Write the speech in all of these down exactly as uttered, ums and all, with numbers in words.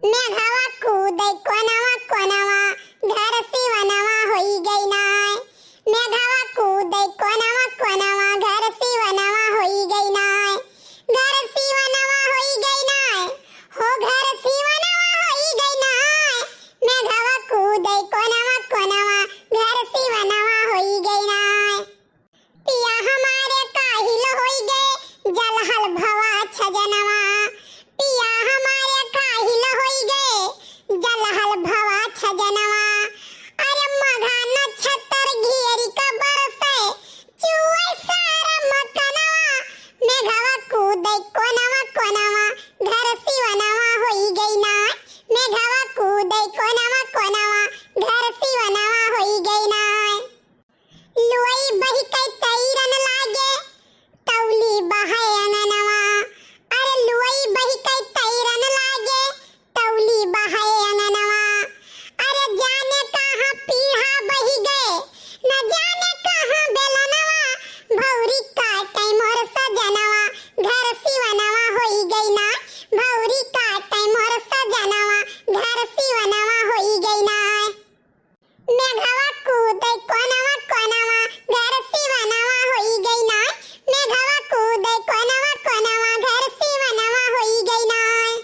मेघवा कूदै कोनवा कोनवा, घर सिवनवा होई गई नाय। मेघवा कूदै कोनवा कोनवा, घर सिवनवा होई गई नाय। घर सिवनवा होई गई नाय, हो घर सिवनवा होई गई नाय। मेघवा कूदै कोनवा कोनवा, घर सिवनवा होई गई नाय। पिया हमारे काहिल होई गए, जलहल भवा छजनवा। पिया हमारे काहिल होई गए, जलहल भवा छजनवा। अरे मघा नक्षत्र घेरी का बरसे, चुए सारा मकनवा। मेघवा कूदै कोनवा कोनवा, घर सिवनवा होई गई नाय। मेघवा कूदै कोनवा कोनवा, घर सिवनवा होई गई नाय। लुअई बहिकै तैरन लागे, तौली बहै अंगनवा। अरे लुअई बहिकै तैरन लागे, तौली बहै अंगनवा। अरे जाने कहाँ पीढ़ा बहि गए, न जाने कहाँ बेलनवा। भौरी काटै मोर सजनवा, घर सिवनवा होई गई नाय। भौरी काटै मोर सजनवा, घर सिवनवा होई गई नाय। मेघवा कूदै कोनवा कोनवा, घर सिवनवा होई गई नाय। मेघवा कूदै कोनवा कोनवा, घर सिवनवा होई गई नाय।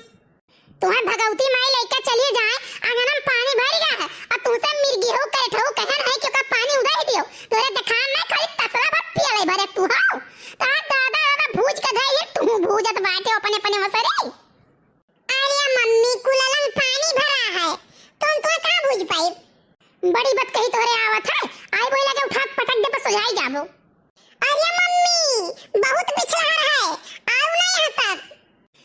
तुहार भगवती माई लइका चली जाए, आंगन में पानी भर गया है, और तुमसे मिर्गी हो, कैठ हो, कहन है कि ओका पानी उधर ही दियो। तोरे देखान नहीं, खाली तसला भर पियले भरे तू हो। तार दादा दादा भूज के धई, तू भूजत बाटे अपने अपने मसरे। अरे मम्मी, कुललन पानी भरा है, तुम तो का बूझ पाई? बड़ी बतकही तोहरे आवत है, आई बोला के उठा के पटक दे, पर सुझाई जाबो। अरे मम्मी, बहुत बिछलहर है, आओ ना यहाँ तक।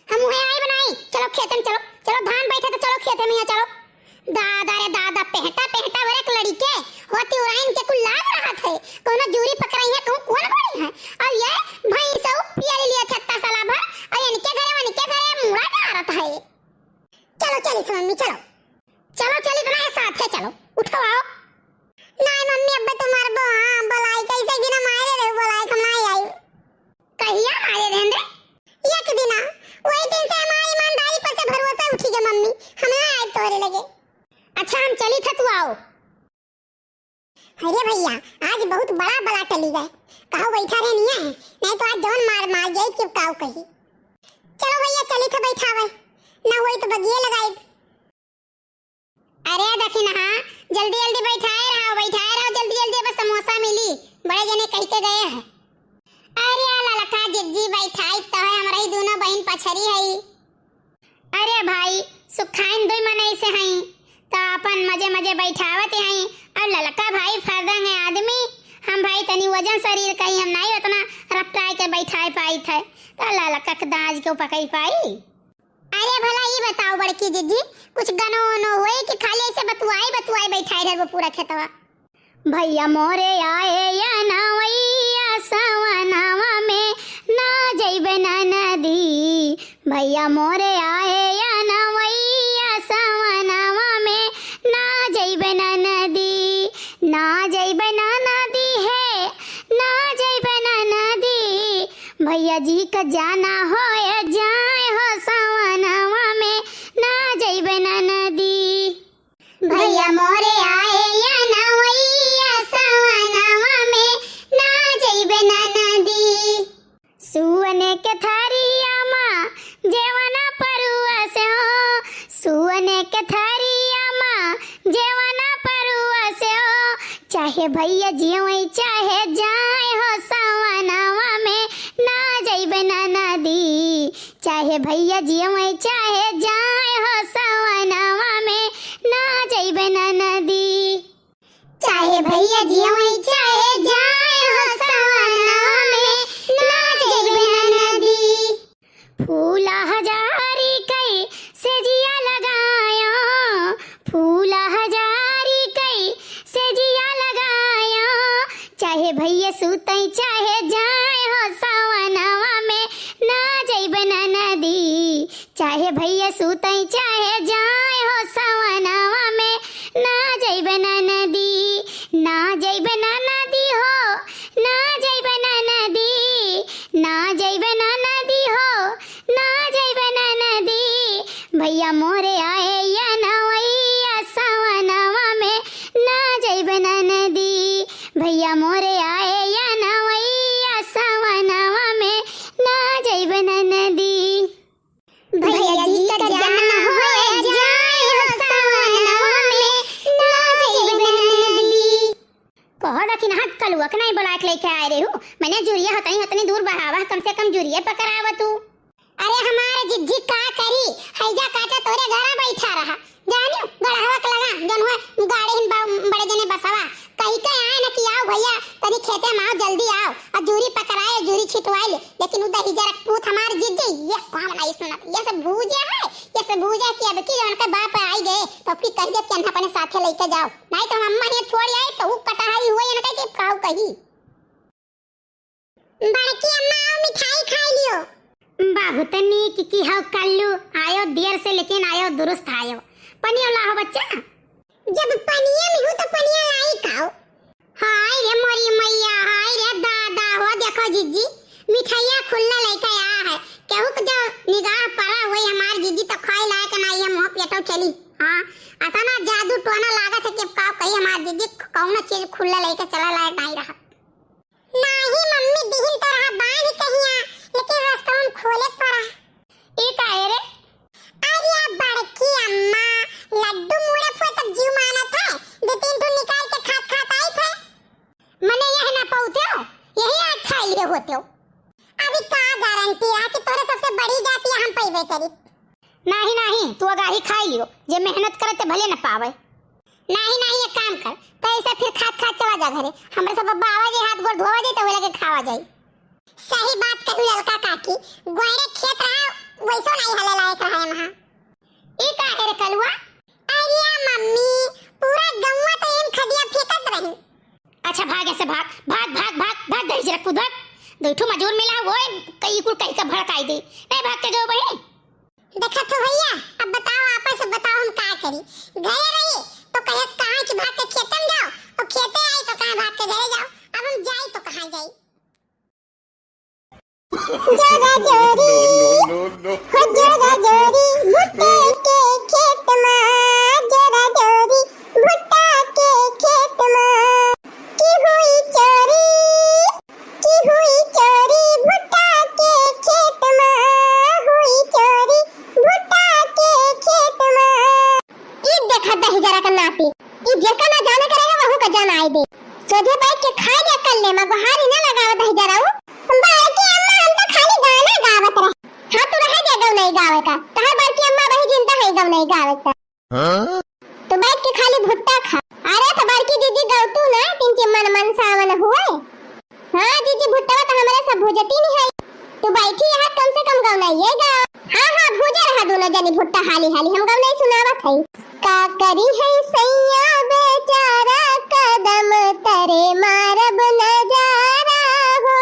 हम उहे आई बनाई, चलो खेते में चलो, चलो धान बैठे तो चलो खेते में, यहाँ चलो। दादा रे दादा, पेहटा पेहटा भरे एक लड़िके होती उराइन के कुल लाज रहत है, कौनो जूरी पकड़ई है, कहूँ कौन बड़ी है? और ये भैंसऊ पिया ले लिया छत्ता साला भर, और इनके घरे उनके घरे मुड़ा डारत है। चलो चली तो मम्मी, चलो। चलो चली तो ना, साथे चलो, उठो आओ। नहीं मम्मी, अब तुम्हार बो-, हाँ, बोलाई कैसे बिना मारे रहे, बोलाई हम नहीं आई। कहिया मारे रहन रे? एक दिना, वही दिन से हमारी ईमानदारी पर से भरोसा उठी गया मम्मी, हम ना आए तोरे लगे। अच्छा हम चली था, तू आओ। अरे भैया, आज बहुत बड़ा बला टली गए, कहो बैठा रहे नहीं है, नहीं तो आज जौन मार मार जाई कि काऊ कही। चलो भैया चली था बैठावे, ना होई तो बगिए लगाई। अरे दखिनहा, जल्दी जल्दी बैठाए रहो, बैठाए रहो, जल्दी जल्दी, बस समोसा मिली, बड़े जने कह के गए हैं। अरे ललका जिज्जी बैठाई तो है, हमरा ही दोनों बहन पछरी है। अरे भाई, सुखाइन दुई मनई से हई, तो अपन मजे मजे बैठावत हई। और ललका भाई फर्दंग है आदमी, हम भाई तनी वजन शरीर कहीं हम नहीं उतना रपटाए के बैठाए पाई थे, तो ललका के दाज के पकई पाई। अरे भला ई बताओ बड़की जिज्जी, कुछ गनो वनो होए कि खाली ऐसे बतुआई बतुआई बैठाए रहबो पूरा खेतवा? भैया मोरे आए या नवैया सवनवा में ना जइबे ननदी। भैया मोरे आए या नवैया सवनवा में ना जइबे ननदी। ना जइबे ननदी है, ना जइबे ननदी। भैया जी का जाना होए जाए हो सवनवा में ना जइबे ननदी। भैया मोरे आए या नवैया सवनवा में ना जइबे ननदी। सुअने के थरिया मा जेवना परुआ से हो, सुअने के थरिया मा जेवना परुआ से हो, चाहे भैया जियवई चाहे जाए हो सवनवा में ना जइबे ननदी। चाहे भैया जियवई चाहे जाए हो सवनवा में ना जइबे ननदी। चाहे भैया जियवई चाहे जाए हो सवनवा में ना जइबे ननदी। फूला हजारी कई से जिया लगायो, फूला हजारी कई से जिया लगायो। चाहे भैया सुतई चाहे जाए हो सवनवा में ना जइबे ननदी। चाहे भैया मोरे आए या नवैया सवनवा में ना जइब ननदी, भैया मोरे आए या नवैया सवनवा में ना जइब ननदी। भैया जी का जान हो जाए हो सवनवा में ना जइब ननदी। कहो दा कि ना कलुआ के नहीं बोला के लेके आए रहे हो, मैंने जुरिया हतनी हतनी दूर बहावा, कम से कम जुरिया पकड़ावा तू। अरे हमारे जिज्जी का करी, हैजा काटा तोरे घरा बैठा रहा। जानियो, गढ़वा के लगा, जौन हुआ गाड़े हिन बा-, बड़े जने बसवा। कही के आए न कि आओ भैया, तनी खेते में आओ, जल्दी आओ। और जूरी पकड़ाए, जूरी छिटवाए ले। लेकिन उ दहिजरा के पूत हमार जिज्जी, ये काम नहीं सुनत। ये सब भूजा है, ये सब भूजा कि अब की जौन के बाप आई गए, तो अब की कह दे कि अन्हा अपने साथे लेके जाओ। नहीं तो हम अम्मा हियाँ छोड़ आए, तो उ कटहरी हुए इनके कि काऊ कही। बड़की अम्मा, आओ, मिठाई खाई लियो। बहुत नीक किहो कल्लू, आयो देर से लेकिन आयो दुरुस्त आयो। पनियो लाहो बच्चा। जब पनिये में हूँ तो पनिया लाई काओ। हाय रे मोरी मैया, हाय रे दादा, हो देखो जिज्जी, मिठाइया खुल्ला लइके आ है। केहू के जो निगाह पड़ा हुई हमार जिज्जी तो खाए लायक ना, ये मुँह पेटो चली। हाँ, अतना जादू टोना लागत है कि अब का कही हमार जिज्जी, कौनो चीज खुल्ला लइके चला लायक नहीं रहा। नाही मम्मी, दिहिन तो रहा बांध कहिया, लेकिन रस्तवन खोले पड़ा। ई काहे रे? अरे बड़की अम्मा, लड्डू मुड़े फुए तब जीव मानत है, दो तीन ठो निकाल के खात खात आई थे। मने यह ना पौते हो, यही आज खा लिए होते हो। अभी का गारंटी है कि तोरे सबसे बड़ी जाति हम पैबे करी। नाही, नाही, तू अगाही खाई लियो, जे मेहनत करे ते भले न पावे। नाही, नाही, एक काम कर, तो ऐसे फिर खात खात चला जा घरे, हमरे सब अब्बा आवा जाई, हाथ गोड़ धोवा जाई, तो वे लगे खावा जाई। सही बात कहू ललका काकी, गोयरे खेत रहा, वैसो नाही हले लायक रहा है वहाँ। ई का है रे कलुआ? अरे मम्मी, पूरा गौवा तो एम खदिया फेंकत रही। अच्छा, भाग ऐसे, भाग, भाग, भाग, भाग, भाग, दहिजरा कूद, भाग। दो ठो मजूर मिला, वो कई कुल कहीं का भड़काई दे। नहीं भाग के जाओ बहिनी। देखा तो भैया, अब बताओ, आपस में बताओ, हम का करी? घरे रही तो कहे कहाँ कि भाग के खेतन जाओ, और खेते आई तो कहाँ भाग के घरे जाओ। अब हम जाई तो कहाँ जाई? जरा जोरी, हो जरा जोरी, भुट्टा के खेत मा, जरा जोरी, भुट्टा के खेत मा, की हुई चोरी, की हुई चोरी, भुट्टा के खेत मा, हुई चोरी, भुट्टा के खेत मा। ई देखा दहिजरा का नाती, ई जेका ना जाने के रहे, वहू का जान आए दे। सोझे बैठ के खाए दे, अकल ले, मगो हारी ना लगावे दहिजरा उ। बड़की अम्मा, हम तो खाली गाना गावत रहे। हाँ, तू रहे दे गौनई गावे का। तहार बड़की अम्मा वही जिंदा है गौनई गावे का। हाँ? तू बैठ के खाली भुट्टा खा। अरे तो बड़की दीदी गौतू ना, तीन चिम्मन मन सावन हुए। हाँ जीजी, भुट्टवा तो हमरे सब भुजती नहीं है। तू बैठी यहाँ, कम से कम गौनइये गाओ। हाँ, हाँ, भूजे रहा दोनों जनी भुट्टा हाली हाली, हम गौनई सुनावत हई। का करी है सैया बेचारा कदम तरे मारब नजारा हो।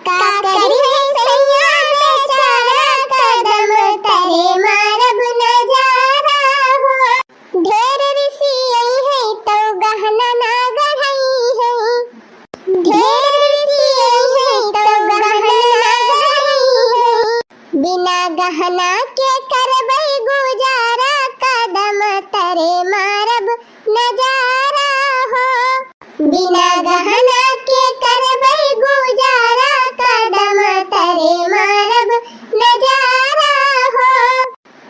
का करी है सैया बेचारा कदम तरे मारब नजारा हो। ढेर रिसियई है तो गहना ना गढ़ई है। ढेर रिसियई है तो गहना ना गढ़ई है। बिना गहना के करबई गुजारा, कदम तरे मारब नजारा हो। बिना गहना के करबई गुजारा, कदम तरे मारब नजारा हो।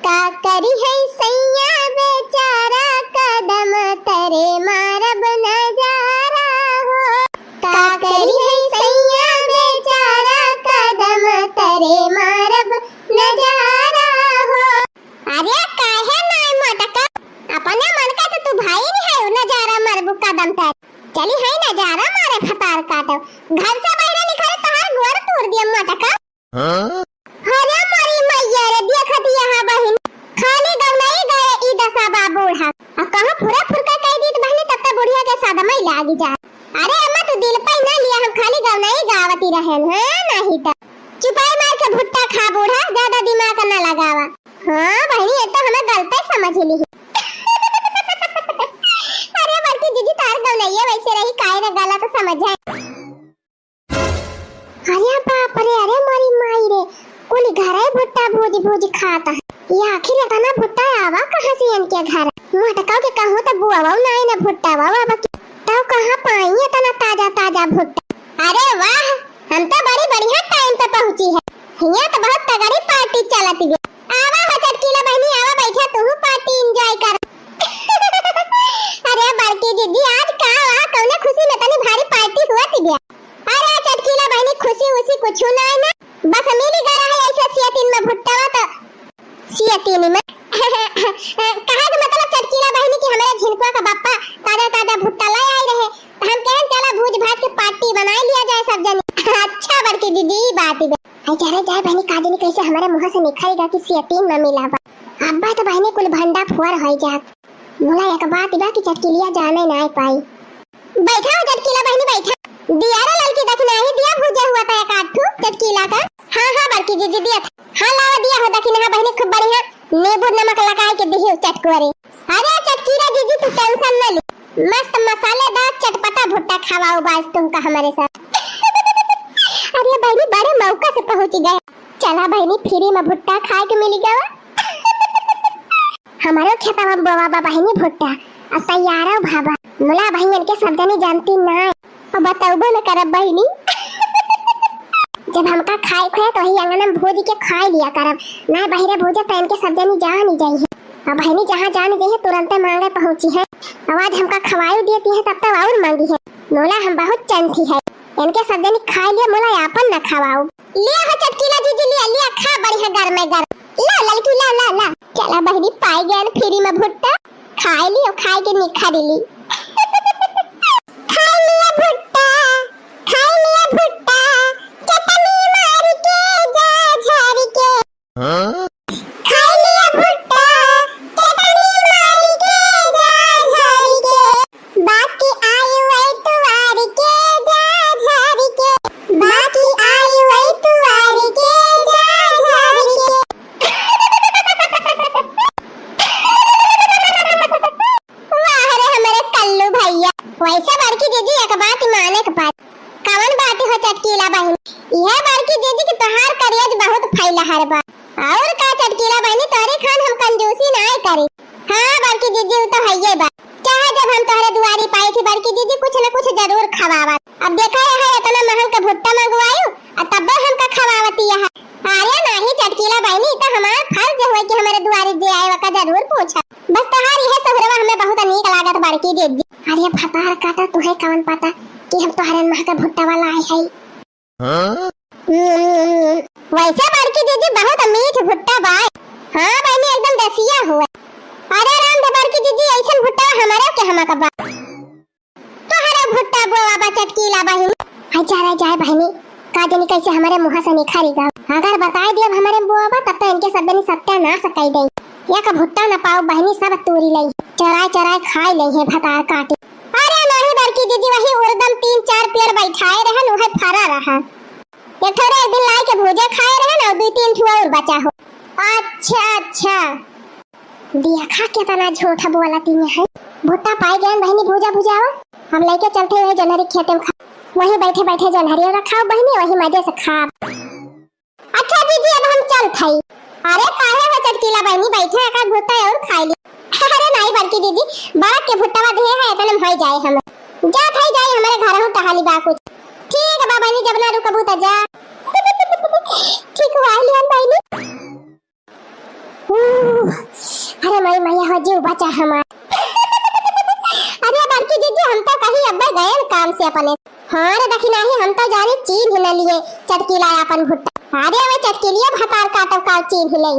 का करी है सैया बेचारा, कदम तरे मारब नजारा हो। का करी है सैया बेचारा, कदम तरे मारब नजारा हो। अरे काहे नाय मटका, अपने मन का तो तू भाई नहीं है, नजारा मारबू कदम तरे। चली है नजारा मारे फतार काटो, घर से बाहर निकले तहार गोड़ तोड़ दिया मटका। हाँ? अरे मोरी मैया रे, देखत यहाँ बहिन, खाली गौनई गाए ई दशा बा बूढ़ा। आ कहूँ फुरा फुरका कह दी तो बहिनी, तब तक बुढ़िया के सदमा ही लागी जा। अरे अम्मा, तू दिल पे ना लिया, हम खाली गौनई गावती रहेन, हाँ, नहीं तो चुपाई मार के भुट्टा खा बूढ़ा, ज्यादा दिमाग ना लगावा। हाँ बहिनी, ये तो हमें गलत समझ ली। अरे बड़की दीदी, तार गौनैया वैसे रही, काहे ना गलत समझ है। अरे बाप रे, अरे मोरी माई रे, कुल घरे भुट्टा भूज भूज खात है। ये आखिर इतना भुट्टा आवा कहाँ से इनके घर? मोटका के कहूँ तो बुआवा ना, ना भुट्टा बाबा की। तो कहाँ पाई इतना ताजा ताजा भुट्टा? अरे वाह, हम तो बड़ी बढ़िया टाइम पे पहुँची है। हियाँ तो बहुत तगड़ी पार्टी चलत बे। आवा हो चटकीला बहिनी, आवा बैठा, तू पार्टी एंजॉय कर। अरे बड़की दीदी, आज का वा, कौने खुशी में तनी भारी पार्टी हुआ थी बे? अरे चटकीला बहिनी, खुशी उसी कुछ ना है ना, बस मिली गया है ऐसे सियतिन में भुट्टा वा तो सियतिन में। कहे के मतलब चटकीला बहिनी कि हमरे झिनकुआ का बापा ताजा ताजा भुट्टा ले आए रहे, तो हम कहन चला भूज भाज के पार्टी बनाई लिया जाए सब जनी। अच्छा बड़की दीदी, ई बात बे। अरे जाने जाए बहिनी, का जानी कैसे हमरे मुँह से निकल गया कि सियतिन में मिला बा। अब्बा तो बहिनी कुल भंडा फुअर हो जात। मुला एक बात बा कि चटकीलिया जाने ना पाई। बैठा हो चटकीला बहिनी, बैठा। दिया रे ललकी, दखिना ही दिया भुजे हुआ था एक आध ठू चटकीला का। हाँ, हाँ, बड़की जीजी दिया था। हाँ, लावा दिया हो दखिना, हाँ बहिनी, खूब बढ़िया नींबू नमक लगाए के दिही चटकुअरे। अरे चटकीला जीजी, तू टेंशन न ली, मस्त मसालेदार चटपटा भुट्टा खवाओ बाज तुमका हमारे साथ। अरे बहिनी, बड़े मौका से पहुँच गए। चला बहिनी, फ्री में भुट्टा खाए के मिल गवा। हमारो खेतवा में बोवा बा बहिनी भुट्टा, अब तैयारो भा बा। मुला बहिन इनके सब जनी जानती ना, अब बतौबो न करब बहिनी। जब हमका खाए के होए तो वही आंगन में भूज के खाए लिया करब, ना बहिरे भूजे तो इनके सब जनी जान ही जाई है। अब बहिनी जहाँ जान जाई है तुरंते मांगे पहुँची है। अब आज हमका खवाई देती है तब तो और मांगी है। मुला हम बहुत चंठी है, इनके सब जनी खाए लिया, मुला आपन न खवाओ। लिया हो चटकीला जीजी, लिया, लिया, खा बढ़िया गरमे गरम। ला ललकी, ला, ला, ला। चला बहिनी, पाई गयन फ्री में भुट्टा, खाए ली और खाए के निखा दिली। खाए लिया भुट्टा, खाए लिया भुट्टा, चटनी मार के जा झार के। हाँ? खाए लिया भुट्टा, चटनी मार के जा झार के। बाकी आई वही तुआर के जा झार के, बाकी आई वही तुआर के जा झार के। वाह रे हमरे कल्लू भैया, वैसे बड़की दीदी एक बात माने के पड़ी। कवन बात हो चटकीला बहिनी? यह बड़की दीदी के तोहार करेज बहुत फैला हर बा। और का चटकीला बहिनी, तोरे खान हम कंजूसी नाय करी। हाँ बड़की दीदी, उ तो हइये बा। चाहे जब हम तोहरे दुआरी पाई थी बड़की दीदी, कुछ न कुछ जरूर खवावत। अब देखा है इतना महंग के भुट्टा मंगवायु, आ तब्बे हमका खवावती है। अरे नाही चटकीला बहिनी, ई तो हमार फर्ज हुए कि हमारे दुआरी जे आए वका जरूर पूछा। बस तोहार यह सुहरवा हमें बहुत नीक लागत बड़की दीदी। अरे भतार काटा, तुहे कवन पता कि हम तोहरे महंगा भुट्टा वाला आए है। हाँ? हम्म, वैसे बड़की दीदी बहुत मीठ भुट्टा बाय। हाँ बहिनी एकदम देसिया हुआ। अरे राम दे बड़की दीदी ऐसन भुट्टा हमारे के हमा का बा। तोहरे भुट्टा बोवा बा चटकीला बहिनी। हाय जा रे जाए बहिनी, का जानी कैसे हमारे मुँह से निखरी गा। अगर बताए दियब हमारे बोवा बा तब तो इनके सब जनी सत्यानाश कई दे। एक भुट्टा न पाओ बहिनी, सब तूरी लई, चराए चराए खाए लई है भतार काटी। अरे नाही बड़की दीदी, वही उर्दम तीन चार पेड़ बैठाए रहन, उहे फरा रहा। एक ठो रे एक दिन लाई के भूजा खाए रहन और दो तीन ठो और बचा हो। अच्छा, अच्छा। देखा केतना झूठ बोलती है। भुट्टा पाए गए बहिनी भूजा भुजावा। हम लेके चलते हुए जनहरी खेते में खा। वहीं बैठे बैठे जनहरी रखाओ बहिनी, वही मजे से खाब। अच्छा दीदी, अब हम चलत हई। अरे काहे हो चटकीला बहिनी, बैठे एकाध भुट्टा और खाई ली। अरे नाई बड़की दीदी, बड़क के भुट्टावा दिहे है, इतने में होई जाए हम। जात हई जाई, हमारे घर हूँ टहली बा कुछ। ठीक बा बहिनी, जब ना रुकबू त जा। ठीक हुआ लिहन बहिनी। ऊ, अरे माई मैया हो जीव बचा हमार। अरे बड़की जीजी, हम तो कहीं अब्बे गए काम से अपने। हाँ रे दखिनाही, हम तो जानी चीन्ह न लिए चटकीला अपन भुट्टा। अरे अबे चटकीलिया भतार काटो का चीन्ह ले।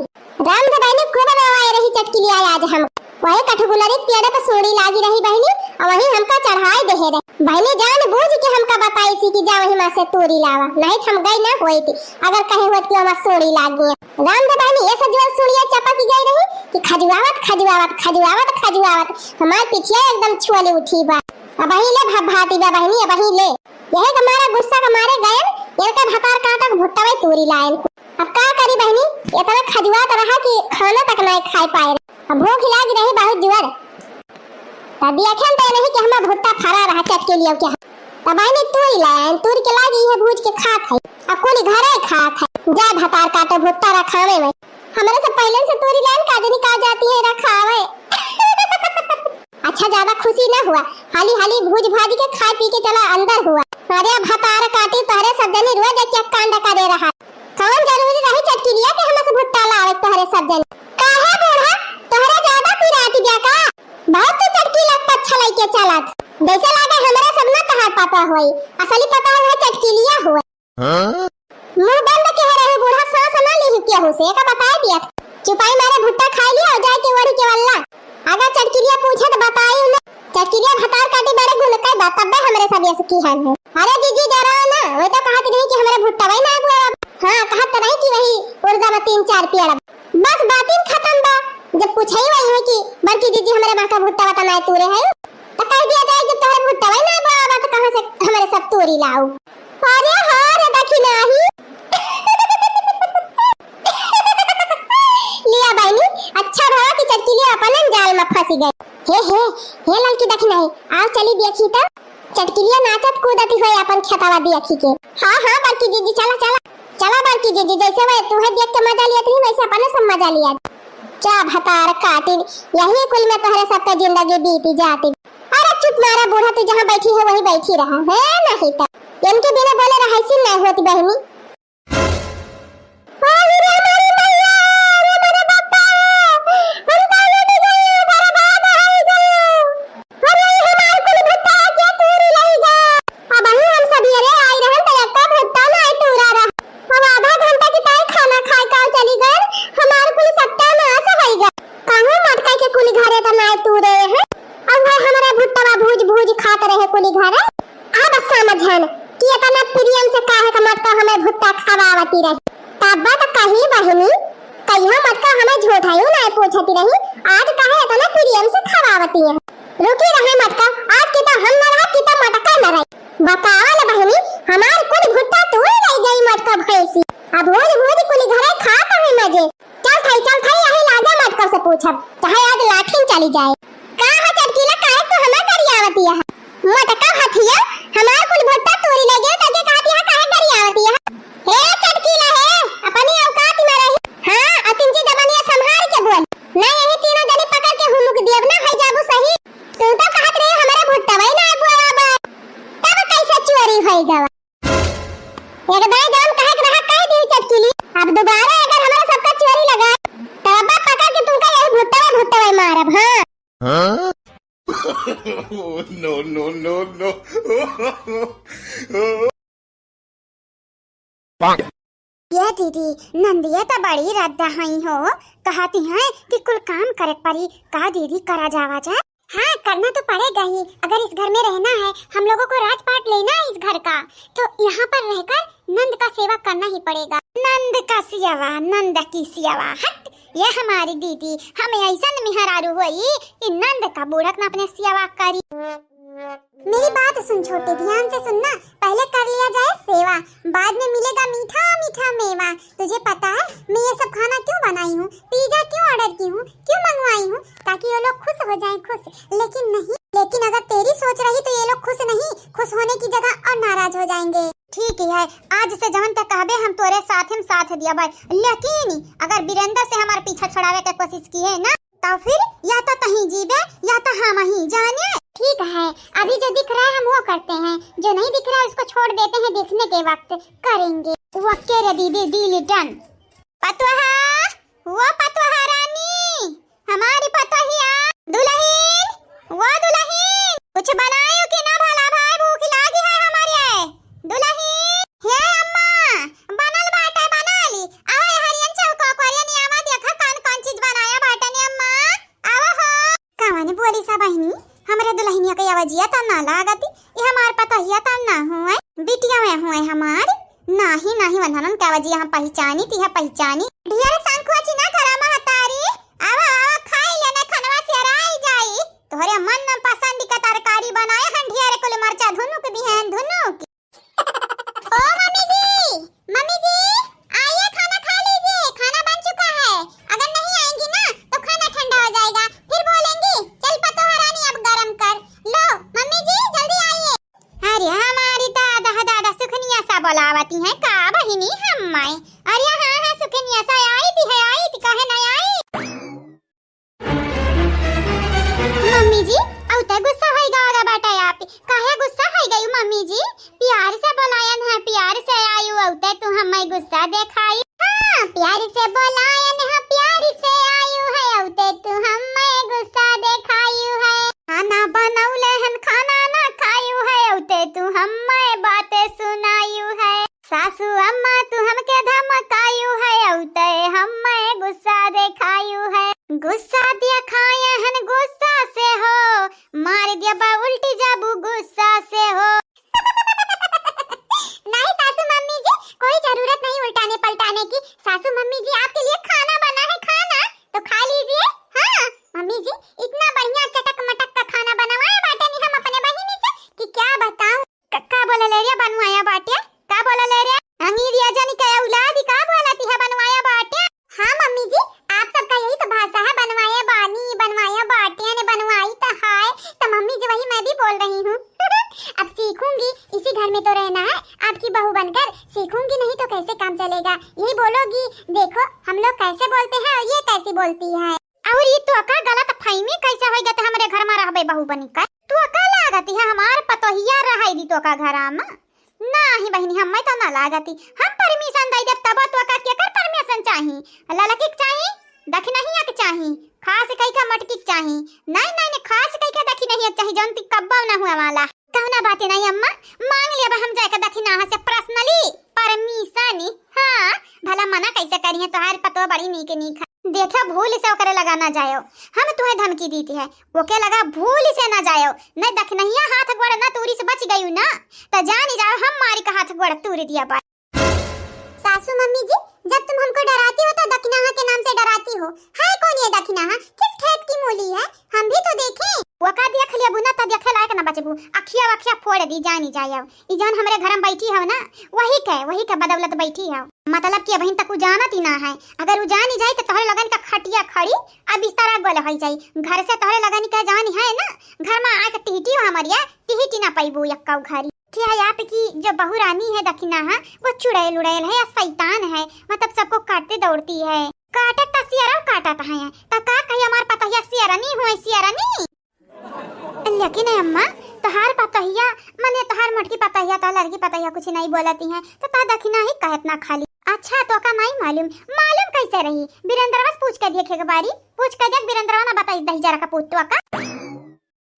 राम दे बहिनी खूब रोवाए रही चटकीलिया आज हम। वही कठगुलरी पेड़ पे सूड़ी लागी रही बहिनी, और वही हमका चढ़ाई दे रहे। बहिनी जान बूझ के हमका बताई थी कि जा वही माँ से तूरी लावा, नहीं तो हम गई ना होई थी। अगर कहे होत कि हमार सूड़ी लागी है। राम दे बहिनी, ऐसे जोर सूड़िया चपक गई रही कि खजुआवत, खजुआवत, खजुआवत, खजुआवत हमार पिठिया एकदम छुअले उठी बा। अबही ले भभाती बा बहिनी, अबही ले। यही के मारे गुस्सा के मारे गयन, इनका भतार काटक भुट्टा में तूरी लायन। अब का करी बहिनी, इतना खजुआत रहा कि खाना तक नहीं खाई पाए। अब भूख लागी रही बहुत जोर। तब देखेन तो नहीं कि हमार भुट्टा फरा रहा चटकीलियों के। तब बहिनी तूरी लायन, तूर के लागी है भूज के खात है। अब कुल घरे खात है। जा भतार काटो भुट्टा रखावे में। हमरे सब पहिले से तूरी लाइन का जनी का जाती है रखावे। अच्छा, ज्यादा खुशी ना हुआ, हाली हाली भूज भाजी के खाए पी के चला अंदर हुआ। अरे भतार काटी, तोहरे सब जनी रोज एक एक कांड करे रहा। कौन जरूरी रही चटकिलिया के हमसे भुट्टा लावे तोहरे सब जनी? काहे बूढ़ा, तोहरे ज्यादा पिराती बिया का? बहुत तो चटकिला पच्छा लइके चलत। जैसे लागे हमरे सब ना तहार पता होई, असली पता होई चटकिलिया हुए। हाँ? मुंह बंद के रहे बूढ़ा, सांस ना ली केहू से, एका बताए दिया। चुपाई मारे भुट्टा खाई लिया और जाए के ओढ़ी के वल्ला। अगर चटकिलिया पूछे तो बताई उन्हें। चटकिलिया भतार काटी बड़े गुल का बा, तब्बे हमरे सब यस की हाल है। अरे जीजी डरा ना, वो तो कहत रही कि हमरे भुट्टा वही ना बुआ। हाँ, कहत रही कि वही उर्दा में तीन चार पेड़। बस बातिन खत्म बा। जब पूछे ही वही है कि बड़की जीजी हमरे माँ का भुट्टा वता ना तूरे है, तो कह दिया जाए कि तोहरे भुट्टा वही ना बुआ, तो कहाँ से हमरे सब तूरी लाऊ? अरे हाँ रे दखिनाही। लिया बहिनी, अच्छा भवा कि चटकिलिया अपन जाल में फंसी गई। हे, हे, हे ललकी दखिनाही, आओ चली देखी तो। चटकिलिया नाचत कूदत होए अपन खेतवा देखी के। हाँ, हाँ, बड़की जीजी, चला, चला। चला बड़की जीजी, जैसे वह तुहे देख के मजा लिया थी, वैसे अपने सब मजा लिया। क्या भतार काटिन, यही कुल में तोहरे सबके जिंदगी बीती जाती। अरे चुप मारा बूढ़ा, तू जहाँ बैठी है वही बैठी रहा, है नहीं तो। इनके बिना बोले रहाइसिन नहीं होती बहिनी। अरे रे हमारी मैया, अरे मेरे बापा, हम काहे बिगड़े, बर्बाद हो गए। अरे हमार कुल भुट्टा के तूरी लई गा। अबही हम सबेरे आई रहन त एक्का भुट्टा नाई तूरा रहा। अब आधा घंटा के ताई खाना खाए का चली गए, हमार कुल सत्यानाश होई गा। कहूँ मटका के कुल घरे त नाई तूरे हैं। अब वह हमारे भुट्टवा भूज भूज खात रहे कुली घरे। अब समझन कि इतना प्रेम से काहे का मटका हमें भुट्टा खवावती रही। तब तो कही बहिनी, कहियो मटका हमें झूठाइयो ना पूछती रही, आज काहे इतना प्रेम से खवावती है। रुकी रहे मटका, आज की तो हम न रहे, की तो मटका न रहे। बतावल बहिनी, हमार कुल भुट्टा तू ले गई मटका भैंसी। अब भूज भूज कुली घरे खात है मजे। चल थाई, चल थाई, यही लागे मटका से पूछब, चाहे आज लाठिन चली जाए। का हो चटकीला, काहे तू हमें गरियावती है? मोटका हथिया, हमार कुल भुट्टा तोरी ले गए, तके कहती है काहे गरियावती है? हे चटकीला हे, अपनी औकात में रही। हाँ, अतिन जी जबनिया संभाल के बोल। नहीं यही तीनों जनी पकड़ के हुमुक दियब ना, है जाबू सही। तू तो कहत रही हमारे भुट्टा वही ना बोआ बा। तब कैसे चोरी होई गवा? एक दाई जौन कहे के रहा कह दी चटकीली। अब दोबारा अगर हमारा सबका चोरी लगा, तब अब पकड़ के तुमका यही भुट्टवा भुट्टवा मारब, हाँ। हाँ? No, no, no, no। ये दीदी, नंदिया तो बड़ी रद्दा हई हो, कहती हैं कि कुल काम करे पड़ी। का दीदी, करा जावा जाए? हाँ, करना तो पड़ेगा ही। अगर इस घर में रहना है, हम लोगों को राजपाट लेना है इस घर का, तो यहाँ पर रहकर नंद का सेवा करना ही पड़ेगा। नंद का सियावा, नंद की सियावा, हट। ये हमारी दीदी, हमें ऐसन मेहरारू होई कि नंद का बूढ़क ना अपने सियावा करी। मेरी बात सुन छोटे, ध्यान से सुनना, पहले कर लिया जाए सेवा, बाद में मिलेगा मीठा मीठा मेवा। तुझे पता है मैं ये सब खाना क्यों बनाई हूँ, पिज़्ज़ा क्यों ऑर्डर की हूँ, क्यों मंगवाई हूँ? ताकि ये लोग खुश हो जाएं, खुश। लेकिन नहीं, लेकिन अगर तेरी सोच रही तो ये लोग खुश नहीं, खुश होने की जगह और नाराज हो जाएंगे। ठीक ही है, आज से जवन तक कहबे हम तोरे साथ में साथ दिया भाई, लेकिन अगर वीरेंद्र से हमारे पीछा छुड़ावे के कोशिश किए ना, तो फिर या तो तहीं जीबे, या तो हम ही जाने। ठीक है, अभी जो दिख रहा है हम वो करते हैं, जो नहीं दिख रहा है उसको छोड़ देते हैं, देखने के वक्त करेंगे। OK रे दीदी, deal done। पतोहा, वो पतोहा रानी, हमारी पतोहिया, दुलहिन, वो दुलहिन, कुछ बनायो कि ना भला भाई, भूख लागी है हमारी। दुलहिन, हे अम्मा, बनल बाटे, बना ली। आवा हरियन चौको कोरियन आवा, देखा कौन कौन चीज बनाया बाटे ने अम्मा। आवा हो। कवन बोली सा बहिनी, हमरे दुलहिनिया के आवाजिया त ना लागती, ये हमार पतोहिया त ना हुए, बिटिया में हुए हमार। नाही, नाही, वंधनन के आवाजिया हम पहिचानी, ती है पहिचानी। ढेर संकुच ना करा महतारी, आवा, आवा, खाई लेने खनवा से राई जाई। तोहरे मन पसंद का तरकारी बनाए हन, ढेर कुल मरचा धुनुक बिहन धुनुक। ओ मम्मी जी, मम्मी जी, आइए खाना खा लीजिए, खाना बन चुका है। अगर नहीं आएंगी ना तो खाना ठंडा हो जाएगा, फिर बोलेंगी, "चल पतोहा रानी अब गरम कर।" लो मम्मी जी जल्दी आइए। अरे हमारी दादा, दादा सुखनिया सा बोलावती हैं का बहिनी हम माए? अरे हाँ, हाँ सुखनिया सा आई थी, है आई थी का? जी, अउते गुस्सा होई गवा बाटे आप। काहे गुस्सा होई गई मम्मी जी? प्यार से बोलायन है, प्यार से आयु, अउते तू हमें गुस्सा देखाई। हाँ, प्यार से बोलायन है, प्यार से आयु है, अउते तू हमें गुस्सा देखायु है। खाना बनौले हन, खाना ना खायु है, अउते तू हमें बातें सुनायु है। सासू अम्मा तू हमके धमकायु है, अउते हमें गुस्सा देखायु है। गुस्सा देखाए हन गुस्सा से हो, मार देबा उल्टी जाबू गुस्सा से हो। नहीं सासू मम्मी जी, कोई जरूरत नहीं उल्टाने पलटाने की। सासू मम्मी जी, आपके लिए खाना बना है, खाना तो खा लीजिए। हाँ मम्मी जी, इतना बढ़िया चटक मटक का खाना बनवाए बाटे नी हम अपने बहिनी से कि क्या बताऊं। क-, का बोले ले रे बनवाया बाटे? का बोले ले रे? अंग्रेजन के औलाद, का बोलती है बनवाया बाटे? हाँ मम्मी जी, आप सबका यही तो भाषा है, बनवाया बानी, बनवाया बाटे, ने बनवाई तो है। तो मम्मी जी वही मैं भी बोल रही हूँ। अब सीखूंगी, इसी घर में तो रहना है, आपकी बहू बनकर सीखूंगी, नहीं तो कैसे काम चलेगा? यही बोलोगी, देखो हम लोग कैसे बोलते हैं और ये कैसी बोलती है। और ई तोका गलत फहमी कैसे होई गत हमरे घर में रहबे बहू बनी का? तोका लागत है हमार पतोहिया रहै दी तोका घरा में? नाही बहिनी, हमें तो ना लागत ही। हम permission दे देब तब तोका केकर permission चाही? ललकी के चाही, दखिनहिया के चाही, खास कई का मटकी के चाही? नहीं, नहीं, नहीं, खास कई का दखिनहिया के चाही, जौन ती कब्बो ना हुआ वाला। कौना बात नहीं अम्मा, मांग लेबा हम जाके दखिनाहा से personally permission। हाँ, भला मना कैसे करिए, तोहार पतोह बड़ी नीक नीक है। देखा भूल से ओकरे लगा ना जायो, हम तुम्हें धमकी दीती है, ओके लगा भूल से ना जायो, नहीं दखिनहिया हाथ गोड़ ना तूरी से बच गयू ना, तो जानी जाओ हम मारी का हाथ गोड़ तूर दिया बा। सासू मम्मी जी, जब तुम हमको डराती हो तो दखिनाहा के नाम से डराती हो। है कौन ये दखिनाहा? किस खेत की मूली है? हम भी तो देखें। ओका देख लेबू ना त देखे लायक ना बचबू। अखिया वखिया फोड़ दी, जानी जायव। ई जौन हमरे घर में बैठी हव ना, वही के, वही के बदौलत बैठी हव। मतलब कि अबहिन तक उ जानत ही ना है। अगर उ जानी जाई तो तोहरे लगन का खटिया खड़ी आ बिस्तरा गोल होई जाई। घर से तोहरे लगन का जानी है ना, घर में आके टिहटी हो हमरिया, टिहटी ना पैबू यक्का घरी। क्या है आपकी जो बहू रानी है दखिनाहा, वो चुड़ैल उड़ैल है या शैतान है, मतलब सबको काटते दौड़ती है। काटत त सियरा काटत है, त का कही हमार पतोहिया सियरनी हुए सियरनी। लेकिन ए अम्मा, तोहार पतोहिया, मने तोहार मोटकी पतोहिया, तोहार लड़की पतोहिया कुछ नहीं बोलती है, तो ता दखिना ही कहत ना खाली। अच्छा, तोका नहीं मालूम, मालूम कैसे रही? बीरेंद्रवा से पूछ के देख एक बारी, पूछ के देख, बीरेंद्रवा ना बताई दही जरा का पूत तोका।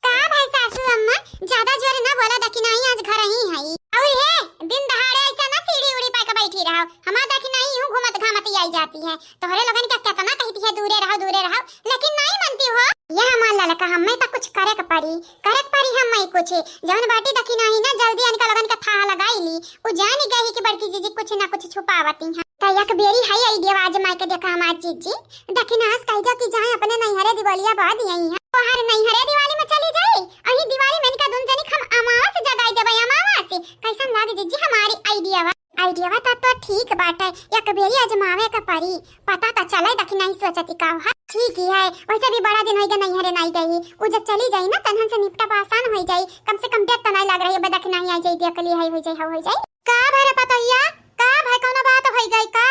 का भाई सासू अम्मा, ज्यादा जोर ना बोला, दखिना ही आज घर ही है। और हे, दिन दहाड़े ऐसा ना सीढ़ी उड़ी पाए के बैठी रहो, हमार दखिना ही यूं घूमत घामत ही आई जाती है। तोहरे लोगन के कितना कहती है, "दूरे रहो, दूरे रहो," लेकिन नहीं मानती हो। ये हमार ललका, हमें तो कुछ करे के पड़ी, करे के पड़ी हमें कुछ। जौन बाटी दखिना ही ना, जल्दी इनका लोगन के थाह लगाई ली। उ जान गई कि बड़की जीजी कुछ ना कुछ छुपावती हैं। तो एक बेरी है idea आजमा के देखा हमार जीजी, दखिना से कह दो कि जाए अपने नैहरे दिवालिया बाद यही है। तोहर नैहरे दिवाली में चली जाई, अही दिवाली में इनका दुन जनी हम अमावस जगाई देबे, अमावस। कैसन लाग जीजी हमारी idea? Idea तो, तो ठीक बाटे, एक बेरी आजमावे के परी, पता तो चले दखिना ही सोचती का है। ठीक ही है, वैसे भी बड़ा दिन होइगा नैहरे नाई गई, उ जब चली जाई ना तनहन से निपटा आसान हो जाई, कम से कम देख तो नहीं लग रही है, दखिना ही आ जाई, देख ली है, हो जाई, हो जाई। का भरे पतोहिया, का भाई कौनो बात हो गई का?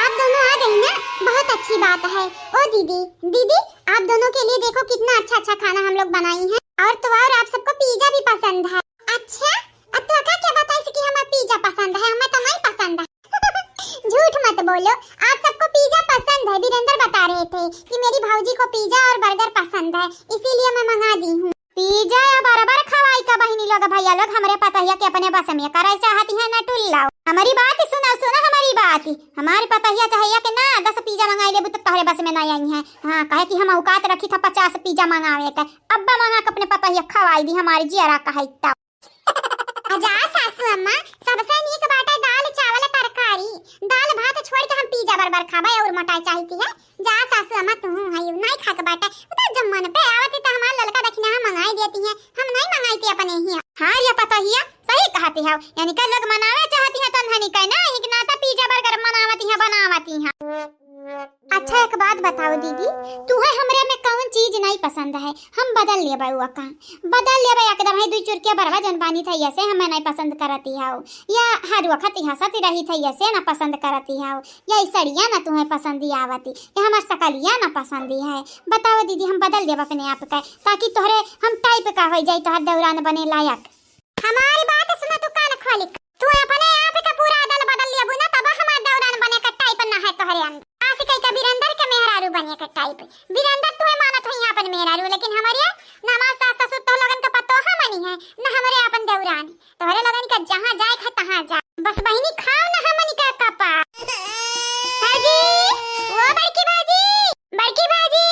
आप दोनों आ गई ना, बहुत अच्छी बात है। ओ दीदी, दीदी, आप दोनों के लिए देखो कितना अच्छा अच्छा खाना हम लोग बनाई हैं। और तो और आप सबको pizza भी पसंद है। अच्छा, अब तो का क्या बताई कि हमें pizza पसंद है, हमें तो नहीं पसंद है। झूठ मत बोलो, आप सबको pizza पसंद है। वीरेंद्र बता रहे थे कि मेरी भाऊजी को pizza और burger पसंद है, इसीलिए मैं मंगा दी हूँ। Pizza या burger खवाई का बहिनी लोग, भैया लोग, हमरे पतोहिया के अपने बस में करे चाहती हैं ना टुल्लाओ। हमारी बात सुनो, सुनो हमारी बात। हमारी पतोहिया चाहे एक ना दस pizza मंगाई लेबू तो तोहरे बस में ना आई है। हाँ, कहे कि हम औकात रखी था पचास pizza मंगावे के। अब्बा मंगा के अपने पतोहिया खवाई दी, हमारी जियरा कहे तब। अजा सासू अम्मा, सबसे नीक बाटे दाल चावल तरकारी। दाल भात छोड़ के हम pizza burger खाबे और मोटाई चाहती है। जा सासू अम्मा, तू हूँ है, नहीं खा के बाटे। उ तो जब मन पे आवती तो हमार ललका दखिना हम मंगाई देती है, हम नहीं मंगाई थी अपने ही। हाँ ये पतोहिया, सही कहती है, यानी का लोग मनावे चाहती है तो नहीं कहना, एक नाता pizza burger मनावती है, बनावती है। अच्छा एक बात बताओ दीदी, तू है हमरे में कौन चीज नहीं पसंद है, हम बदल लेबै ओका, बदल लेबै एकदम। है दुई चुरकिया बरवा जौन बानी था, यसे हमें नहीं पसंद करती है, या हर वक्त हंसत रही था, यसे ना पसंद करती है, या ई सड़िया ना तुम्हें पसंद आवती, या हमार सकलिया ना पसंद है। बताओ दीदी, हम बदल देब अपने आप का, ताकि तोहरे हम टाइप का हो जाई, तोहर दौरान बने लायक। हमारी बात सुना तू कान खोली। तू अपने आप का पूरा अदल बदल लेबू ना, तब हमार दौरान बने का टाइप ना है तोहरे अंदर। आशिक का बीरेंद्र के मेहरारू बने का टाइप। बीरेंद्र तू मानत है अपन मेहरारू, लेकिन हमारे ना हमार सास ससुर तो लोगन का पतोह मनी है, ना हमारे अपन दौरान। तोहरे लोगन का जहाँ जाए है तहाँ जा। बस बहिनी खाओ ना हमनी का कपा। भौजी, ओ बड़की भौजी, बड़की भौजी,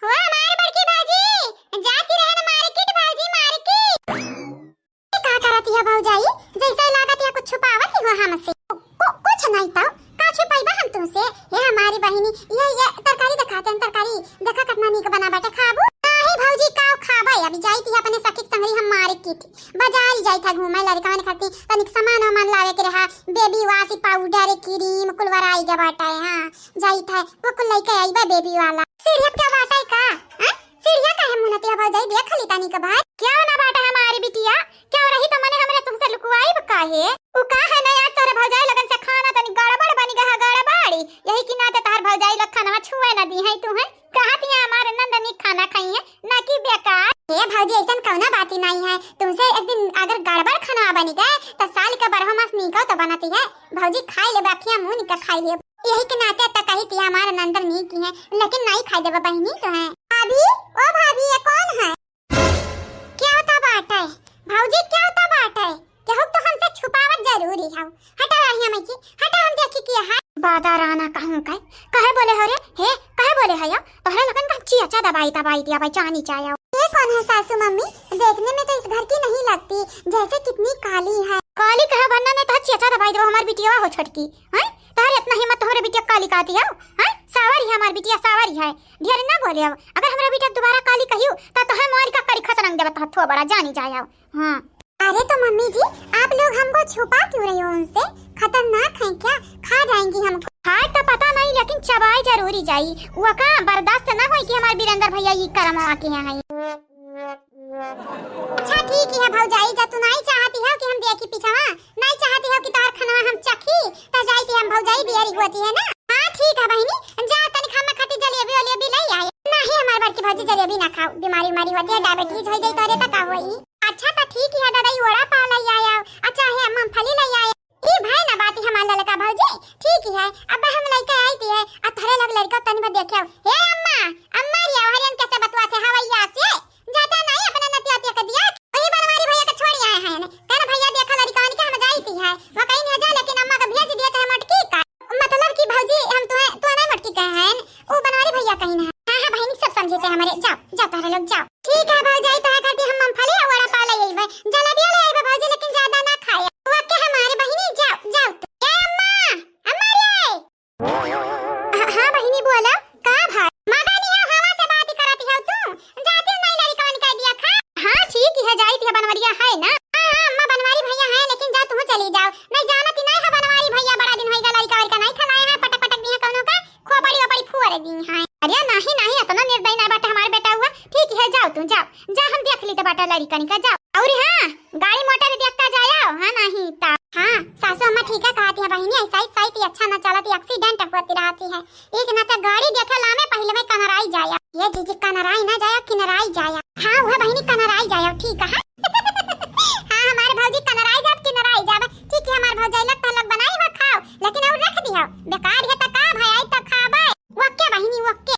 ओ हमार बड़की भौजी, जाती रहन मार्केट भौजी, मार्केट। का करत हिया भौजाई? जैसे लागत हिया कुछ छुपावत ही हो हमसे। कु-, कुछ नहीं तो, का छुपाइबा हम तुमसे? हे हमारी बहिनी, ये, ये तरकारी दिखाते हैं, तरकारी देखा कितना नीक बना बाटे, खाबू? नाही भौजी, का खाबे? अभी जाई थी अपने सखी के संगरी हम मार्केट, बाजार जाई था घूमे, लड़का मन खातिर तनिक सामान वामान लावे के रहा, बेबी वाश, पाउडर, क्रीम, कुल वराई के बाटे। हाँ, जाई था, वो कुल लेके आईबा बेबी वाला। सीढ़िया पे बाटे का? हाँ? सीढ़िया काहे मुनतिया भौजाई, देख ली तनी के भाई। क्यों ना बाटे हमारी बिटिया? क्यों रही तो मने हमरे तुमसे लुकुआई काहे? उ का है ना यार, तोहरे भौजाई लगन से खाना तनी गड़बड़ बनी गया, गड़बड़ी। यही की नाते तोहर भौजाई लोग खाना छुए ना दी है तू है। कहा तिया हमारे नंदनी खाना खाई है, ना कि बेकार। हे भौजी, ऐसन कौना बात ही नहीं है। तुमसे एक दिन अगर गड़बड़ खाना बनी गए तो साल का बारह मास नीको तो बनती है। भौजी खाई ले, बाखिया मुँह निका खाई ले। यही के नाते तो कही थी हमार नंदन नीक ही है, लेकिन नहीं खाई देबा बहिनी तो है। भाभी, ओ भाभी, ये कौन है? क्या होता बात है? भौजी, क्या होता बात है? केहू तो हमसे छुपावत जरूरी है। हटा रही हम की, हटा हम देखी किया है। बादा राना कहूँ का, कहे बोले हो रे? हे, कहे बोले हो या? तोहरे लगन का चियाचा दबाई दबाई दिया भाई, जानी चाहे। ये कौन है सासू मम्मी? देखने में तो इस घर की नहीं लगती, जैसे कितनी काली है। काली कहे भन्ना ने तो चियाचा दबाई दो हमार बिटिया हो छोटकी। हैं? तोहरे इतना हिम्मत, तोहरे बिटिया काली कहती हो? हैं? सावरी है हमार बिटिया, सावरी है। ढेर ना बोले अब। अगर हमरा बिटिया दोबारा काली कहियो, त तोहर मोरी का करी खसरंग देबे, तोहर थो बड़ा जानी जाए हो। हाँ। अरे तो मम्मी जी, आप लोग हमको छुपा क्यों रही हो उनसे? खतरनाक है क्या? खा जाएंगी हमको। खाए तो पता नहीं, लेकिन चबाए जरूरी जाई। वो का बर्दाश्त ना होई कि हमारे बीरेंद्र भैया ये करमवा के यहाँ आई। अच्छा ठीक है भौजाई, जब तू नहीं चाहती हो कि हम देखी पीछवा, नहीं चाहती हो कि तोहर खनवा हम चखी, तो जाई थी हम भौजाई देरी होती है ना। हाँ ठीक है बहिनी, जा तनिक हम खातिर जलेबी वलेबी ले आए। नहीं हमार बड़की भौजी जलेबी ना खाओ, बीमारी उमारी होती है, डायबिटीज हो जाई तोरे तो का होई। अच्छा तो ठीक है दादा, ई वड़ा पाव ले आया, अच्छा है मूंगफली ले आया। ई भाई ना बात हमार ललका भौजी, ठीक है, अब हम लेके आई थी है, आ थोड़े लोग लड़का तनी भर देखे। हे अम्मा, अम्मा रे, हरियन कैसे बतुआ थे हवैया से? ज्यादा नहीं अपने नतिया तिया के दिया। वही बनवारी भैया के छोड़ी आए हैं ने। कहना भैया देखा लड़का के हम जाई थी है। वो कहीं नहीं जा लेकिन अम्मा का भेज दिया चाहे मटकी का। मतलब कि भौजी हम तुम्हें, तू नहीं मटकी कहे हैं। वो बनवारी भैया कहीं ना। हाँ, हाँ बहिनी सब समझे थे हमारे। जाओ, जाओ तारा लोग जाओ। ठीक है भौजाई, तो है करती हम मूंगफली और वड़ा पाव ले आई भाई। जलेबिया ले आई भाई भौजी लेकिन ज्यादा ना खाए। वो के हमारे बहिनी जाओ, जाओ। ए अम्मा, अम्मा रे। हाँ, हाँ बहिनी बोला, का भाई? मगनिया हवा से बात करत हो तू? जाती नहीं लड़कवन कह दिया खा। हाँ ठीक है, जाई थी बनवरिया है ना। हाँ, हाँ अम्मा बनवारी भैया है, लेकिन जा तुम चली जाओ। नहीं जानती नहीं है बनवारी भैया, बड़ा दिन होइगा लड़का वड़का नहीं खिलाए हैं, पटक पटक दिया कौनो का, खोपड़ी ओपड़ी फुअर दी है। अरे नहीं नहीं, इतना निर्दयी नहीं बाटे हमारे बेटा हुआ। ठीक है जाओ तू जाओ, जा हम देख ली तो बाटा लड़कन का, जाओ। और हाँ, गाड़ी मोटर देखता जाया, हाँ नहीं ता। हाँ, सासू अम्मा ठीक है कहती है बहिनी, ऐसा ही सही थी, अच्छा न चलती, एक्सीडेंट होती रहती है। एक ना तो गाड़ी देखे लामे पहले में कनराई जाया। ये जीजी कनराई ना जाया, किनराई जाया। हाँ, वह बहिनी कनराई जाया, ठीक है। हाँ, हमारे भौजी कनराई जाब, किनराई जाब। ठीक है, हमारे भौजाई लग तो लग बनाई हो खाओ, लेकिन और रख दियो। बेकार है तो का भाई, आई तो खाबे। ओके बहिनी, ओके।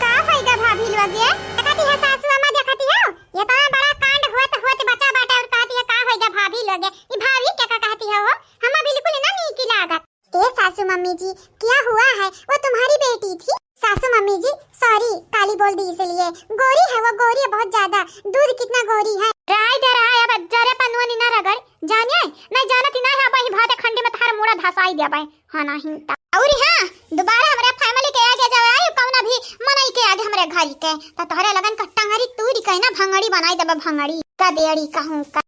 का होइगा भाभी लोग ये? देखती है सासू अम्मा, देखती हो? ये तो बड़ा कांड होत होत बचा बाटे और कहती है का होइगा भाभी लोग ये? ये भाभी के का कहती है वो? हमें बिल्कुल ना नीक लागत। ए सासू मम्मी जी, क्या हुआ है? वो तुम्हारी बेटी थी। सासू मम्मी जी, सॉरी, काली बोल दी इसलिए। गोरी है वो, गोरी है बहुत ज्यादा। दूध कितना गोरी है। राय दे रहा है, अब जरे पनुआ नी ना रगड़। जानिए, नहीं जानती ना है, अब ही भाते खंडी में तहार मुड़ा धसाई देबे। हाँ, नहीं ता। और हाँ, दोबारा हमरे फैमिली के आगे जब आयु कौना भी मनई के आगे हमरे घर के, तो तोहरे लगन का टंगरी तूरी के ना भंगड़ी बनाई देबे, भंगड़ी। गदेड़ी कहूँ का।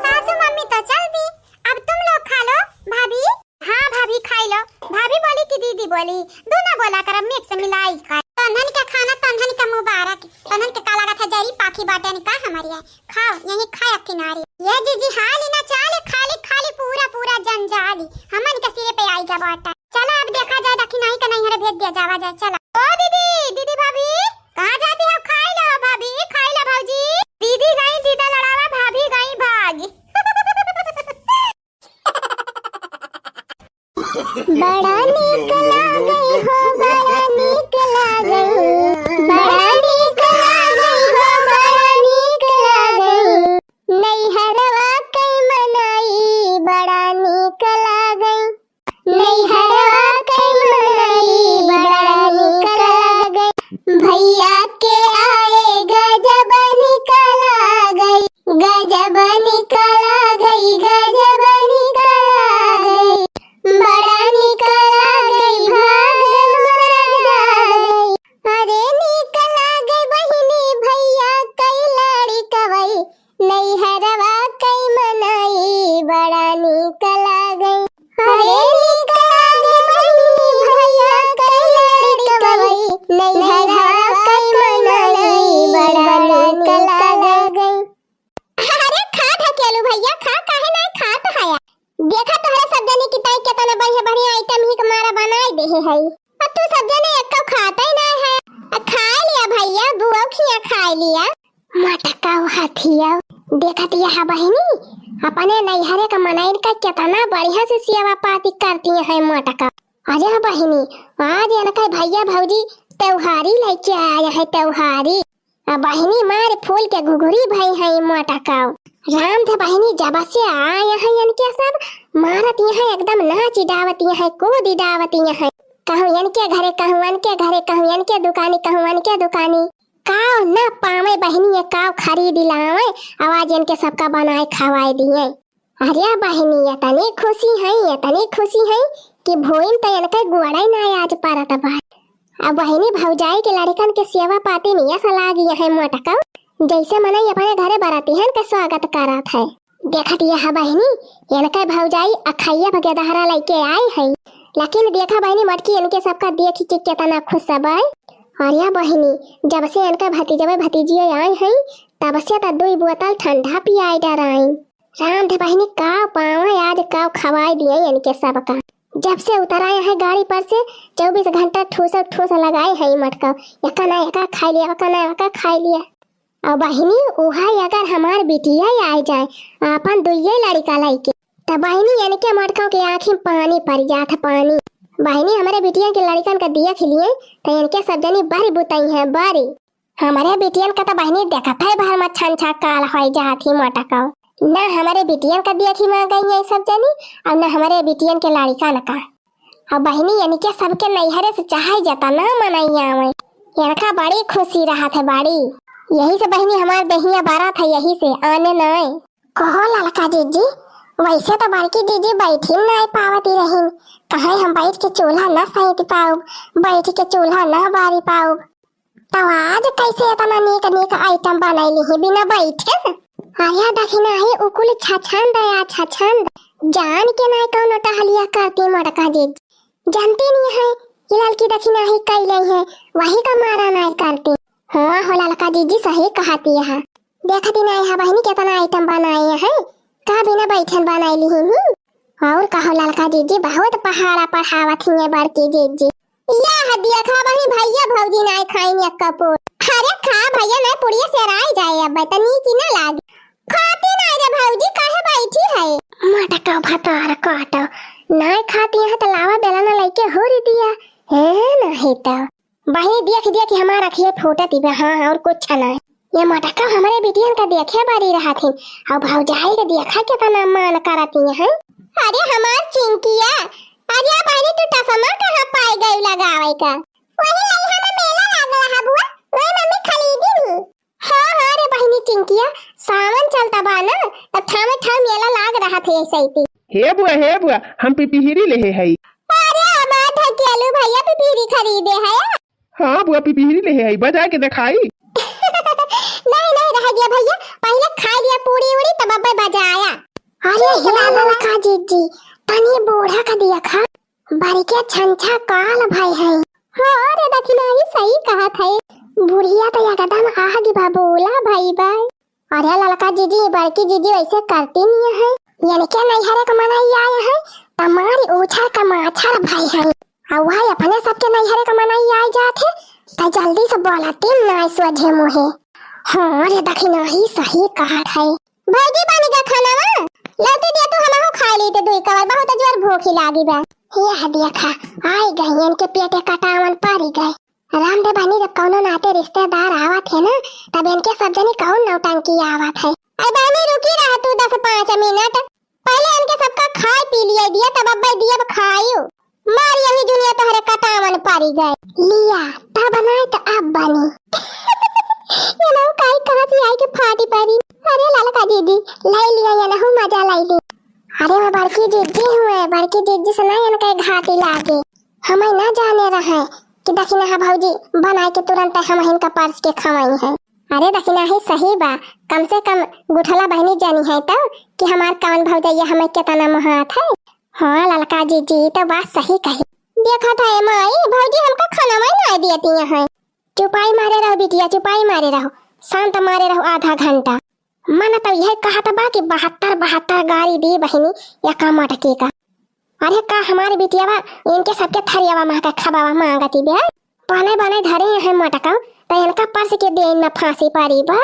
सासू मम्मी तो चल दी, अब तुम लोग खा लो। भाभी, हाँ भाभी, खाई लो। भाभी बोली कि दीदी बोली, दोनों बोला करब mix मिलाई कर। तन्हन के खाना तन्हन के मुबारक। तन्हन के का लागत है, जरी पाखी बाटे नि का हमारी है? खाओ, यही खाए किनारे। ये जीजी, हाली ना चाले, खाली खाली पूरा पूरा जंजाली हमन के सिरे पे आई गया बाटा। चला अब देखा जाए, दखिनाही के नैहरे भेज दिया जावा जाए। चला। ओ दीदी, दीदी भाभी, कहाँ जाती हो? खाई लो भाभी, खाई लो भौजी। दीदी गई दीदा लड़ावा, भाभी गई भाग। बड़ा नीक लागई हो, बड़ा नीक लागई, बड़ा नीक लागई हो, बड़ा नीक लागई। नैहरवा कई मनई बड़ा नीक लागई, नैहरवा कई मनई बड़ा नीक लागई। भैया के आए गजब निकला गई, गजब निकला गई, गजब निकला गई, बड़ा निकला गई, भाग मरा गई। अरे निकला गई बहिनी भैया कई लड़ी कवई, नैहरवा कई मनई बड़ा निकला गई। अरे निकला गई बहिनी भैया कई लड़ी कवई, नैहरवा कई मनई बड़ा निकला गई। अरे खा ढकेलू भैया, खा, काहे नाहीं खात हया? देखा तोहरे सब जने की ताई केतना बढ़िया बढ़िया item ही के मारा बनाई देहे हई। अब तू सब जने एक्को खाते ही नाहीं है। आ खाए लिया भैया, बुआऊ खिया खाए लिया। मटकाऊ हथियाऊ, देखत यह बहिनी, अपने नैहरे का मनइन का केतना बढ़िया से सेवा पाती करती है मटका। अरे बहिनी, आज इनका भैया भौजी त्योहारी लेके आया है, त्योहारी। आ बहिनी मार फूल के घुघुरी भई है मटकाऊ। राम थे बहिनी जब से आया है इनके सब, मारत यहाँ एकदम नाच डावत यहाँ, कूद डावत यहाँ। कहूँ इनके घरे, कहूँ इनके घरे, कहूँ इनके दुकानी, कहूँ इनके दुकानी। काव न पावे बहिनी, ये काव खरीद लावे, आवाज इनके सबका बनाए खवाए दिए। अरे बहिनी, इतनी खुशी है, इतनी खुशी है कि भोइन तो इनके गोड़े ना आज परत बा। अब बहिनी भौजाई के लड़कन के सेवा पाती नियस लागी है मोटका, जैसे मनई अपने घरे बरातिहन के स्वागत करत है। देखत यह बहिनी, इनके भौजाई अखैया भगेदहरा लइके आई है, लेकिन देखा बहिनी मटकी इनके सबका देखी के केतना खुश सब है। अरे बहिनी, जब से इनका भतीजवे भतीजिया आए हैं, तब से त दुई बोतल ठंडा पियाए डराई। राम धे बहिनी, का पावे आज, का खवाए दिए इनके सबका। जब से उतराए हैं गाड़ी पर से, चउबीस घंटा ठूस ठूस लगाए हैं मटका, एका ना एका खाई लिया, एका ना एका खाई लिया। और बहिनी, उहाई अगर हमार बिटिया आए जाए, आपन दुइये लड़का लइके, त बहिनी, इनके मटका के आँखी में पानी पड़ जात है, पानी। बहिनी, हमरे बिटियन के लड़कन का देख लिए, त इनके सब जनी बरी बुतई हैं, बरी। हमरे बिटियन का त बहिनी देखत है भर में छन छक्काल होई जात ही मटका। ना हमरे बिटियन का देखी में गई हैं सब जनी, और ना हमरे बिटियन के लड़कन का। अब बहिनी, इनके सबके नैहरे से चाहे जतना मनई आवे, इनका बड़ी खुशी रहत है, बड़ी। यही से बहिनी हमार देहिया बरत है, यही से आने नाय। कहो ललका जीजी, वैसे तो बड़की जीजी बैठी नाय पावती रहीन, कहे हम बैठ के चूल्हा न सैंत पाउब, बैठ के चूल्हा न बारी पाउब। तो आज कैसे इतना नीक नीक item बनैली ही बिना बैठे? अरे दखिनाही उकुल छछंद या छछंद। जान के नाय कौनो टहलिया करती मोटका जीजी। जानती नहीं है कि ललकी दखिनाही कैले है, वही का मारा नाय करती। हाँ हो ललका जीजी सही कहती है। देखती नाय है बहिनी केतना item बनाए हैं। का बिना बैठन बनैली ही? और कहो ललका जीजी बहुत पहाड़ा पढ़ावत ही है बड़की जीजी। यह देखा बहिनी, भैया भौजी नाय खाइन एक्का पूर। अरे खा भैया, नाय पुड़िया सेराई जाए, अब तनी की ना लागे। खाती नाय रे भौजी, काहे बैठी है? मटका भतार काटो, नाय खाती है तो लावा बेला ना लइके हुरी दिया। हे नहीं तो। बहिनी देख देख हमार अखिया फूटत ही बा, हाँ, और कुछ ना। ये मटका हमरे बिटियन का देखे बारी रहत ही, और भौजाई के देखा केतना मान करत ही हैं। अरे हमार चिंकिया, अरे बहिनी तू टसमा कहाँ पाए गई लगावे का? वही लइहा में मेला लागल है बुआ, वही मम्मी खरीदी नी। हाँ, हाँ रे बहिनी चिंकिया, सावन चलता बा ना, तब ठामे ठाम मेला लाग रहत है ऐसे ही। हे बुआ, हे बुआ, हम पिपिहिरी लेहे हई। अरे हमार ढकेलू भैया पिपिहिरी खरीदे है। हाँ बुआ, पिपिहिरी लेहे हई, बजा के देखाई। नहीं, नहीं, रह गया भैया, पहले खा लिया पूरी उड़ी, तब अब्बे बजाया। अरे ठीक हे बा। ललका जीजी, तनी बूढ़ा का देखा, बड़के छंछा काल भई है। हाँ रे दखिनही, सही कहत है। बुढ़िया तो एकदम आग बबूला भई बा। अरे ललका जीजी, बड़की जीजी वैसे करती नहीं है। इनके नैहरे के मनई आए हैं, त मारी उछर के माछर भई है। आ वही अपने सबके नैहरे के मनई आए जात है, त जल्दी से बोलती ना सोझे मुँहे। हाँ रे दखिनही, सही कहत है। भौजी, बनी गा खाना वा? लौटे दिया तू, हमहू खाई ली ते दुई कवर, बहुत जोर भूखी लागी बा। यह देखा, आई गई, इनके पेटे कटावन पड़ी गए। राम दे बहिनी, जब कौनो नाते रिश्तेदार आवत है ना, तब इनके सब जनी कौन नौटंकी आवत है। अरे बहिनी, रुकी रहा तू दस पाँच मिनट, पहले इनके सबका खाए पी लिया दिया, तब अब्बे दिया खायू। मार यही दुनिया तोहरे कटावन पड़ी गए। लिया, तब बनाए तो अब बनी। ये लोग काई कहाँ से आई के फाटी पड़ी। अरे ललका दीदी, लाई लिया, ये नहु मजा लाई ली। अरे वो बड़की जिज्जी हुए, बड़की जिज्जी से ना इनके घाटी लागे। हमें ना जाने रहे कि दखिनहा भौजी बनाए के तुरंत हम इनका परस के खवाई है। अरे दखिनही, सही बा, कम से कम गुठला बहिनी जानी है तो कि हमार कवन भौजैया हमें केतना मोहात है। हाँ ललका जीजी, ई तो बात सही कही। देखत है माई, भौजी हमका खाना वाई ना देती हैं। चुपाई मारे रहो बिटिया, चुपाई मारे रहो, शांत मारे रहो आधा घंटा। मन तो यह कहत बा कि बहत्तर बहत्तर गारी दी बहिनी एका मटकी का। अरे का हमारे बिटियावा इनके सबके थरियावा माँ का खबावा मांगती बे। बने बने धरे हैं मटका, तो इनका परस के दे न फांसी पारी बा।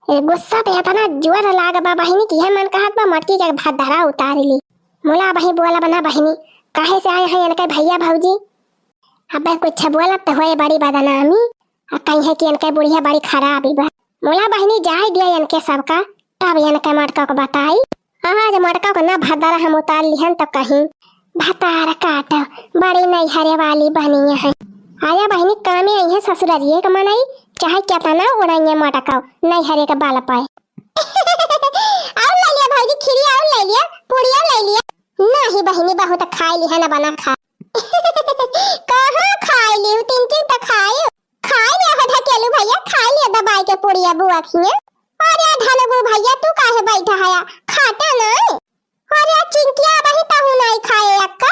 ए, गुस्सा तो इतना जोर लाग बा बहिनी कि यह मन कहत बा मटकी के भदरा उतार ली। मुला बही बोला बना बहिनी, काहे से आए हैं इनके भैया भौजी? अबे कुछ बोलब तो होए बड़ी बदनामी, आ कहीं है कि इनके बुढ़िया बड़ी खराब ही बा। मुला बहिनी जाए दिया इनके सबका, तब इनके मटका को बताई। आज मटका को ना भदरा हम उतार लिहन तो कहीं भतार काट, बड़ी नैहरे वाली बनी है। आया बहिनी, कामे आई है ससुररिये के मनई, चाहे केतना उड़ाइए मटका, नैहरे के बल पाए। और ले लिया भौजी खीरी, और ले लिया पूड़िया, ले लिया। नहीं बहिनी, बहुत खाई ली है ना बना खा। कहाँ खाई ली, तीन तीन तो खाई। खाई लिया है ढकेलू भैया, खाई लिया दबाई के पूड़िया बुआ खिए। अरे ढलगू भैया, तू काहे बैठा है, खाटा ना? अरे चिंकिया, अबही तहू नाई खाए अक्का।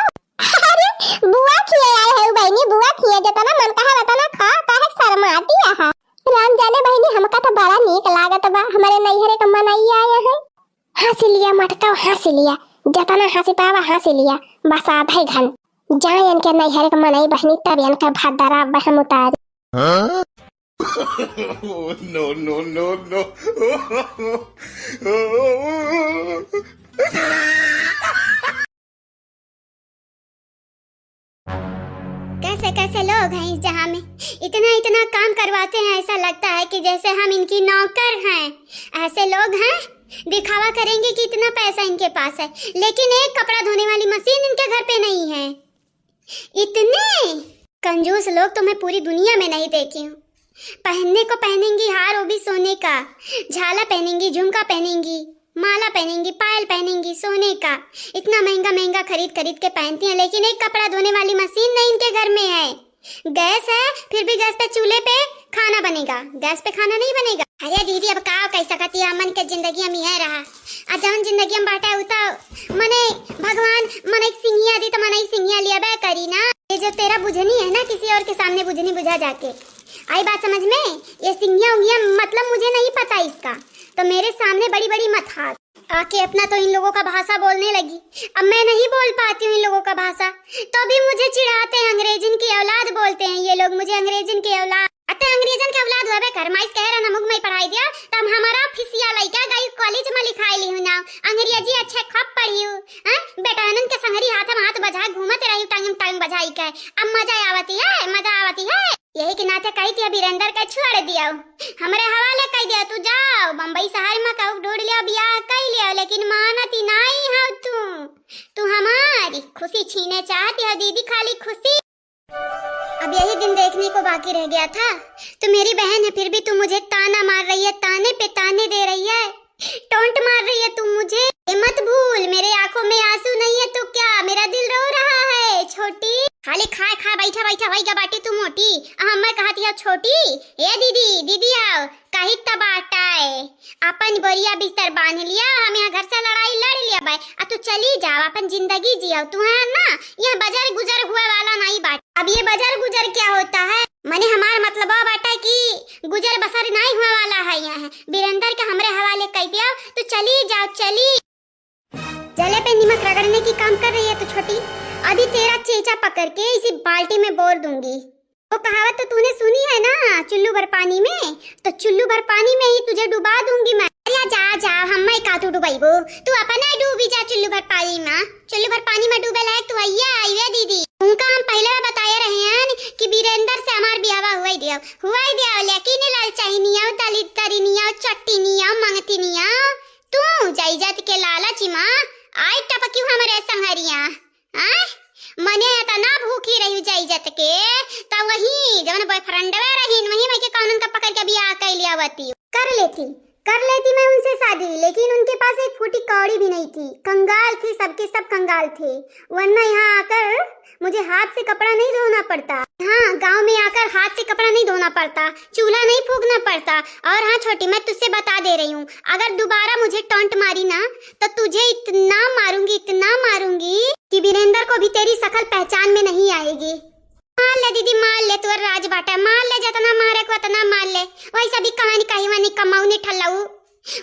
अरे बुआ खिए आए है बहिनी, बुआ खिए, जतना मन कहा वतना खा, काहे शर्माती रहा? राम जाने बहिनी, हमका तो बड़ा नीक लागत बा हमरे नैहरे के मनई आए हैं। हंस लिया मटका, हंस लिया, जतना हंस पावा हंस लिया, बस आधा ही घन। जाए इनके नैहरे के मनई बहिनी, तब इनका भदरा बहम उतारी। हाँ? Oh, no, no, no, no। कैसे कैसे लोग हैं इस जहाँ में, इतना इतना काम करवाते हैं, ऐसा लगता है कि जैसे हम इनकी नौकर हैं। ऐसे लोग हैं, दिखावा करेंगे कि इतना पैसा इनके पास है, लेकिन एक कपड़ा धोने वाली मशीन इनके घर पे नहीं है। इतने कंजूस लोग तो मैं पूरी दुनिया में नहीं देखी हूँ। पहनने को पहनेंगी हार, वो भी सोने का, झाला पहनेंगी, झुमका पहनेंगी, माला पहनेंगी, पायल पहनेंगी सोने का। इतना महंगा महंगा खरीद खरीद के पहनती हैं, लेकिन एक कपड़ा धोने वाली मशीन नहीं इनके घर में है। गैस है, फिर भी गैस पे, चूल्हे पे खाना बनेगा, गैस पे खाना नहीं बनेगा। अरे दीदी, अब का कह सकती है, हमन के जिंदगी में यह रहा। आ जौन जिंदगी में बाटे, उ तो मने भगवान मनई सिंगिया दी, तो मनई सिंगिया लिया बे करी ना। ये जो तेरा बुझनी है ना, किसी और के सामने बुझनी बुझा जाके। आई बात समझ में? ये सिंगिया उंगिया मतलब मुझे नहीं पता इसका, तो मेरे सामने बड़ी बड़ी मत हाथ। आके अपना तो इन लोगों का भाषा बोलने लगी। अब मैं नहीं बोल पाती हूँ इन लोगों का भाषा, तो भी मुझे चिढ़ाते हैं, अंग्रेजन की औलाद बोलते हैं ये लोग मुझे, अंग्रेजन की औलाद। अते अंग्रेजन के औलाद हुआ बे, घर माइस कह रहा ना, मुख में पढ़ाई दिया, तब हमारा फिसिया लइका गई कॉलेज में लिखाई ली हूँ ना, अंग्रेजी अच्छे खप पढ़ी हूँ, हैं? बेटानन के संगरी हाथ में हाथ बजा घूमत रही, टांग में टांग बजाई के। अब मजा आवती है, मजा आवती है। यही के नाते कही थी, अब वीरेंद्र के छोड़ दियो, हमरे हवाले कह दियो, तू जाओ बम्बई शहर में कहूँ ढूंढ लियो, बियाह कर लियो, लेकिन मानती नहीं हो तू। तू हमारी खुशी छीने चाहती हो दीदी, खाली खुशी। अब यही दिन देखने को बाकी रह गया था। तू मेरी बहन है, फिर भी तू मुझे ताना मार रही है, ताने पे ताने दे रही है। टोंट मार रही है तू मुझे। ये मत भूल, मेरे आंखों में आंसू नहीं है तो क्या, मेरा दिल रो रहा है छोटी। खाली खाए खाए बैठा बैठा होई गा बाटी तू मोटी। आ, मैं कहती है छोटी, ए दीदी, दीदी आओ, आही त बाटै, अपन बोरिया बिस्तर बांध लिया, हम यहाँ घर से लड़ाई लड़ लिया बाय, आ तू चली जाओ, अपन जिंदगी जियो। तू है ना, यहाँ बजर गुजर हुए वाला नहीं बाटे। अब ये बजर गुजर क्या होता है? मने हमार मतलब बाटे कि गुजर बसर नहीं हुए वाला है यहाँ। बीरेंद्र के हमरे हवाले कह दिया, तू चली जाओ, चली। जले पे नमक रगड़ने की काम कर रही है तू छोटी, अभी तेरा चेचा पकड़ के इसी बाल्टी में बोर दूंगी। वो कहावत तो तूने सुनी है ना, चुल्लू भर पानी में, तो चुल्लू भर पानी में ही तुझे डुबा दूंगी मैं। अरे जा, जा, हम्मे का तू डुबाइबो, तू अपना डूबी जा चुल्लू भर पानी में। चुल्लू भर पानी में डूबे लायक तू हइया आइवे दीदी। उनका हम पहले बताए रहे हैं कि बीरेंद्र से हमार बियाह हुआ दियो, हुआ दियो, लेकिन लालचाही नहीं आओ, दलित तरी नहीं आओ, चट्टी नहीं आओ, मंगती नहीं आओ। तू जाइजत के लालच मा आई टपकिउ हमरे संहरिया, आय? मने एतना भूखी रही जाइजत के, त वही जवन boyfriendवे रहीन, वही में के कौनन का पकड़ के बियाह कर लिया वती। कर लेती, कर लेती मैं उनसे शादी, लेकिन उनके पास एक फूटी कौड़ी भी नहीं थी। कंगाल थे, सबके सब कंगाल थे, वरना यहाँ आकर मुझे हाथ से कपड़ा नहीं धोना पड़ता। हाँ, गांव में आकर हाथ से कपड़ा नहीं धोना पड़ता, चूल्हा नहीं फूकना पड़ता। और हाँ छोटी, मैं तुझसे बता दे रही हूँ, अगर दोबारा मुझे टॉन्ट मारी ना, तो तुझे इतना मारूंगी, इतना मारूंगी कि बीरेंद्र को भी तेरी शकल पहचान में नहीं आएगी। मार ले दीदी, मार ले, तोर राज बाटा, मार ले, जितना मारे को उतना मार ले। वैसे भी कहानी कही वनी कमाऊ नहीं ठल्लाऊ।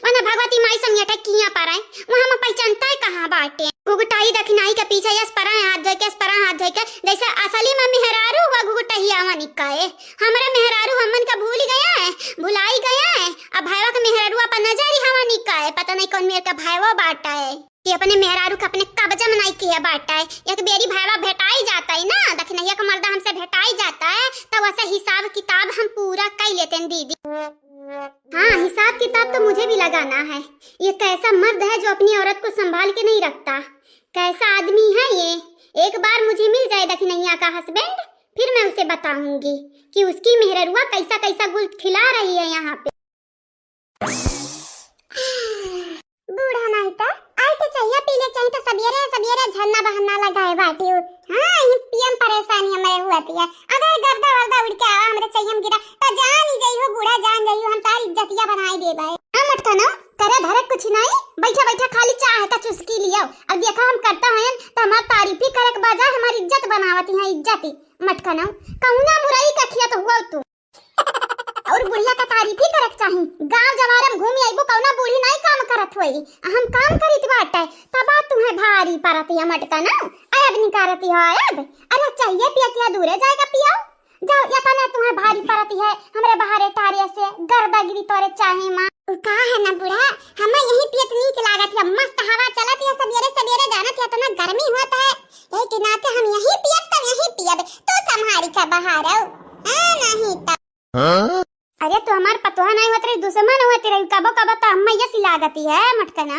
वना भगवती माई संग अटक किया पराए, वहाँ में पहचानता है कहाँ बाटे। घुघुटाई दखिनाई के पीछे यस पराए हाथ धोए के, यस पराए हाथ धोए के, जैसे असली में मेहरारू हुआ घुघुटहिया वनी कहे। हमरे मेहरारू हमन का भूल गया है, भुलाई गया है। अब भाईवा के मेहरारू अपन नजर ही हवा निकाए, पता नहीं कौन मेर का भाईवा बाटा है कि अपने मेहरारू के अपने कब्जा में नहीं किया बाटा है। एक बेरी भाईवा भेटाई जाता है ना, दखिनैया का मर्दा हमसे भेटाई जाता है, तो वैसे हिसाब किताब हम पूरा कर लेते हैं दीदी। हाँ, हिसाब किताब तो मुझे भी लगाना है। ये कैसा मर्द है जो अपनी औरत को संभाल के नहीं रखता, कैसा आदमी है ये? एक बार मुझे मिल जाए दखिनैया का husband, फिर मैं उसे बताऊंगी कि उसकी मेहररुआ कैसा कैसा गुल खिला रही है यहाँ पे। बूढ़ा नहीं तो आई तो चाहिए पीने चाहिए तो सबियरे सबियरे झरना बहना लगाए बाटी हो। हाँ, ये पियम परेशानी हमरे हुआ थी है। अगर गर्दा वर्दा उड़ के आवा हमरे चाहिए हम गिरा तो जान ही जाई हो बूढ़ा, जान जाई हो, हम तार इज्जतिया बनाई देबे। हाँ मटकनो, करे धरे कुछ नहीं, बैठा बैठा खाली चाह का चुस्की लियो। अब देखा हम करता हयन तो हमार तारीफ ही करे के बजाय हमार इज्जत बनावत है, इज्जत ही। मटकनो, कौना मुरई का खिया तो हुआ तू। और बुढ़िया का तारीफ ही करे के चाही। गांव जवार में घूमी आइबू, कौना बूढ़ी नहीं काम करत होई। हम काम करीत बाटे, तब तुम्हें भारी परत है मटकनो। अब निकारत है अब। अरे चाहिए पिया किया दूरे जाएगा पियाओ। जाओ, या तने तुम्हें भारी परत है, हमरे बहारे टारे से गर्दागिरी तोरे चाहे माँ। उ का है ना बूढ़ा, हमें यही पियत नीक लागत है, मस्त हवा चलत है, सबेरे सबेरे जानत है, इतना गर्मी होत है, यही के नाते हम यही पियत तब यही पियब, तू संभारी का बहारो, आ नहीं त। हाँ? अरे तू हमार पतोह नहीं होत रही, दुश्मन होत रही, कबो कबो तो हमें यस लागती है मटकना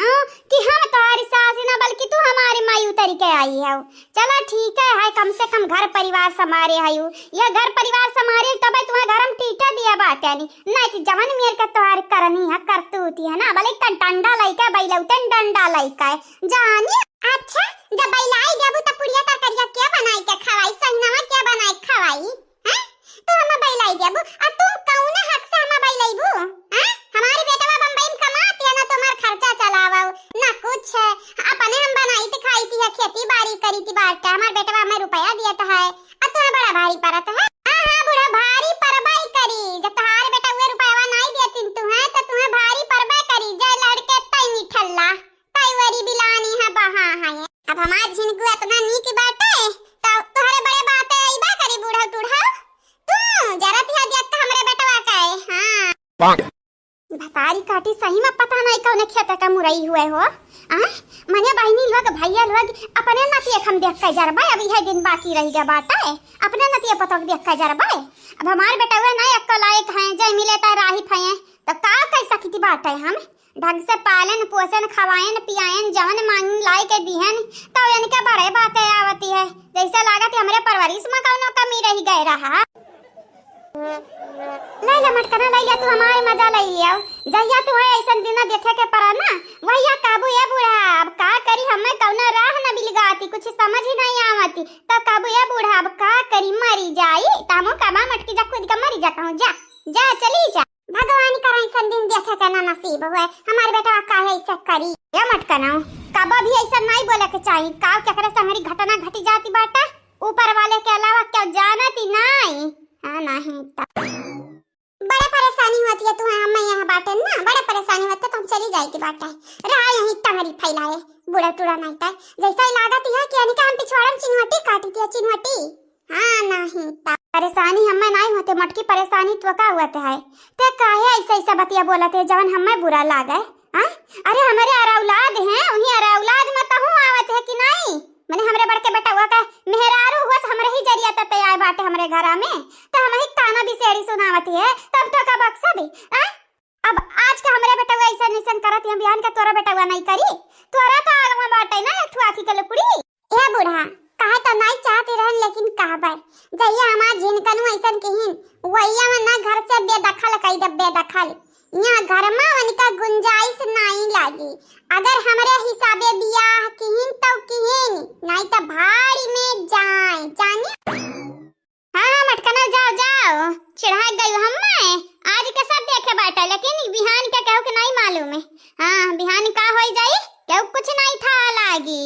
कि हम तोहारी सास ना बल्कि तू हमारी माई उतरी के आई है। चला ठीक है, है कम से कम घर परिवार समारे हयू। ये घर परिवार समारे तबे तुम्हें घर में टीटा दिया बाटे नी। नहीं तो जवन मेर के तोहार करनी है, करतूती है ना, भले इतना डंडा लइके बैलौते डंडा लइके जानी। अच्छा, जब बैलाई देबू त पुड़िया तरकरिया के बनाई के खवाई, सहिनवा के बनाई के खवाई? हैं? तू हमें बैलाई देबू, आ तू कौने हक से हमें बैलाइबू? हैं? हमारी बेटवा बम्बई में कमात है ना, तुम्हार खर्चा चलावो, ना कुछ है। अपने हम बनाई थी, खाई थी, खेती बाड़ी करी थी, बाटा हमार बेटवा हमें रुपया दिया था है, आ तुम्हें बड़ा भारी परत है। हाँ, हाँ, बूढ़ा भारी परबाई करी, जब तुम्हारे बेटा हुए रुपया नहीं दिया तीन तू है, तो तुम्हें भारी परबाई करी, जय लड़के तई निठल्ला। कई वरी बिलानी है बहा है। अब हमार झिनकू इतना नीक बाटे, तो तोहरे बड़े बाते अइबा करी बूढ़ा टूढ़ा। तू जरा ध्यान दिया तो हमरे बेटवा का है, हाँ। भतारी काटी सही में पता नहीं कौने खेत का मुरई हुए हो। आ? मने बहिनी लोग, भैया लोग, अपने नतिया हम देख के जरबे, अब यह दिन बाकी रह गया बाटे, अपने नतिया पतोह देख के जरबे। अब हमार बेटवा नहीं अक्का लायक है, जय मिले ता राही फये, तो का कह सकती बाटे हम? ढंग से पालन पोषण, खवायन पियायन, जवन मांगी लाई के दिहन, तो इनके बड़े बातें आवती है। जैसे लागत है हमरे परवरिश में कौनो कमी रह गए रहा। ले ले मटकना, ले ले, तू हमारे मजा ले लियो। जहिया तू है ऐसन दिन देखे के पड़ा ना, वहिया काबू ए बूढ़ा, अब का करी, हमें कौनो राह न मिल गाती, कुछ समझ ही नहीं आवती। तो काबू ए बूढ़ा, अब का करी, मरी जाई, तामो काबा मटकी जा, खुद का मरी जा कहूँ, जा, जा, चली जा। भगवान करे तन दिन देखे के ना नसीब हुए, हमार बेटवा काहे ऐसे करी। ए मटकनऊ, कब भी ऐसा नहीं बोले के चाही। का केकरे संगरी घटना घटी जाती बाटे, ऊपर वाले के अलावा क्यों जानती नहीं? हाँ, नहीं त बड़े परेशानी होती है तुहे, हम यहाँ बाटे ना, बड़े परेशानी होते तो हम चली जाए के बाटे। रहा यहीं टंगरी फैलाए, बूढ़ा टूढ़ा नहीं त। जैसा ही लागत है कि यानी कि हम पिछवाड़न चिन्हवटी काटी थी, चिन्हवटी। हाँ, नहीं त। परेशानी हमें नहीं होते, मटकी परेशानी तो का हुआ है? ते काहे ऐसा ऐसा बतिया बोलत है जवन हमें बुरा लागे? हाँ? अरे हमरे अरे औलाद हैं, उन्हीं अरे औलाद में तहूँ आवत है कि नहीं? मने हमरे बड़के बेटवा का मेहरारू हुआ से हमरे ही जरिया त तैयार बाटे हमरे घरा में, त हम ही ताना बिसेड़ी सुनावत है, तब तो का बक्सा भी, हाँ? अब आज का हमरे बेटवा ऐसा निसन करत है, बिहान का तोरा बेटवा नहीं करी, तोरा तो आगवा बाटे ना एक ठो आँखी के लुकड़ी। ए बूढ़ा, कहे तो नाई चाहती रहन, लेकिन कहबे, जहिया हमार झिनकनू ऐसन किहिन, वहिया में ना घर से बेदखल कई दे, बेदखल। यहाँ घर में उनका गुंजाइश नाई लागी। अगर हमरे हिसाबे बियाह किहिन तो किहिन, नाई तो भाड़ी में जाए, जाने। हाँ, हाँ, मटकना, जाओ, जाओ, चिढ़ा गई हम्मे। आज के सब देखे बाटे, लेकिन बिहान के केहू के नहीं मालूम है। हाँ, बिहान का होई जाई, केहू कुछ नहीं था लागी।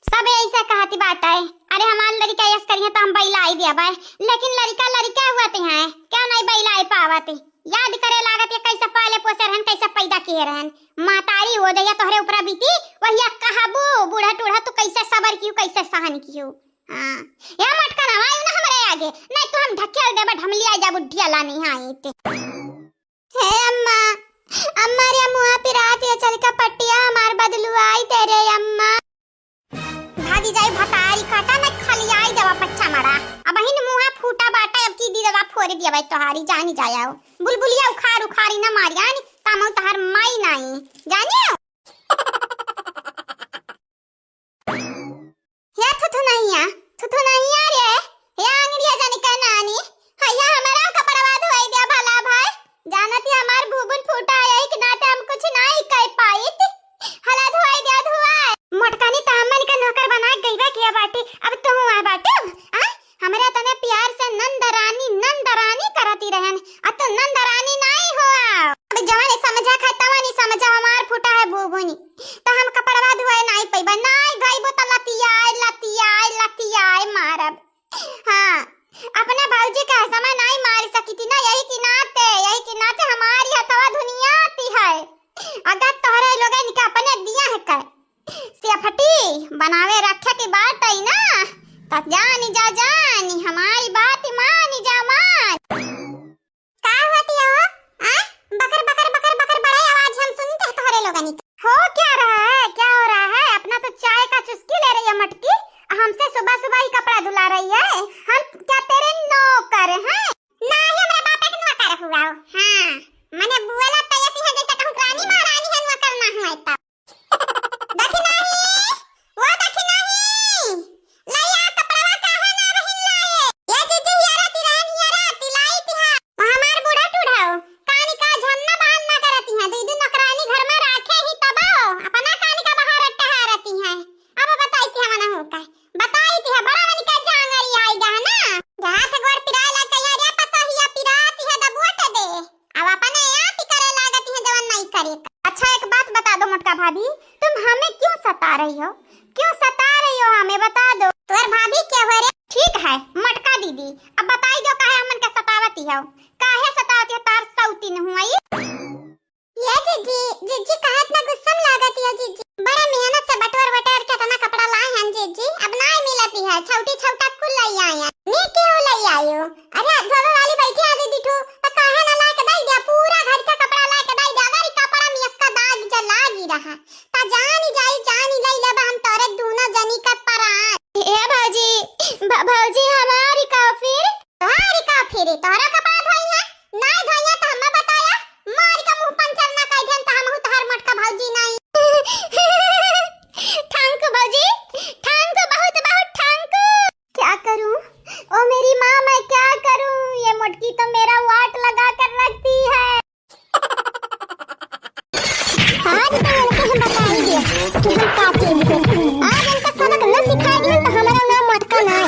सब ऐसे कहती बाटे, अरे हमार लड़का यस करिए तो हम बैलाई देबे, लेकिन लड़का लड़का हुआ ते हैं, क्या नहीं बैलाई पावत? याद करे लागत ये कैसे पाले पोसे रहन, कैसे पैदा किए रहन। महतारी हो जाइया तोहरे ऊपरा बीती, वहिया कहबू, बूढ़ा टूढ़ा तू कैसे सबर कियो, कैसे सहन कियो। हाँ, या मटका ना आयु ना हमरे आगे, नहीं तो हम ढकेल देबे, ढमलिया जाबू, ढियाला नहीं आई ते। हे अम्मा, अम्मा रे मुआ पिरात ये चल का पट्टिया हमार बदलुआई दे रे अम्मा। भागी जाई भतारी काटा में खलियाई देवा पच्चा मड़ा। अब हिन मुआ फूटा बाटा, अब की दीदा फोड़ दिया भाई तोहारी, जानी जाया हो। बुलबुलिया उखाड़ उखाड़ी ना मारियानी, तामो तोहार माई नाई। जानियो? हे थुथुनैया, थुथुनैया रे, हे आंगरिया जानी के नानी, हैया हमारा कपड़वा धोई दिया भला भाई। जानत ही हमार भूबुन फूटा है, यही के नाते हम कुछ नहीं कह पाइत। हला धोई दिया धोआ। मोटकानी त हमन के नौकर बना के गईबे किया बाटी, अब तू हुआ बाटू, आ? हमरे तने प्यार से नंद रानी, नंद रानी करती रहन, अब तो नंद रानी नहीं हुआ। अब जवन समझा खा तवन ही समझा, हमार फूटा है भूबुनी। त हम कपड़वा धोए नाई पइबा, नाई धोइबो त लतियाए, लतियाए, लतियाए मारब। हाँ, अपने भौजी के समय नाई मार सकी थी ना, यही की नाते, यही की नाते हमारी हथवा धुनियाती है। अगर तोहरे लोगन के अपने दिया है कर, सेफटी बनावे रखे की बात है ना, त जानी जा जानी, हमारी बात मानी जा मान। का होती हो? आ? बकर, बकर, बकर, बकर, बड़ा आवाज हम सुनते हैं तोहरे लोगनी के। हो क्या रहा है? क्या हो रहा है? अपना तो चाय का चुस्की ले रही है मटकी, हमसे सुबह सुबह ही कपड़ा धुला रही है। हम क्या तेरे नौकर हैं? ना ही हमरे बापे के नौकर हुआ हो। हाँ, मने बुएला तो ऐसी है जैसे कहूँ रानी महारानी है, नौकर ना हुआ है तब। दखिनाही, ओ दखिनाही, लइया कपड़वा काहे ना बहिन लाए? ये जीजी हियरा तिरान हियरा तिलाई तिहा। हमार बूढ़ा टूढ़ाओ, कानी का झन्ना बहान ना करती हैं, दीदी नौकरानी घर में राखे ही तबो, अपना कानी का बाहर टहारती हैं। अब बताई थी हमन हो का, बताई थी बड़ा मन का जांगरी आई गा ना। जहाँ से गोड़ पिराए लग गया रे पतोहिया पिराती है दबोट दे। अब अपने आप ही करे लागत है जवन नहीं करे। अच्छा एक बात बता दो मोटका भाभी, तुम हमें क्यों सता रही हो? क्यों सता रही हो हमें बता दो। तोर भाभी के हो रे? ठीक है मोटका दीदी, अब बताई दो काहे हमन के सतावती हो? काहे सतावती हो तार सौतीन हुआ ये? ये जीजी, जीजी काहे इतना गुस्सा में लागत हो जीजी? बड़ा मेहनत से बटोर बटोर के इतना कपड़ा लाए हैं जीजी, अब ना मिलती है, छौटी छौटा कुल ले आए हैं। नी क्यों ले आयो? अरे, धोवे वाली बैठी है दीदी ठू, तो काहे ना ला के दई दिया? पूरा घर का कपड़ा ला के दई दिया। अगर ई कपड़ा में एक्का दाग जा लागी रहा, तो जानी जाई, जानी लई लेबा हम तोरे दूनो जनी का परान। ए भौजी, भ-, भौजी हमारी का फिर? तोहारी का फिर? तोहरा कपड़ा धोई है? ना धोई है तो हमें बताया। मारी का मुंह पंचर ना कह देन तो हम तोहार मोटका भौजी नहीं। Thank you भौजी, thank you, बहुत बहुत thank you। क्या करूं? ओ मेरी माँ, मैं क्या करूं? ये मोटकी तो मेरा वाट लगा कर रखती है। आज तो इनके हम बताएंगे कि हम का चीज है। आज इनका सबक न सिखाएंगे तो हमारा नाम मोटका ना है।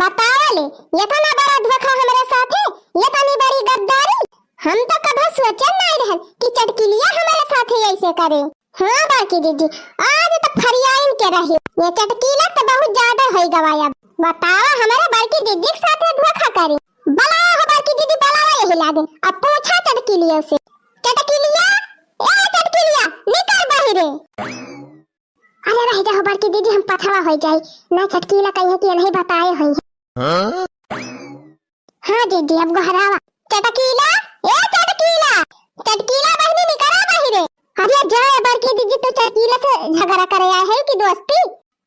बताओ ले, ये था ना बड़ा धोखा हमारे साथ है, ये था नहीं बड़ी गद्दारी। हम तो कभो सोचे नाहीं रहन कि चटकिलिया हमरे साथे ऐसे करे। हाँ बड़की दीदी, आज तो फरियाइन के रही। ये चटकीला तो बहुत ज्यादा होइ गवा अब। बतावा, हमरे बड़की दीदी के साथे धोखा करी। बुलावा हो बड़की दीदी, बुलावा यही लागे। अब पूछा चटकिलिया से। चटकिलिया, ए चटकिलिया, निकर बहिरे। अरे रह जाओ बड़की दीदी, हम पछवा होइ जाई। ना चटकीला कही है कि नहीं बताए हुई है। हाँ? हाँ दीदी, अब गोहरावा। चटकीला, ए चटकीला, चटकीला बहिनी निकरा बहिरे। अरे जा ए बड़की दीदी, तू चटकीला से झगड़ा करे आए है कि दोस्ती?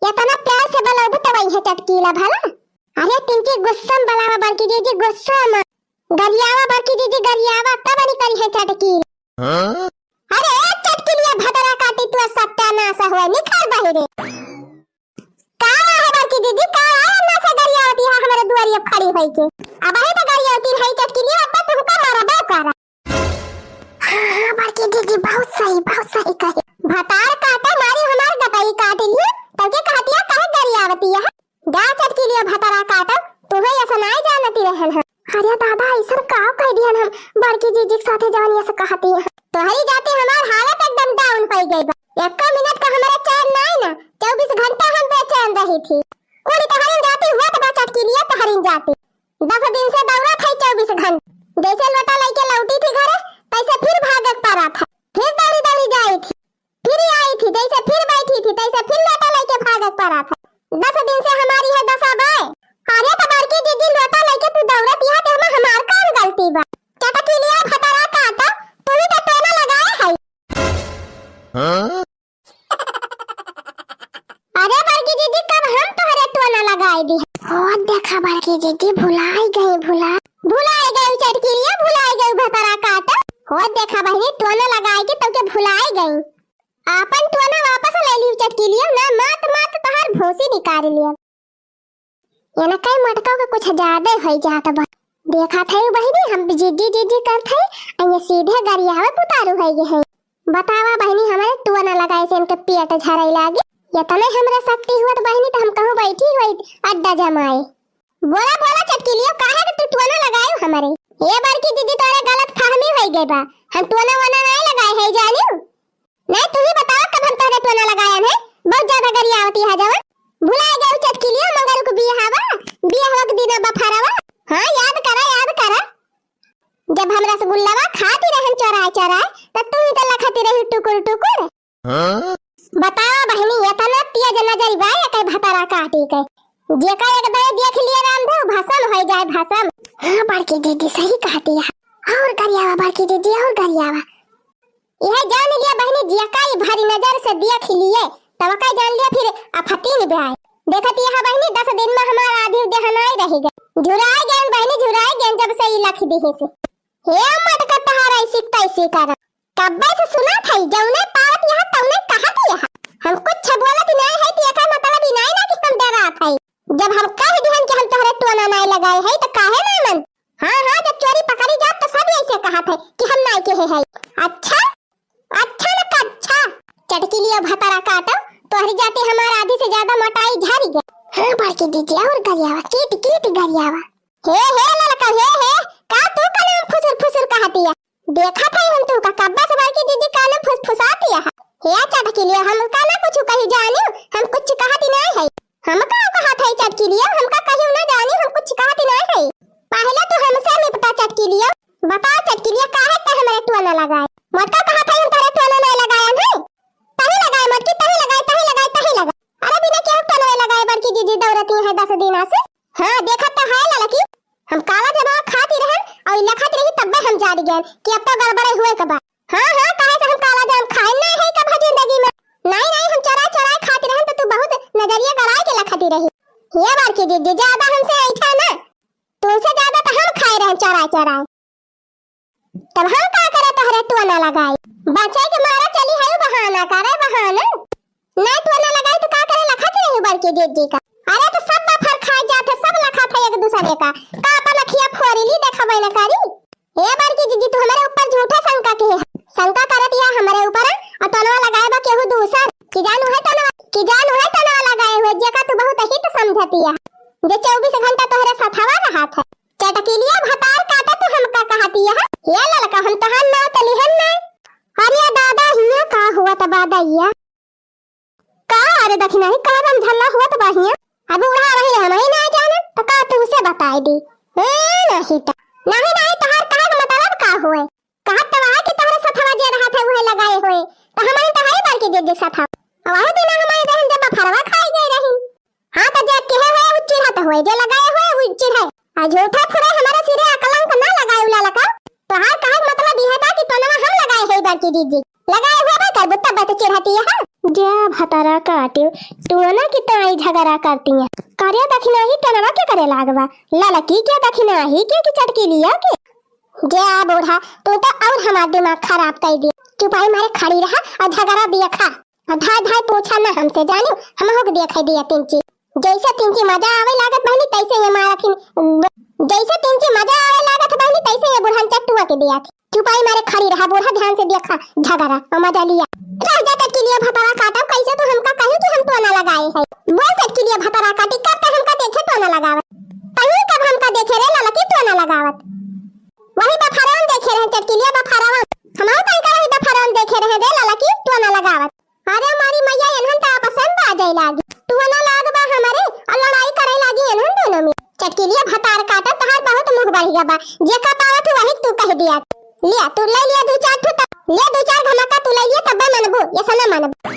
इतना प्यार से बुलाबू तब आई है चटकीला भला। अरे तिनकी गुस्सा में बुलावा बड़की दीदी, गुस्सा में। गरियावा बड़की दीदी, गरियावा, तब निकरी है चटकीला। हाँ? अरे ए चटकिलिया भतरा काटी, तू सत्यानाश हुआ, निकल बहिरे। का है बड़की दीदी, का है? अन्ना से गरियावती है हमरे दुआरिया खड़ी होई के। अब अही तो गरियावती है चटकिलिया, अब तुमका मारबे करा। हाँ, हाँ, बड़की दीदी, बहुत सही, बहुत सही कही। भतार काटे मारी हमार गटई काट लियो, तब के कहतिया काहे गरियावती है? जा चटकिलिया भतरा काटो, तुहे ऐसा नाहीं जानती रहन हम। अरे दादा, ऐसन का कह दिहन हम बड़की जीजी के साथे जवन ऐसे कहती है। तोहरी जाते हमार हालत एकदम down पड़ गई बा। एको मिनट का हमारा चैन नाहीं ना, चउबीस घंटा हम बेचैन रही थी। कुल तोहरिन जाती हुआ तो बा चटकिलिया तोहरिन जाती। दस दिन से दौड़त है चउबीस घंटा। जैसे लोटा लेके लौटी थी घरे, तैसे फिर भागक पड़ा था। फिर दौड़ी दौड़ी जाई थी। फिर आई थी, जैसे फिर बैठी थी, तैसे फिर लोटा लेके भागक पड़ा था। दस दिन से हमारी है दशा बाय। अरे तो बड़की दीदी लोटा लेके तू दौड़त यहाँ ते हमें हमार कौन गलती बा? चटकिलिया भतरा काटा, तू ही तो टोना लगाए है। हाँ? अरे बड़की दीदी, कब हम तोहरे टोना लगाए दी? ओ देखा बड़की दीदी, भुलाई गई, भुला, भुलाई गई चटकिलिया, भुलाई गई भतरा काटा। ओ देखा बहिनी, टोना लगाए के तब के भुलाई गई। आपन टोना वापस ले ली चटकिलिया, ना मात मात तोहार भूसी निकाल लिया। ये ना कई मटका के कुछ ज्यादा हो जात बा। देखा थे बहिनी, हम जिद्दी जिद्दी करत है, आ ये सीधे गरियावे पुतारू है ये है। बतावा बहिनी, हमारे टोना लगाए से इनके पेट झरे लागी। ये तने हमरे शक्ति हुआ तो बहिनी, तो हम कहूँ बैठी हुई अड्डा जमाए। बोला बोला चटकिलियो, काहे के तू टोना लगायो हमारे? ये बड़की दीदी तोरे गलत फहमी हो गई बा, हम टोना वोना नहीं लगाए है जानियो। नहीं, तू ही बतावा कब हम तोहरे टोना लगायन है? बहुत ज्यादा गरियावती है जवन। भुलाए गए चटकिलियो, मंगरू को बियाहवा, बियाहवा के दिना बफरवा। हाँ, याद करा, याद करा। जब हम रसगुल्लावा खाती रहन चोराए चोराए, तब तू ही तो लखती रही टुकुर टुकुर। हाँ? बतावा बहिनी, इतना तेज नजर बा एके भतरा काटी के। जेका एक दाई देख लिए रामदेव, भसम हो जाए, भसम। हाँ, बड़की दीदी सही कहती है। और गरियावा बड़की दीदी, और गरियावा। यह जान लिया बहिनी, जियका ई भारी नजर से देख लिए, तब का जान लिया फिर आफतीन ब्याय। देखत यह बहिनी, दस दिन में हमार आधी देहनाई रह गए, झुराए गए बहिनी, झुराए गए जब से ई लख दिहे से। हे मटका तहारा ऐसी तैसी कर, कब्बे से सुना था, जौने पावत यह तौने कहत यह। हम कुछ बोलत नहीं है, तो एकर मतलब ई नहीं ना कि हम डरात है। जब हम कह दिहन कि हम तोहरे टोना नहीं लगाए है, तो काहे ना मन? हाँ, हाँ, जब चोरी पकड़ी जात तो सब ऐसे कहत है कि हम नाई के है, है। अच्छा, अच्छा न का अच्छा। चटकिलियो भतरा काटो, तोहरी जाते हमार आधी से ज्यादा मोटाई झरी गया। हाँ, बड़की दीदी, और गरियावा, कीट, कीट गरियावा। हे, हे, ललका, हे, हे, का तू कलम फुसुर, फुसुर कहतिया? देखा था हम तू का कब्बा से बड़की दीदी कलम फुसफुसातिया है। हे, चटकिलियो, हम का ना कुछ कही जानियो, हम कुछ कहती नहीं है। हम का कहा था चटकिलिया, हमका कहियो ना जानी, हम कुछ कहत ना है। पहले तू हमसे निपटा चटकिलिया, बता चटकिलिया, काहे ते हमरे टोना लगाए? मोटका कहा था हम तोरे टोना नहीं लगाया है। तही लगाए मोटकी, तही लगाए, तही लगाए, तही लगाए। अरे बिना केहू टोना लगाए बड़की जीजी दौड़ती है दस दिना से। हाँ, देखत तो है ललकी, हम काला जमावा खाती रहन और लखत रही तब्बे हम जान गए कि अब तो गड़बड़े हुए के बा। हाँ, हाँ, काहे से हम काला जाम खाए नहीं है कभी जिंदगी में। नहीं, नहीं, हम चोराए, चोराए खाती रहन तो तू बहुत नजरिया गड़ाए के लखती रही। ये बड़की जीजी, ज्यादा हमसे ऐठा ना। तुमसे ज्यादा तो हम खाए रहन चोराए, चोराए। तब हम का करे तोहरे टोना लगाई? बचे के मारा चली है बहाना करे बहाना। नहीं टोना लगाई तो का करे लखती रही बड़की जीजी का? अरे तो सब बफर खाए जाते, सब लखत है एक दूसरे का। का अपन अखिया फोरी ली देखा बैना करी। ए बड़की जीजी, तू हमरे ऊपर झूठे शंका किहे है। शंका करत या हमरे ऊपर, और टोनवा लगाए बा केहू दूसर। कि जान उहे टोनवा, कि जान उहे टोनवा लगाए हुए, जेका तू बहुत हित समझतिया, जे चउबीस घंटा तोहरे सथवा रहत है। चटकिलिया भतार काटा तू हमका कहतिया है। ये ललका, नहीं तो। नहीं, नहीं, तोहार कहे के मतलब का होए? कहत तो है कि तोहरे सथवा जे रहत है, उहे लगाए होए। तो हमरे तो है बड़की दीदी सथवा। अब वही दिन हमरे रहन जब बफरवा खाई गई रही। हाँ, तो जे केहे होए, उ चिढ़त होए, जे लगाए होए, उ चिढ़े। आ झूठा फुरे हमारे सिरे अकलंक ना लगाए, उला लगा। तोहार कहे के मतलब इहे बा कि टोनवा हम लगाए है बड़की दीदी। लगाए हुए बा करबू तब तो चिढ़ती है। जे भतरा काटे, टोना की ताई झगड़ा करती है। करे दखिना ही टोनवा के करे लागबा? ललकी के दखिना ही के कि चटकी लिया के? जे आ बूढ़ा, तू तो और हमार दिमाग खराब कर दिया। चुपाई मारे खड़ी रहा और झगड़ा दिया खा। और धाय धाय पूछा ना हमसे, जानियो, हम होक दिया खाई दिया तिनची। जैसे तिनची मजा आवे लागत बहनी, तैसे ये मारत हिन। जैसे तिनची मजा आवे लागत बहनी, तैसे ये बुढ़न चट्टुआ के दिया थी। चुपाई मारे खड़ी रहा बूढ़ा, ध्यान से देखा झगड़ा और मजा लिया। रह जा चटकिलिया भतरा काटा, कैसे तू हमका कहीं कि हम टोना लगाए है। बोल चटकिलिया भतरा काटी, कब तक हमका देखे टोना लगावत? कहीं कब हमका देखे रे ललकी टोना लगावत? वही बफरवन देखे रहे चटकिलिया बफरवन। हमहू तनका वही बफरवन देखे रहे रे ललकी टोना लगावत। अरे मारी मैया, एनहन त आपस में बाजै लागी। टोना लागबा हमरे और लड़ाई करै लागी एनहन दोनों में। चटकिलिया भतार काटा, तहार बहुत मुँह बढ़िया बा। जेका पावत वही तू कह दिया। लिया, तू ले लिया दू चार ठो त-, लिया दू चार धमाका तू ले लिया, तब मनबू, ऐसा ना मनबू।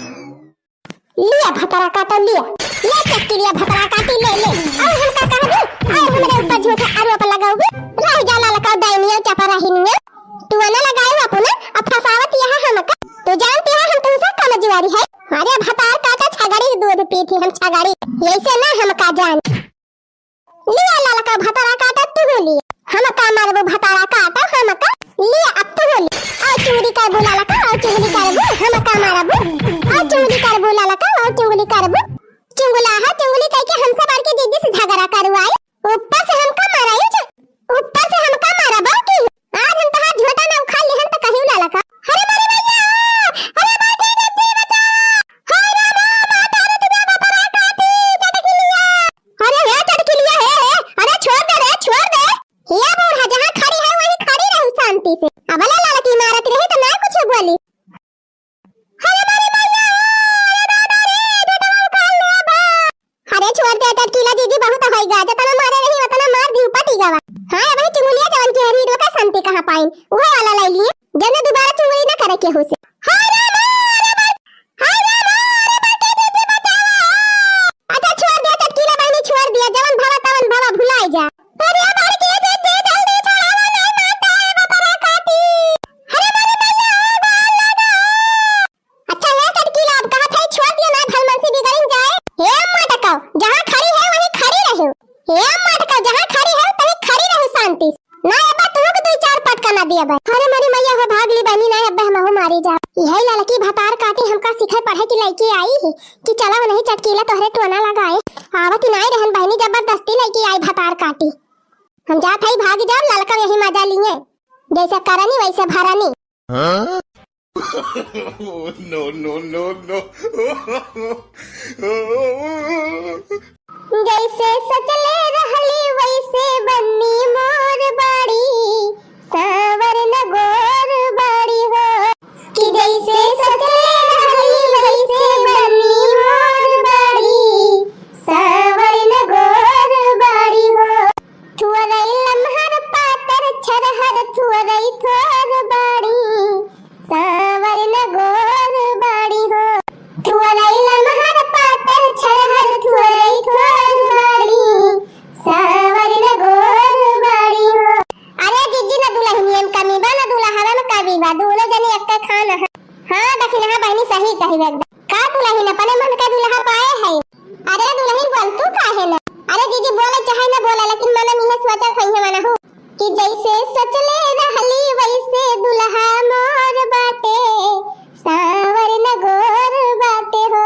लिया भतरा काटा, लिया। लिया चटकिलिया भतरा काटी, ले, ले। और हमका कहबू, और हमरे ऊपर झूठा आरोप लगाउबू। रह जा ललका डाइनिया चपराहिनिया। टोना लगाए अपना, अब फंसावत यहाँ हमका। तू जानती है हम तुमसे कमजोरी है। अरे भतार काटा छगड़ी दूध पीती हम छगड़ी। ऐसे ना हमका जान। लिया ललका भतरा काटा तू लिया। हमका मारबू भतरा काटा हमका। लिया अब तू लिया। और चुंगली करबू ललका, और चुंगली करबू हमका मारबू। और चुंगली करबू ललका, और चुंगली करबू। चुंगला है, चुंगली कह के हमसे बड़की दीदी से झगड़ा करवाई। ऊपर से हमका माराई, ऊपर से हमका मारा बा की। आज हम तहार झोटा ना उखाड़ लेहन त कहियो ललका। अरे मारी मैया, अरे मारी दीदी बचाओ। हाय रामा, माता रे तुझे बपरा काटी, चटकिलिया। अरे हे चटकिलिया, हे, हे, अरे छोड़ दे रे, छोड़ दे। या बूढ़ा जहाँ खड़ी है वहीं खड़ी रहू शांति से। अब ले ललकी मारत रही तो ना कुछ बोली। अरे मारी मैया, अरे दादा रे, बेटवा उखाड़ ले बा। अरे छोड़ दे चटकिला दीदी, बहुत होइगा, जतना मारे रही उतना मार दी, पटी गवा। हाँ, अब चुंगलिया जवन की हरी, ओका शांति कहाँ पाइन, उहे वाला ले लिए, जने दोबारा चुंगली ना करे केहू से। हाय रे माँ, अरे माँ, हाय रे माँ, अरे माँ, के दीदी बचावा। अच्छा छोड़ दे चटकिला बहनी, छोड़ दिया, जवन भवा तवन भवा, भुलाई जा। अरे मार के दीदी, जल्दी छोड़ावा, नहीं मारता है बपरा काटी। अरे मारी मैया, ओ बाल लगा। अच्छा हे चटकीला, अब कहत है छोड़ दिया ना, भलमनसी बिगड़िन जाए। हे मटकाओ, जहाँ खड़ी है वहीं खड़ी रहो। हे मटकाओ, जहाँ खड़ी है वहीं खड़ी रहो शांति से। ना अब तुहू के दू चार पटका ना दिया बे। अरे मोरी मैया हो, भाग ली बहनी, ना अब हमहू मारी जा। यही ललकी भतार काटी हमका सिखे पढ़े की लइकी आई ही कि चला नहीं चटकीला तोहरे टोना लगाए। आवत ही नाई रहन बहनी, जबरदस्ती लइकी आई भतार काटी। हम जात हई भाग जाओ, ललका यही मजा लिए, जैसे करनी वैसे भरनी। हाँ? No, no, no, no। जैसे सोचले रहली वैसे बनी मोर बाड़ी, साँवर न गोर बाड़ी हो। कि जैसे सोचले रहली वैसे बनी मोर बाड़ी, साँवर न गोर बाड़ी हो। थुअरई लमहर पातर छरहर थुअरई थोर बाड़ी, साँवर न गोर बाड़ी हो। थुअरई लमहर पातर छरहर थुअरई थोर बाड़ी, साँवर न गोर बाड़ी हो। अरे जीजी, न दुलहिनिया में कमी बा, न दुलहवा में कमी बा, दोनों जनी एक्के खान है। हाँ, दखिनहा बहिनी सही कही एकदम। का दुलहिन अपने मन का दुलहा पाए है? अरे दुलहिन बोल तू काहे ना? अरे जीजी बोले चाहे ना बोला, लेकिन मन में यह सोचत है मन हो कि जैसे सोचले रहली वैसे दुलहा मोर बाटे, साँवर न गोर बाटे हो।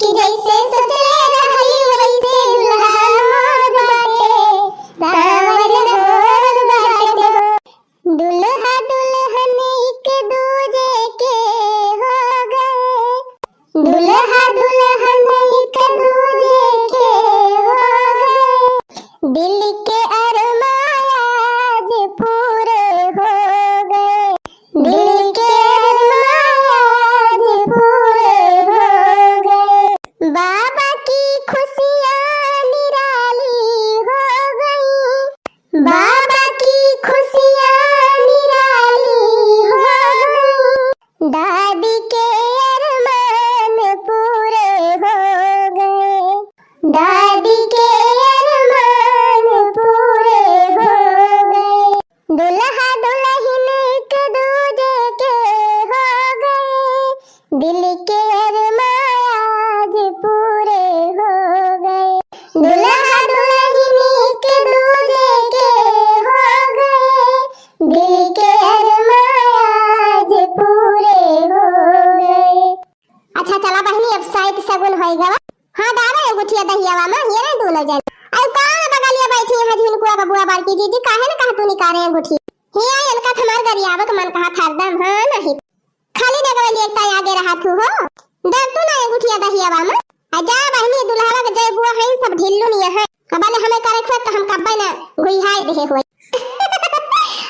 कि जैसे सोचले रहली वैसे दुलहा मोर बाटे, साँवर न गोर बाटे हो। दुलहा दुलहन एक दूजे के हो गए, दुलहा दुलहन एक दूजे के हो गए, दिल के अरमाया आज पूरा जी काहे न कहा तू निकारे अंगूठी? हे आई अलका हमार गरियावे के मन कहा था एकदम, हाँ नहीं। खाली डगवली एकता आगे रहा तू हो। डर तू ना अंगूठिया दहियावा में। आ जा बहिनी दुल्हावा के जय बुआ है सब ढिल्लू निया है। अब ले हमें करे खुद तो हम कब्बे ना घुइहाई देहे हुए।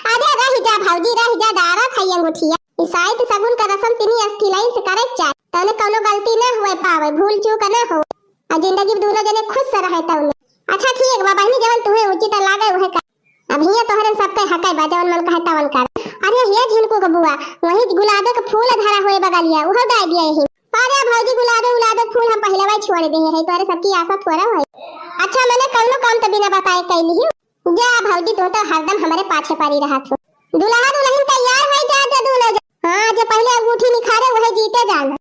अरे रह जा भौजी रह जा डारा था ये अंगूठिया। ईसाई तो सगुन का रसम तिनी अस्थि लाइन से करे चाहे। तने कौनो गलती ना हुए पावे, भूल चूक ना हो। आ जिंदगी में दोनों जने खुश से रहे तौने। अच्छा ठीक बा बहिनी जवन तुहे उचित लागे उहे कर। अब हिया तोहरन सबके हकै बा, जवन मन कहे तवन कर। अरे हे झिनकू के बुआ, वही गुलाबे के फूल धरा हुए बगलिया, उहो डाल दिया यही। अरे भौजी, गुलाबे उलाबे फूल हम पहिले वही छोड़ दे है, तोरे सबकी आशा थोड़ा है। अच्छा, मने कौनो काम तो बिना बताए कैली ही। जा भौजी, तू तो हरदम हमरे पाछे पड़ी रहत हो। दुल्हा दुल्हन तैयार है, जा जा दोनों जा। हाँ, जे पहिले अंगूठी निखारे वही जीते जाना।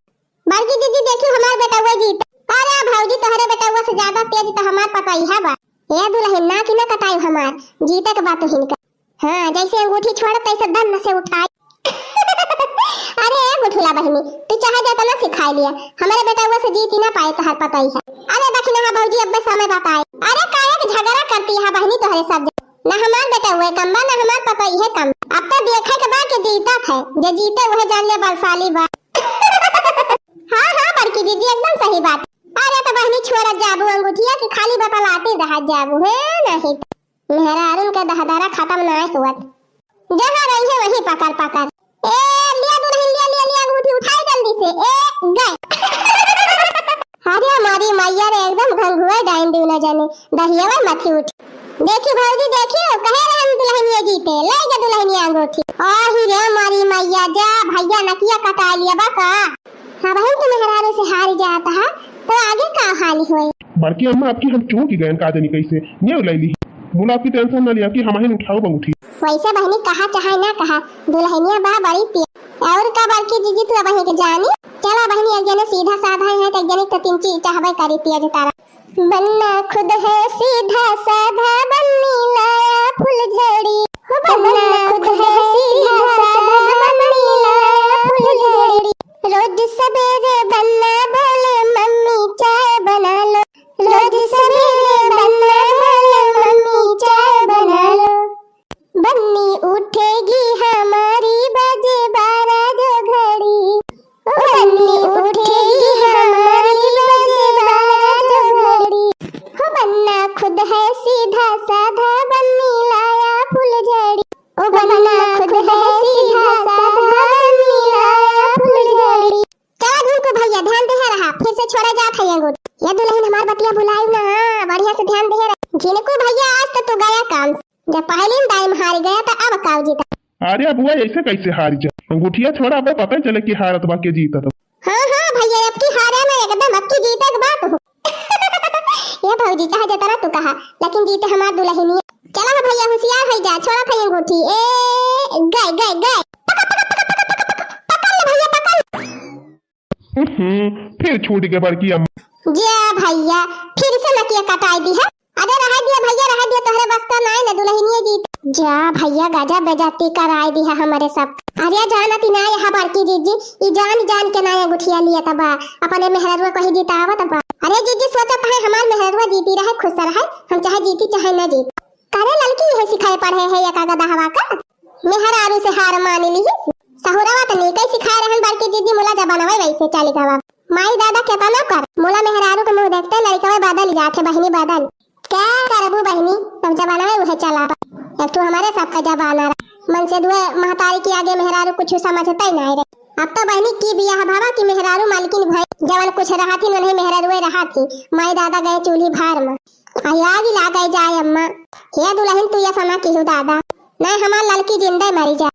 बड़की दीदी, देखियो हमार बेटउआ जीत। अरे भौजी, तोहरे बेटउआ से ज्यादा तेज तो हमार पतोहिया बा। ए दुल्हन, ना कि ना कटाई हमार, जीते के बात हिनका। हाँ, जैसे अंगूठी छोड़ तैसे दन से उठाई। अरे ए गुठुला बहिनी, तू चाहे जेतना सिखाई लिया, हमारे बेटउआ से जीत ही ना पाए तोहर पतोहिया। अरे दखिनहा भौजी, अब्बे समय बताए। अरे काहे के झगड़ा करती है बहिनी तोहरे सब जन? ना हमार बेटउआ कम बा, ना हमार पतोहिया कम। अब तो देखे के बा कि जीतत है, जे जीते वह जान ले बलशाली बा। हाँ, हाँ, बड़की दीदी, एकदम सही बात। अरे तो बहिनी, छोड़त जाबू अंगूठिया कि खाली बतलाते रहत जाबू, है नहीं तो। मेहरारून के दहदरा खत्म नाय हुअत। जहाँ रही है वहीं पकड़ पकड़। ए, लिया दुल्हन, लिया, लिया, लिया, अंगूठी उठाई जल्दी से। ए, गए। अरे हमारी मैया रे, एकदम घंघुआ डाइन दूनो जने। दहियावा मथी उठ। देखी भौजी, देखी, कहे रहे हम दुल्हनिया जीते, ले जा दुल्हनिया अंगूठी। आही रे हमारी मैया, जा भैया नकिया कटा लिया बा का? हाँ बहन, तू मेहरारू से हार जाता है, तो आगे का हाल होए? बड़की अम्मा, आपकी हम चूक गए, का जानी कैसे, न्यू ले ली। मुला की टेंशन ना लिया कि हम ही उठाओ अंगूठी। वैसे बहनी, कहा चाहे ना कहा, दुल्हनिया बा बड़ी पी-, और का बड़की जीजी, तू अब के जानी? चला बहनी, एक जने सीधा साधा है, तो एक जने तो तीन चीज चाहबे करी तेज तारा। बन्ना खुद है सीधा साधा, बन्नी लाया फुलझड़ी। हो बन्ना खुद है सीधा साधा, बन्नी लाया फुलझड़ी। रोज सवेरे बन्ना बोले, "मम्मी चाय बना लो।" रोज सवेरे बन्ना बोले, "मम्मी चाय बना लो।" बन्नी उठेगी हमारी, बजे बारह जो घड़ी। ओ बन्नी उठेगी हमारी, बजे बारह जो घड़ी। हो बन्ना खुद है सीधा साधा, बन्नी लाया फुलझड़ी। ओ बन्ना खुद है सीधा साधा, बन्नी लाया फुलझड़ी। चला झिनकू भैया, ध्यान देहे रहा, फिर से छोड़ा जात है अंगूठी। ये दुल्हन हमार बतिया भुलायू ना, हाँ, बढ़िया से ध्यान देहे रहा। झिनकू भैया, आज तो तू गया काम। जब पहली दाई में हार गया तो अब काऊ जीता। अरे बुआ, ऐसे कैसे हार जा? अंगूठिया छोड़ा, अब पता चले कि हारत बा के जीतत बा। हाँ, हाँ भैया, अब की हारे में एकदम, अब की जीते के बात हो। ये भौजी, चाहे जितना तू कहा, लेकिन जीते हमार दुल्हनिया। चला हो भैया, होशियार हो जा, छोड़ा था अंगूठी। ए, गए, गए, गए। पकड़ ले भैया, पकड़। हम्म, फिर छूट गए बड़की अम्मा। जा भैया, फिर से नकिया कटाई दी है। अरे रहा दिया भैया, रहा दिया, तोहरे बस का नाय न दुल्हनिया जीत। जा भैया, गजब बेइज्जती कराई दी है हमारे सब। अरे जानती ना यहाँ बड़की जीजी, ई जान जान के ना अंगूठिया लिया तबा, अपने मेहररुआ को ही जितावत बा। अरे जीजी सोचत है हमार मेहररुआ जीती रहे, खुश रहे, हम चाहे जीती चाहे ना जीत। करे ललकी यह सिखाए पढ़े है या कागद हवा का? मेहरारू से हार मान ली। सहुरवा तो नीके सिखाए रहन बड़की जीजी, मुला जमानवे वैसे चली गवा। माई दादा केतना कर, मुला मेहरारू के मुंह देखते लड़कवे बदल जाथे बहिनी बदल। क्या करबू बहिनी, तब जमानवे उहे चला बा। एक तो हमारे सबका जमाना रहा। मन से दुए महतारी के आगे मेहरारू कुछ समझते ही नहीं रहे। अब तो बहिनी की बियाह भावा की मेहरारू मालकिन भई, जवन कुछ रहा थी उन्हें मेहरारू रहा थी। माई दादा गए चूल्ही भार में। आ आग लागे जाए अम्मा। हे दुल्हन तू या सना किहू दादा। नहीं हमार ललकी जिंदे मरी जाए।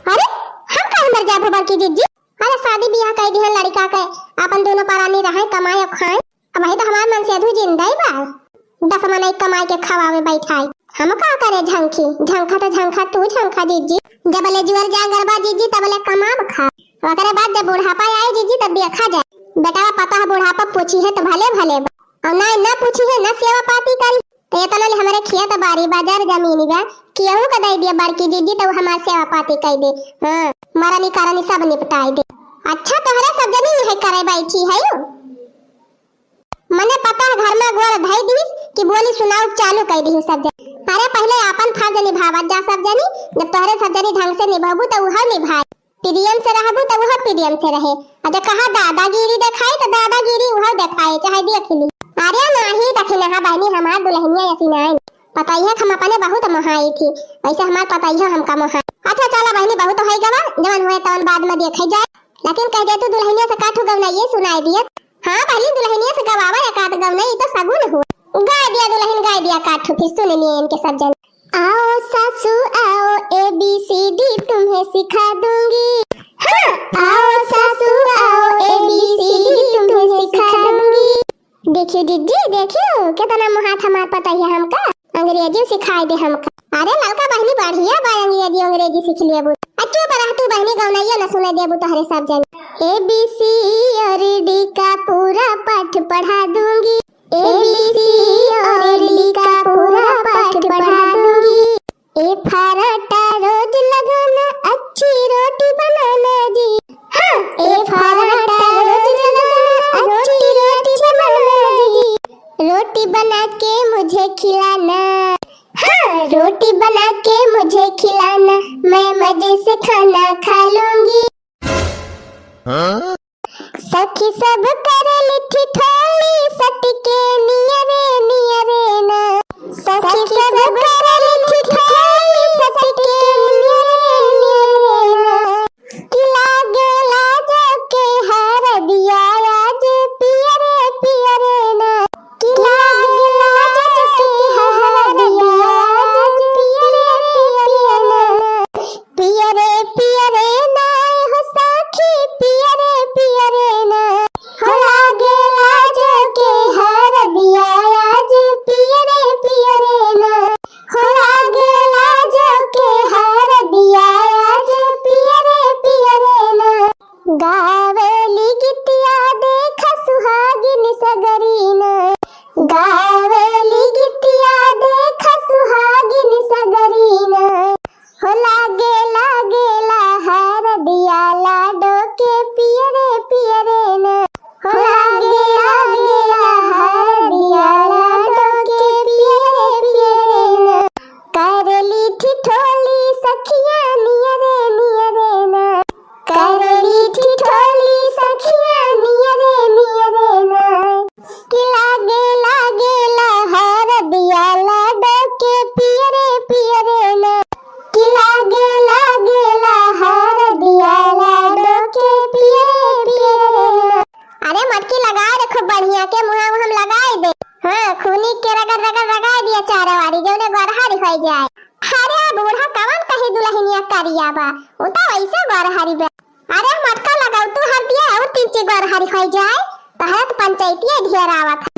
अरे, हम काहे मर जाब बड़की जीजी? अरे, शादी बियाह कई दिहन लड़का के, अपन दोनों परानी रहे, कमाए और खाए। अब वही तो हमार मन से अधू जिंदा ही बा। दस मनई कमाए के खवावे बैठाई। हम का करे झंखी? झंखा तो झंखा, तू झंखा जीजी। जब ले जुअर जांगर बा जीजी, तब ले कमाब खा। ओकरे बाद जब बुढ़ापा आए जीजी, तब देखा जाए। बेटा पता है बुढ़ापा पूछी है तो भले भले बा। और ना, ना पूछी है, ना सेवा पाती करी। तो इतना ले हमारे खेत बारी बाजार जमीन बा, केहू के दे दिया बड़की जीजी, तो हमार सेवा पाती कई दे। हाँ, मरनी करनी सब निपटाई दे। अच्छा, तोहरे सब जनी यह करे बैठी है यू? मने पता है घर में गोड़ धई दिहिस कि बोली सुनाऊ चालू कई दिहिस सब जनी। अरे पहिले आपन फर्ज निभावत जा सब जनी, जब तोहरे सब जनी ढंग से निभाबू त उहउ निभाई। प्रेम से रहबू त उहउ प्रेम से रहे। अ जब कहा दादागिरी देखाई त दादागिरी उहउ देखाए, चाहे देख ली। अरे नाही दखिनहा बहिनी हमार दुलहिनिया अइसी नाई। पतइया क हम अपने बहुत मोहाई थी, वैसे हमार पतइया हमका मोहाई। अच्छा चला बहिनी, बहुत होइ गवा, जवन होए तवन बाद में देखे जाए। लेकिन कह दे तू दुलहिनिया से काठू गवनइये सुनाई दियत। हाँ बहिनी, दुलहिनिया से गवावा एक आध गवनई, ई तो सगुन हुआ। गाय दिया दुलहिन, गाय दिया काठू, फिर सुन लिए इनके सब जन। आओ सासू आओ, ए बी सी डी तुम्हें सिखा दूंगी। हाँ, आओ सासू आओ, ए बी सी डी तुम्हें सिखा दूंगी। देखियो जिज्जी, देखियो, केतना मोहात हमार पतइया हमका, अंग्रेजी सिखाई दे हमका। अरे ललका बहिनी, बढ़िया बा, अंग्रेजी, अंग्रेजी सीख लेबू। आ चुप रह तू बहिनी, गवनइया न सुने देबू तोहरे सब जन। ए बी सी और डी का पूरा पाठ पढ़ा दूंगी। ए बी सी और डी का पूरा पाठ पढ़ा दूंगी। ए फराटा रोज लगाना, अच्छी रोटी बनाना जी। हाँ, ए फराटा रोज लगाना, अच्छी रोटी बनाना जी। रोटी बना के मुझे खिलाना। हाँ, रोटी बना के मुझे खिलाना, मैं मजे से खाना खा लूंगी। हाँ? सखी सब करेली ठिठोली सटके नियरे नियरे ना। सखी सब करेली ठिठोली सटके नियरे नियरे ना। कि लागे लाज के हरदिया आज पियरे पियरे ना। कि लागे लाज के हरदिया आज पियरे पियरे ना। पियरे पियरे ना हो सखी, पियरे पियरे ना। हो लागे लाज के हरदिया आज पियरे पियरे ना। हो लागे लाज के हरदिया आज पियरे पियरे ना। गावेली गीतिया देख सुहागिन सगरी ना। गावेली गीतिया देख सुहागिन सगरी ना। हो लागे लागेला हरदिया लाडो के पियरे पियरे ना। हो लागे लागेला हरदिया लाडो के पियरे पियरे ना। करेली ठिठोली सखिया नियरे नियरे ना। करेली ठिठोली सखिया नियरे नियरे ना। कि लागे लागेला हरदिया लाडो के पियरे पियरे ना। कि लागे लागेला हरदिया लाडो के पियरे पियरे ना। अरे मटकी लगाए दे खूब बढ़िया के मुहा मुहम लगाए दे। हाँ, खूनी के रगड़ रगड़ लगाए दिया चारों वारी, जौने गोरहरी होइ जाए। अरे बूढ़ा कवन कही दुलहिनिया करिया बा, उ तो वैसे गोरहरी बा। अरे मटका लगाऊ तू हरदिया और तीन ची गोरहरी होइ जाए, तहरा तो पंचायतिया ढेर आवत है।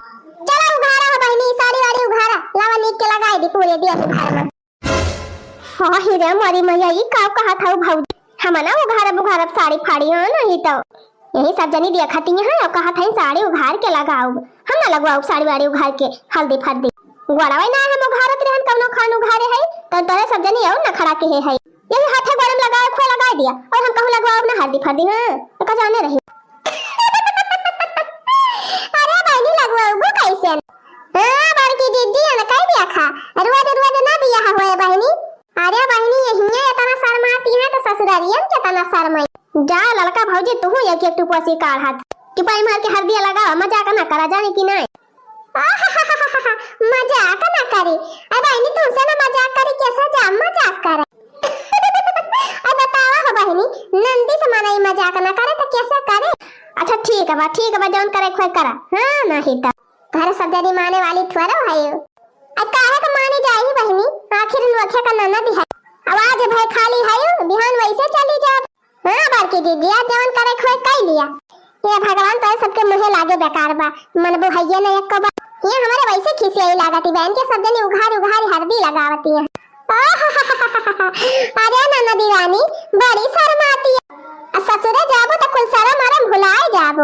चला उघारा हो बहिनी, साड़ी वाड़ी उघारा, लावा नीक के लगाए दी पूरे दिया तू घर में। हाँ ही रे मोरी मैया, ई का कहत हऊ भौजी? हम ना उघारब, उघारब साड़ी फाड़ी, हाँ नहीं तो। यही सब जनी देखती हैं और कहत हैं साड़ी उघार के लगाओ। हम ना लगवाओ साड़ी वाड़ी उघार के, हल्दी फर्दी। गोड़वा ना हम उघारत रहन, कौनो खान उघारे है, तो तोरे सब जनी और नखड़ा के है। यही हाथे गोड़े में लगाए, खोए लगाए दिया, और हम कहूँ लगवाओ ना हल्दी फर्दी, हाँ, तो का जाने रही। अरे बहिनी, लगवाओ कैसे? हाँ, बड़की जिज्जी, अनकाई बियाह खा। रोज रोज ना बियाह होए बहिनी। अरे बहिनी, यहिया एतना शर्माती हैं तो ससुरारियन केतना शर्माई। जा ललका भौजी, तुहू एक एक टुपोसी काढ़त। कि पाई मार के हरदिया लगावा, मजाक ना करा, जाने कि नाय? मजाक ना करी। अब बहिनी, तुमसे ना मजाक करी, कैसे जा मजाक करे? अब बतावा हो बहिनी, नंदी से माना ई मजाक ना करे तो कैसे करे? अच्छा ठीक बा, ठीक बा, जौन करे खोए करा। हाँ, नहीं तो। घर सब जनी माने वाली थोड़ा है। अब काहे के मानी जाई बहिनी, आखिर नोखे का ननद है। अब आज भय खाली है, बिहान वैसे चली जाब। हाँ बड़की दीदी, आज जवन करे खोए कई लिया। ये भगवान तोरे सबके मुँहे लागे बेकार बा, मनबो हइये न एको बा। ये हमारे वैसे खिसियाई लागती बहन के सब जनी उघार उघार हरदी लगावती हैं। अरे ननदी रानी, बड़ी शर्माती है। आ ससुरे जाबो त कुल शरम अरम भुलाए जाबो।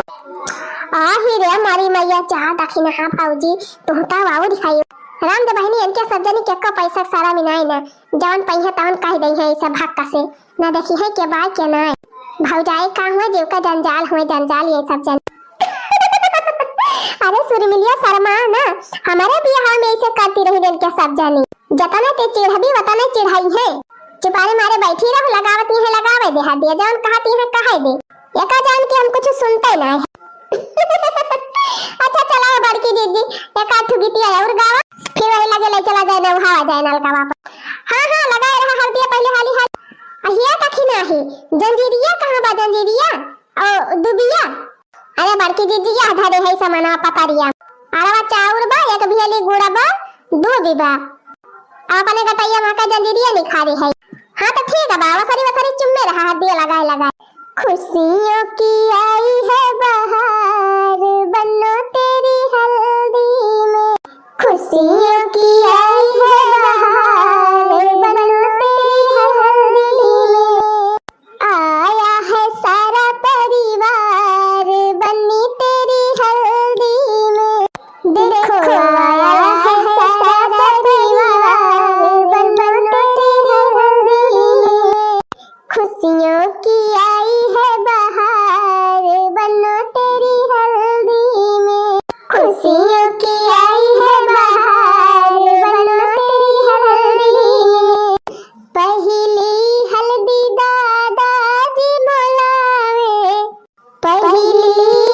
आही रे मारी मैया, चाह दखिनहा भौजी, तुहू त वाऊ दिखाई। राम दे बहिनी, इनके सब जनी के एको पैसा के शरम ही नाई ना, जवन पइहे तवन कह दई है ई सब हक से। ना देखी है के बाय के नाय। भौजाई का हुए, जीव का जंजाल हुए, जंजाल ये सब जन। अरे सुरमिलिया, शर्मा ना, हमरे बियाह में ऐसे करती रही रेल के सब जानी। जतने ते चिढ़बी, वतने चिढ़ाई है। चुपारे मारे बैठी रहो, लगावत ही है, लगावे दे, हर दिया जौन कहती है, कहे दे। एका जान के हम कुछ सुनते ना है। अच्छा चला बड़की दीदी, एक आध ठो गीतिया और गावा, फिर वही लगे ले चला जाए, नहावा जाए नलका वापस। हाँ हाँ, लगाए रहा हर दिया पहले हाली हाली। अहिया तखी नाही, जंजीरिया कहाँ बा जंजीरिया? ओ दुबिया। अरे बड़की दीदी, यह धरे है समाना पतरिया। अरवा चाउर बा, एक बियली गुड़ बा, दूबी बा। अपने गटैया माँ का जंजीरिया निखारे है। हाँ तो ठीक है बा, वसरी वसरी चुम्मे रहा, हर दिया लगाए लगाए। खुशियों की आई है बहार, बनो तेरी हल्दी में। खुशियों की आई है बहार, बनो तेरी हल्दी में। आया है सारा परिवार, बनी तेरी हल्दी में। देखो आया है सारा परिवार, बनो तेरी हल्दी में। खुशियों की आई है बहार, बनो तेरी हल्दी में। खुशियों की आई है बहार, बनो तेरी हल्दी में। पहली हल्दी दादाजी बोलावे, पहली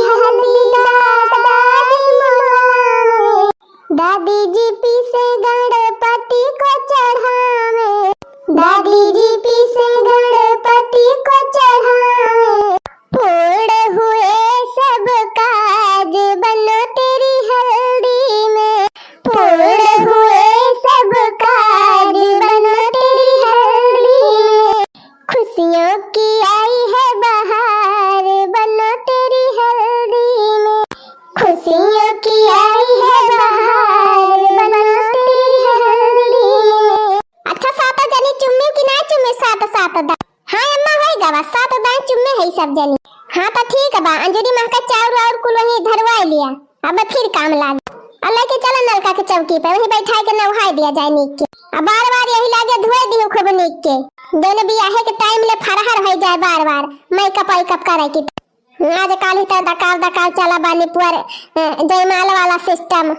हल्दी दादाजी बोलावे। दादी जी पीसे गणपति को चढ़ावे, दादी जी पीसे गणपति को चढ़ावे। पूर्ण हुए सब काज बनो तेरी हल्दी में, पूर्ण हुए सब काज बनो तेरी हल्दी में। खुशियों की आई है बहार, बनो तेरी हल्दी में। खुशियों की आई है बहार, बनो तेरी हल्दी में। अच्छा सात जनी चुम्मी कि ना चुम्मी सात सात दा? हाँ अम्मा, होई गवा, सात दाई चुम्मे है सब जनी। हाँ तो ठीक बा, अंजूरी माँ का चाउर और कुल वहीं धरवाई लिया। अब फिर काम लाग। अब लेके चलो नलका के चौकी पे, वहीं बैठा के नहाई दिया जाए नीक के। अब बार बार यही लागे धोए दियो खूब नीक के। दोनों बियाहे के टाइम ले फरहर हो जाए बार बार मेकअप वेकअप करे की। आज काल ही तो दकाल दकाल चला बानी पुअर, अ, जयमाल वाला सिस्टम।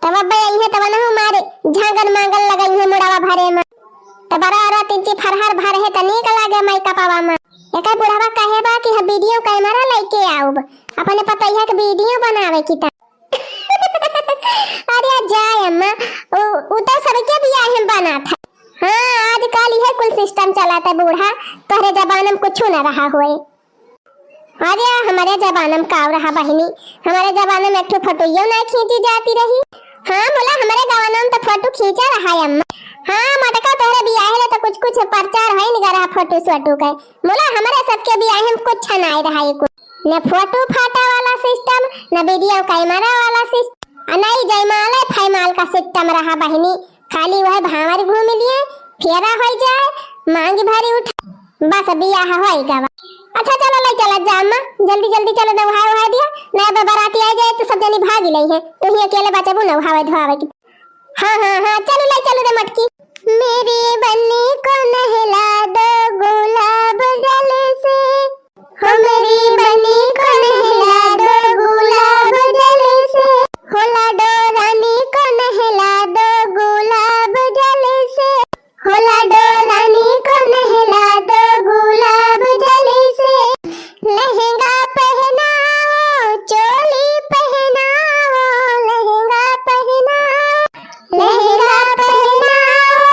तब अब इहे तब ना हमारे झांगन मांगन लगई है मुड़ावा भरे में। तब बड़ा रात इंची फरहर भर है त नीक लागे मेकअपवा में। एकर बुढ़वा कहे बा कि हम वीडियो कैमरा लेके आउब, अपने पतैया के वीडियो बनावे की ता। अरे जाए अम्मा, उ, उ तो सबके बियाह में बना था। हाँ, आजकल यह कुल सिस्टम चला था बूढ़ा, तोहरे जमाना में कुछ ना रहा हुए। अरे हमारे जमाना में का रहा बहिनी, हमारे जमाना में एक ठो फोटोइयो ना खींची जाती रही। हाँ बोला, हमारे जमाना में तो फोटो खींचा रहा है अम्मा। हाँ मटका तोहरे बियाह ले तो कुछ कुछ प्रचार है नहीं रहा फोटो सोटो के। बोला हमारे सबके बियाह में कुछ नहीं रहा है कुछ। न फोटो फाटा वाला सिस्टम, न वीडियो कैमरा वाला सिस्टम, आ नहीं जयमाल फैमाल का सिस्टम रहा बहिनी। खाली वह भांवर घूम लिए, फेरा हो जाए, मांग भारी उठा, बस बियाह हो गवा। अच्छा चलो ले चला जा अम्मा, जल्दी जल्दी चलो नहाए वहाए दिया, ना अब बाराती आ जाए तो सब जनी भाग ले हैं, तू ही अकेले बचबू नहावे धोआवे की। हाँ हाँ हाँ चलो ले चलो रे मटकी। मेरी बन्नी को नहला दो गुलाब जल से, हो मेरी बन्नी को नहला दो गुलाब जल से, हो लाडो रानी को नहला दो गुलाब जल से, हो लाडो रानी को नहला दो गुलाब जल से। लहंगा पहनाओ, चोली पहनाओ, लहंगा पहनाओ, लहंगा पहनाओ,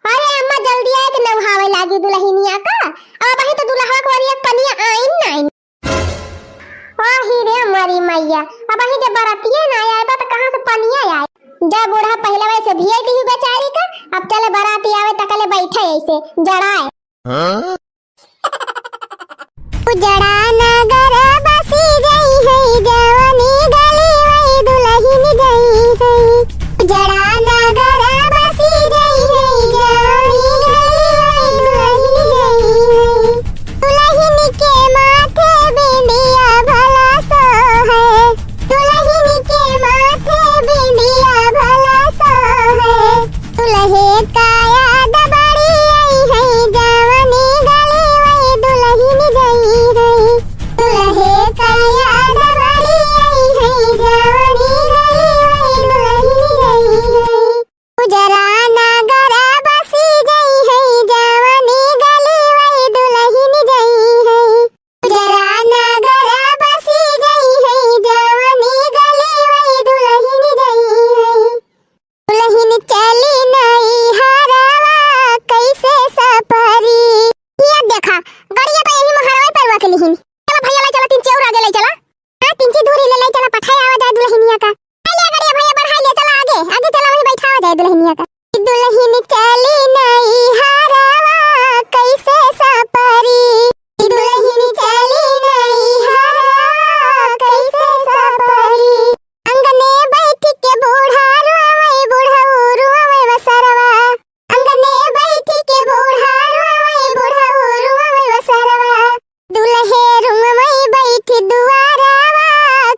अरे अम्मा, जल्दी आए के नउहावे लागी दुलहिनिया का। अब अबही तो दुलहवा के ओरिया पनिया आइन नाइन। आही रे मरी मैया, अबही जब बरातिये ना आए बा तो कहाँ से पनिया आए? जा बूढ़ा पहिले वैसे भियाई दिही बेचारी का, अब चले बराती आवे तकले बैठे ऐसे जड़ाए। हाँ? उजड़ा नगर बसी जइहैं, जवनी गली वही दुलहिन जइहैं। उजड़ा नगर बसी जइहैं, जवनी गली वही दुलहिन जइहैं। दुलहिन के माथे बिंदिया भला सोहे, दुलहिन के माथे बिंदिया भला सोहे। दुलहे का याद बड़ी आई है, जवनी गली वही दुलहिन गई है। दुलहे का याद बड़ी आई है, जवनी गली वही दुलहिन गई है। उजरा नगर बसी गई है, जवनी गली वही दुलहिन गई है। उजरा नगर बसी गई है, जवनी गली वही दुलहिन गई है। दुलहिन चली नइहरवा कइसे सपरी। ये देखा, गड़िया तो यही महरवा पर रुक लिहिन। चला भैया, ले चला, तीन चौर आगे ले चला। हाँ, तीन ची दूरी ले, ले चला, पठाए आवा जाए दुलहिनिया का। ले गड़िया भैया, बढ़ाई ले, चला आगे, आगे चला, वही बैठावा जाए दुलहिनिया का। दुलहिन चली नइहरवा कइसे सपरी। दुलहिन चली नइहरवा कइसे सपरी। अंगने बैठ के बूढ़ा रोवे, बुढ़ऊ रोवे बसरवा। अंगने बैठ के बूढ़ा रोवे, बुढ़ऊ रोवे बसरवा। दुलहे रोवे बैठ दुआरवा,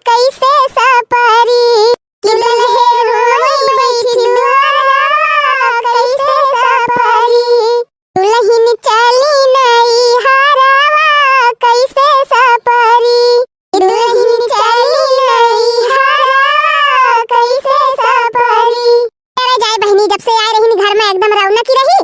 कइसे सपरी। दुलहे रोवे बैठ दुआरवा, कइसे सपरी। दुलहिन चली नइहरवा कइसे सपरी। दुलहिन चली नइहरवा कइसे सपरी। अरे जाए बहिनी, जब से आए रहिन घर में एकदम रौनकी रही,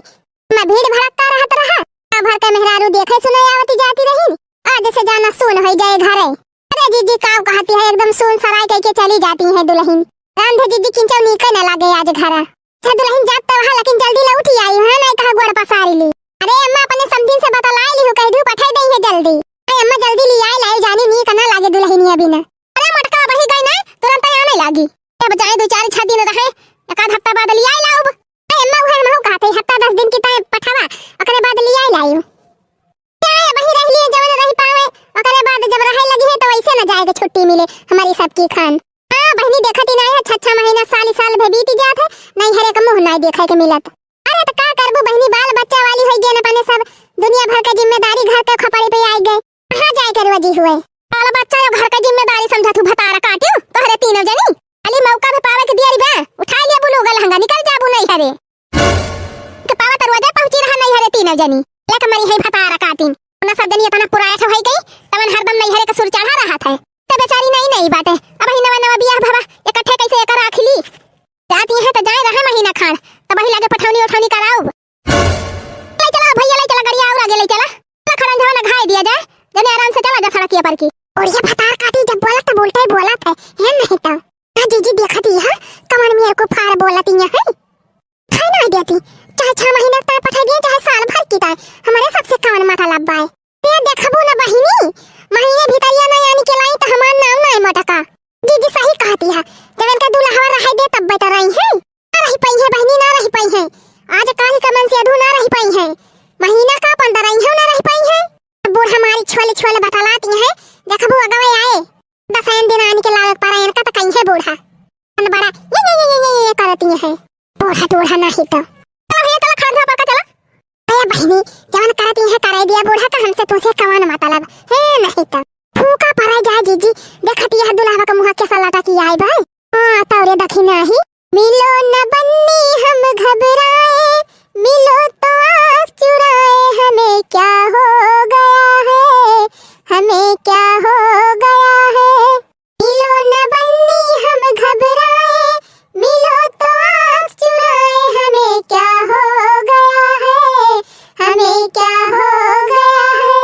में भीड़ भड़क्का रहत रहा। गाँव भर के मेहरारू देखे सुने आवती जाती रहिन। आज से जाना सुन होई जाए घरे। अरे जीजी, काव कहती है, एकदम सुन सराय कह के चली जाती है दुलहिन। रांधे जीजी किंचौ नीके न लागे आज घरा। अच्छा दुलहिन, जात तो वहाँ, लेकिन जल्दी लौटी आई, हाँ, नहीं कहा गोड़ पसारी ली। अरे अम्मा, अपने समधिन से बतलाए ली हो, कह दू पठाई दई है जल्दी। अरे अम्मा, जल्दी ली आई, लाई जानी नीक ना लागे दुलहिनिया बिना। अरे मोटका वही गई ना, तुरंत आने लागी। अब जाए दो चार छह दिन रहे, एक आध हफ्ता बाद ली आई लाउब। अरे अम्मा, उहे हमहू कहते, हफ्ता दस दिन की तय पठावा, ओकरे बाद ली आई लाइब। चाहे वही रह लिए, जवन रह पावे, ओकरे बाद जब रहे लगी है, तो वैसे न जाए के छुट्टी मिले हमारी सबकी खान। हाँ, बहिनी देखत ही नाई है, छह छह महीना, साल साल भे बीत जात है, नैहरे के मुँह नाई देखे के मिलत। अरे, तो का करबू बहिनी, बाल बच्चा वाली होई गए न, अपने सब दुनिया भर के जिम्मेदारी घर के खपड़ी पे आई गए, कहाँ जाए के रोजी हुए? बाल बच्चा यो घर के जिम्मेदारी समझत हूँ, भतार काटियो, तोहरे तीनों जनी। अली मौका भी पावे के दियरी बा, उठा लिया बुलू गल हंगा, निकल जाबू नैहरे। के पावा तरुआ दे पहुंची रहा नैहरे तीनों जनी। लेके मरी है भतारा काटिन। उन्हें सब जनी इतना पुराठ होई गई, तवन हरदम नैहरे के सुर चढ़ा रहत है। तो बेचारी नहीं, नहीं बाटे। अब ही नवा नवा बियाह भवा, इकट्ठे कैसे एकर राख ली? जाती है तो जाए रहे महीना खान, तब वही लगे पठौनी उठौनी कराउब। ले चला भैया, ले चला, गड़िया और आगे ले चला। चला खड़न झवन घाई दिया जाए, जने आराम से चला जा सड़किया पर की। और ये भतार काटी जब बोलत तो बोलते ही बोलत है, है नहीं तो। हाँ जीजी, देखत ही है, कमर मेर को फार बोलत ही है। खाए ना देती, चाहे छह महीना तय पठा दिए, चाहे साल भर की तय, हमारे सबसे कवन मतलब बाय? ते देखबू न बहिनी, महीने भीतरिया ना यानी के लाई त हमार नाम ना मोटका। जीजी सही कहती है, जब इनका दुल्हवा रहे दे तब बता रही है। ना रही पाई है बहिनी, ना रही पाई है। आज काल के मन से अधू ना रही पाई है। महीना का पंद्रह रही है, ना रही पाई है। बूढ़ा मारी छोले छोले बतलाती है, देखबू अगवे आए। दसैन दिन आनी के लावे पारा इनका त कहीं है बूढ़ा। अन बड़ा ये, ये, ये, ये, ये, ये करती है। बूढ़ा टूढ़ा नहीं तो। चला भैया, चला खाट धोआ पर का चला। अरे बहिनी, जवन करती है कराई दिया बूढ़ा का, हमसे तुझे कवन मतलब है नहीं तो। फूका परा जा जीजी, देखती है दुल्हवा का मुँह कैसा लटा की आई भाई। हाँ, तौरे दखी नहीं। मिलो न बन्नी हम घबराए, मिलो तो आँख चुराए, हमें क्या हो गया है, हमें क्या हो गया है। मिलो न बन्नी हम घबराए, मिलो तो आँख चुराए, हमें क्या हो गया है, हमें क्या हो गया है।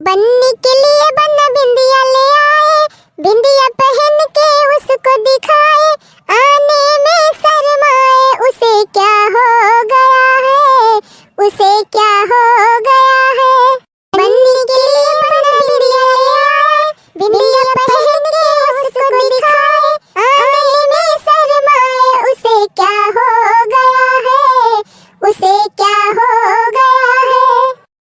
बन्नी के लिए बन बिंदिया ले आए, बिंदिया पहन के उसको दिखाए, आने में शर्माए, उसे क्या हो गया उसे क्या हो गया है? बन्नी के लिए अपना बिंदिया ले आए, बिंदिया पहन के उसको दिखाए, आईने में शर्माए, उसे क्या हो गया है, उसे क्या हो गया है?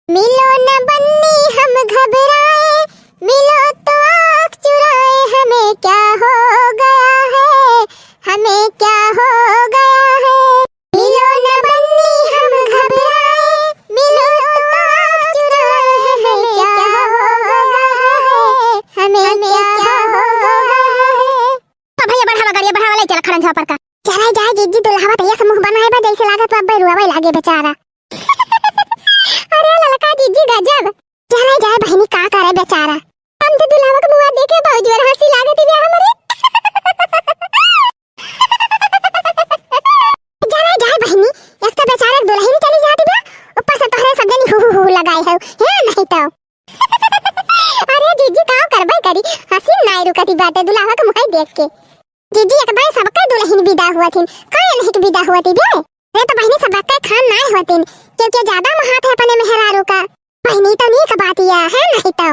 मिलो न बन्नी हम घबराए, मिलो तो आँख चुराए, हमें क्या हो गया है, हमें क्या हो गया है? मिलो न बन्नी हम घबराए, मिलो तो आँख चुराए, हमें क्या हो गया है, हमें क्या हो गया है? अब भैया बढ़ावा, गाड़िया बढ़ावा, ले चला खड़न झापर का। चला जाए जिज्जी, दुल्हावा तैया से मुँह बनाए बा, जैसे लागत बा अब्बे रुआवे लागे बेचारा। अरे ललका जिज्जी गजब। चला जाए बहिनी, का करे बेचारा। हम तो दुल्हावा के मुँह देखे बहुत जोर हँसी लागत बा हमरे। चला जाए बहिनी, एक तो बेचारा दुल्हन चली जाती बा, ऊपर से तोहरे सब जनी हु हु हु लगाए हो, हे नहीं तो। अरे जिज्जी, का करबे करी, हँसी नाई रुकती बाटे दुल्हावा के मुँह देख के। जिज्जी, एक बार सबके दुल्हन विदा हुआ थिन, काहे नहीं के विदा हुआ थी बे? अरे तो बहिनी, सबके खान नाई हुआ थिन, क्योंकि ज्यादा मोहात है अपने मेहरारू का। बहिनी तो नीक बात या है, नहीं तो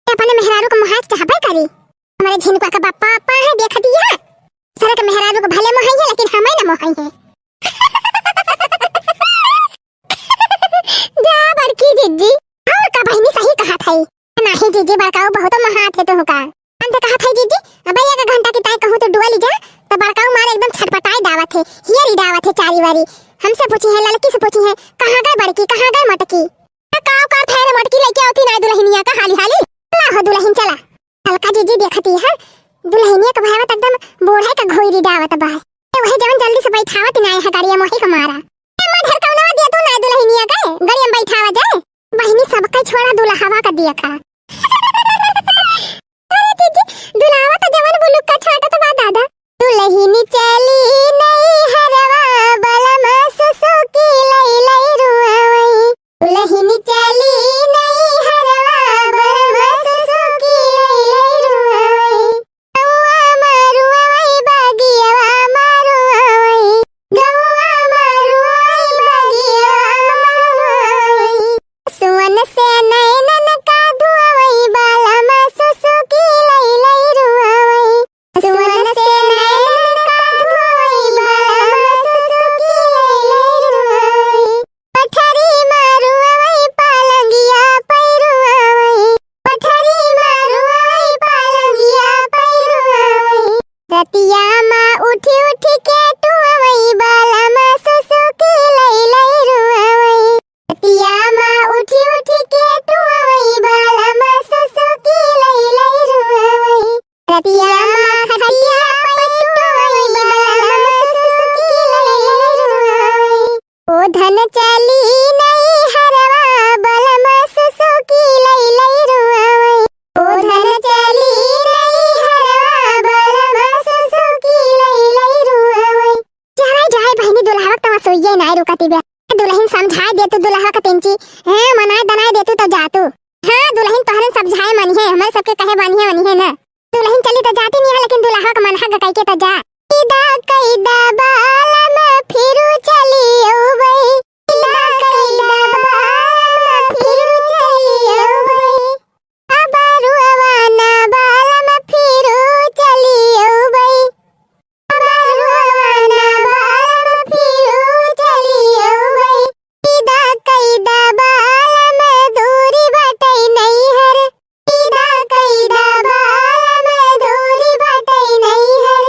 अपने मेहरारू का मोहात चाहबे करी। हमारे झिनकुआ का बापा, बापा है, देख दिया। सर के मेहरारू को भले मोहाई है, लेकिन हमें ना मोहाई है। जा बड़की जिज्जी, और का बहिनी सही कहत है। नाही जिज्जी, बड़काऊ बहुत मोहात है तुहका। हम तो कहत है जिज्जी, अब एक घंटा की ताई कहूँ तो डुआ ली जा, तो बड़काऊ मारे एकदम छटपटाए डावत है, हियरी डावत है चारी वारी। हमसे पूछी है, ललकी से पूछी है, कहाँ गए बड़की, कहाँ गए मोटकी? तो का का थे रे मोटकी, लेके आवती नाई दुल्हनिया का हाली हाली। ला हो दुल्हन चला। ललका जिज्जी देखती है, दुल्हनिया का भाई तो एकदम बूढ़े का घोईरी डावत बा। ए, वही जवन जल्दी से बैठावत नाई है गाड़िया मोही का मारा। ए, माँ ढेर कौनवा दिया तू नाई दुल्हनिया के, गाड़िया में बैठावा जाए। बहिनी, सबके छोड़ा, दुल्हावा का दिया का। अरे जीजी, दुल्हावा तो जवन बुलुक का छाटत बा दादा। दुल्हन चली नैहरवा, बलमा सुसुकी लई लई रुआवई। दुल्हन चली नैहरवा, बलमा सुसुकी लई लई रुआवई। गौआ मारुआवई, बगियवा मारुआवई। गौआ मारुआवई, बगियवा मारुआवई। सुवन से नैनन का धुआवई, बलमा सुसुकी लई लई रुआवई। सुवन से नैनन का धुआवई, बलमा सुसुकी लई लई रुआवई। पठरी मारुआवई, पलंगिया पैरुआवई। पठरी मारुआवई, पलंगिया पैरुआवई। रतिया मा उठी उठी के टुआवई, बलमा सुसुकी लई लई रुआवई। रतिया मा उठी उठी के टुआवई, बलमा सुसुकी लई लई रुआवई। रतिया मा खटिया पे टुआवई, बलमा सुसुकी लई लई रुआवई। ओ धन चली नैहरवा, बलमा सुसुकी लई लई रुआवई। ओ धन चली नैहरवा, बलमा सुसुकी लई लई रुआवई। जाए, जाए बहिनी, दुल्हावा के तवा सोइये नाय रुकती बे। दुल्हन समझाए दे तू दुल्हावा के तिनची। हाँ, मनाए दनाए दे तू तो जा तू। हाँ, दुल्हन तोहरन समझाए मनिहे, हमरे सबके कहे बानिहे मनिहे ना। दुल्हन चली तो जाती नहीं है, लेकिन दुल्हावा के मनहा गकाई के तो जा। इदा कइदा बालम फिरू चली अउबई। इदा कइदा बालम फिरू चली अउबई। अब रुआवा ना बालम फिरू चली अउबई। अब रुआवा ना बालम फिरू चली अउबई। इदा कइदा बालम दूरी बाटई नैहर। इदा कइदा बालम दूरी बाटई नैहर।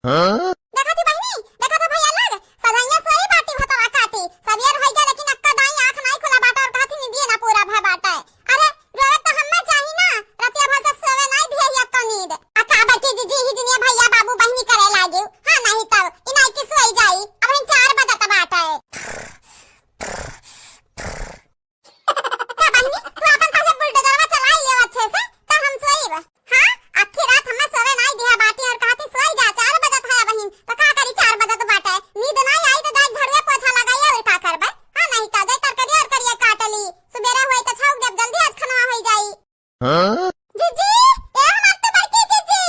हाँ? देखा थी बहिनी, देखा था भैया लोग, सधैया सोई बाटी भतवा काटी। सबेर होई गया, लेकिन अक्का दाई आँख नाई खुला बाटा और कहती निदिये ना पूरा भय बाटा। अरे, रोवे तो हम्मे चाही ना, रतिया भर से सोवे नाई दिहे ही अक्का नींद। आ का बड़की जीजी ही दुनिया भैया बाबू बहिनी करे लागिउ। हाँ, नहीं तब, ई नाई की सोई जाई। अब हम चार बजत बाटा। का बहिनी, तू अपन पहले बुलडोजरवा चलाई ले अच्छे से, त हम सोईब। हाँ, आखी रात हमें सोवे नाई दिहा बाटी और कहती सोई जा, चार बजत है बहिन, त का करी चार बजत बाटे, नींद नाई आई त जाई झाड़ुआ पोछा लगाई और का करबे? हाँ, नहीं का जाई तरकारी और करिया काट ली, सुबेरे होई त छौक देब जल्दी आज खनवा होई जाई। हाँ? जीजी, ए हमार तो बड़की जीजी।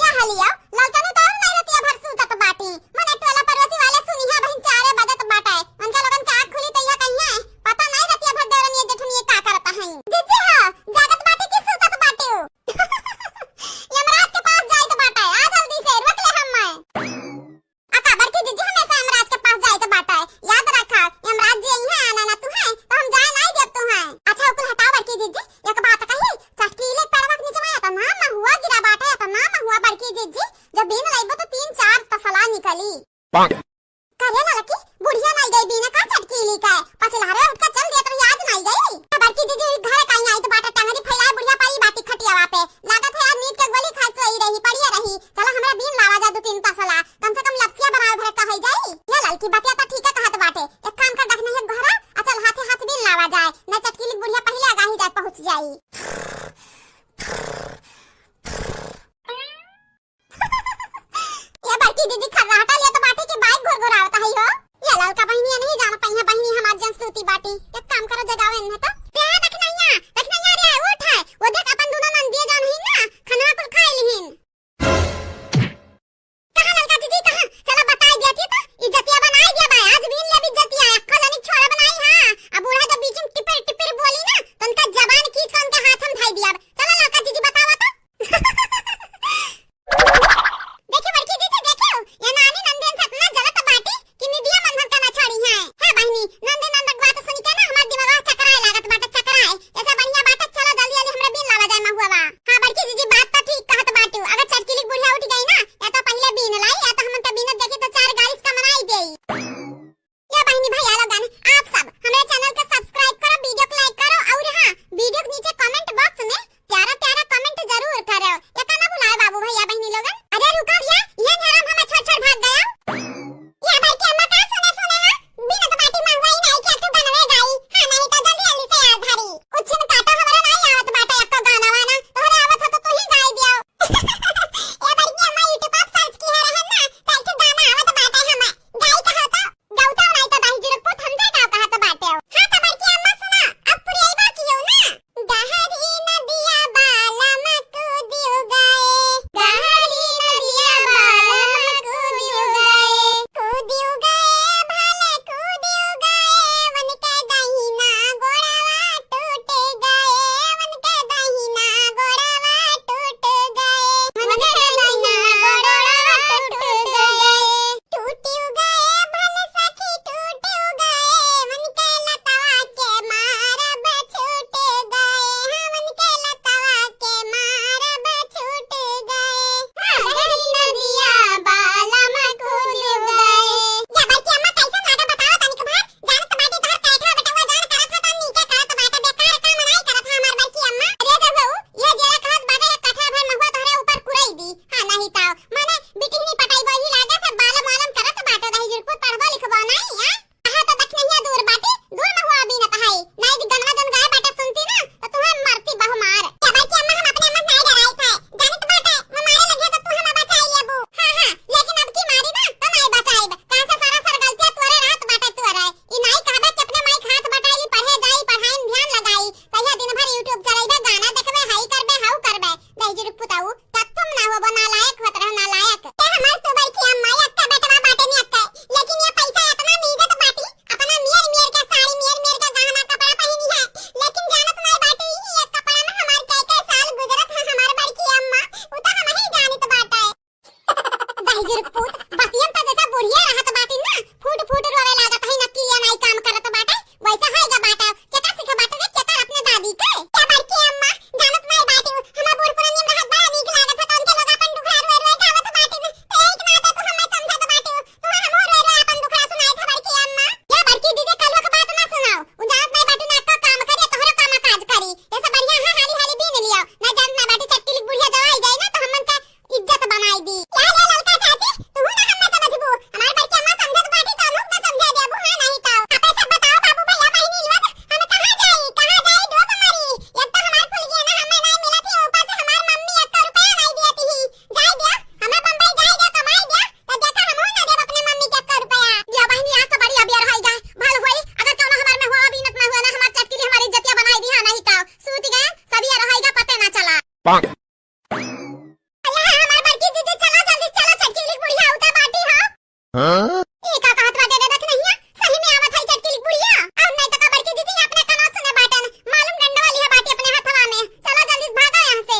या हलिया, ललकनू तो और नहीं रतिया भर सूतत बाटी। मने टोला पड़ोसी वाले सुनिहा बहिन चारे बजत बाटे। उनका लोगन के आँख खुली त इया कहिया, पता नहीं रतिया भर देवरनिया जेठनिया का करत हैं। जीजी हो, जागत बाटी कि सूतत बाटी हो? यमराज के पास जाइत बाटे, आ जल्दी से, रोक ले हम्मे। अका बड़की जीजी हमेशा यमराज के पास जाइत बाटे। याद रखा, यमराज जी इहाँ आना ना तुहे, तो हम जाए नहीं देब तुहे। अच्छा, उ कुल हटाओ बड़की जीजी, एक बात कही, चटकीले पेड़वा के नीचे में इतना महुआ गिरा बाटे, इतना महुआ बड़की जीजी, जो बीन लइबो तो तीन चार तसला निकली। करे ललकी, बुढ़िया नहीं गई बीने का चटकीली का, पछिलहरे उठ के चल दिया तो आज नहीं गई। बड़की जीजी घर काई आई तो बाटे टंगरी फैलाए बुढ़िया पाई बाटी खटियावा पे। लागत है आज नींद के गोली खाए सोई रही, पड़िया रही। चला हमरा बीन लावा जा दो तीन तसला, कम से कम लपसिया बनावे भरे का होई जाई। ये ललकी बतिया तो ठीक है कहत बाटे। एक काम कर, देखने है घरा, आ चल हाथे हाथ बीन लावा जाए, न चटकीली बुढ़िया पहले आगाही जाए पहुँच जाई। ये बड़की दीदी खर्राटा लेत बाटे कि बाइक घुरघुरावत हई हो। ये ललका बहिनी नहीं जान पहिया बहिनी हमार जन सूती बाटी। एक काम करो जगावे इन्हें तो। रे दखनैया, दखनैया रे उठ है। वो देख अपन दोनों नंदिया जान ही ना, खनवा कुल खाए लिहिन। कहाँ ललका दीदी कहाँ? चला बताई दिया थी तो इज्जतिया बनाई दिया भाई। आज बीन ले भी इज्जतिया है। अक्का जानी छोड़ा बनाई हाँ। अब बूढ़ा जब बीच में टिपिर टिपिर बोली ना तो उनका जबान खींच के उनके हाथ में धाई दिया। चला ललका दीदी बतावा तो। देखियो बड़की जीजी, देखियो, ये हाँ? ई का कहत बाटे रे दखिनहिया? सही में आवत है चटकीली बुढ़िया? अब नहीं तो का बड़की दीदी अपने कानों सुने बाटन, मालूम डंडवा लिहे बाटी अपने हथवा में। चलो जल्दी से भागा यहाँ से।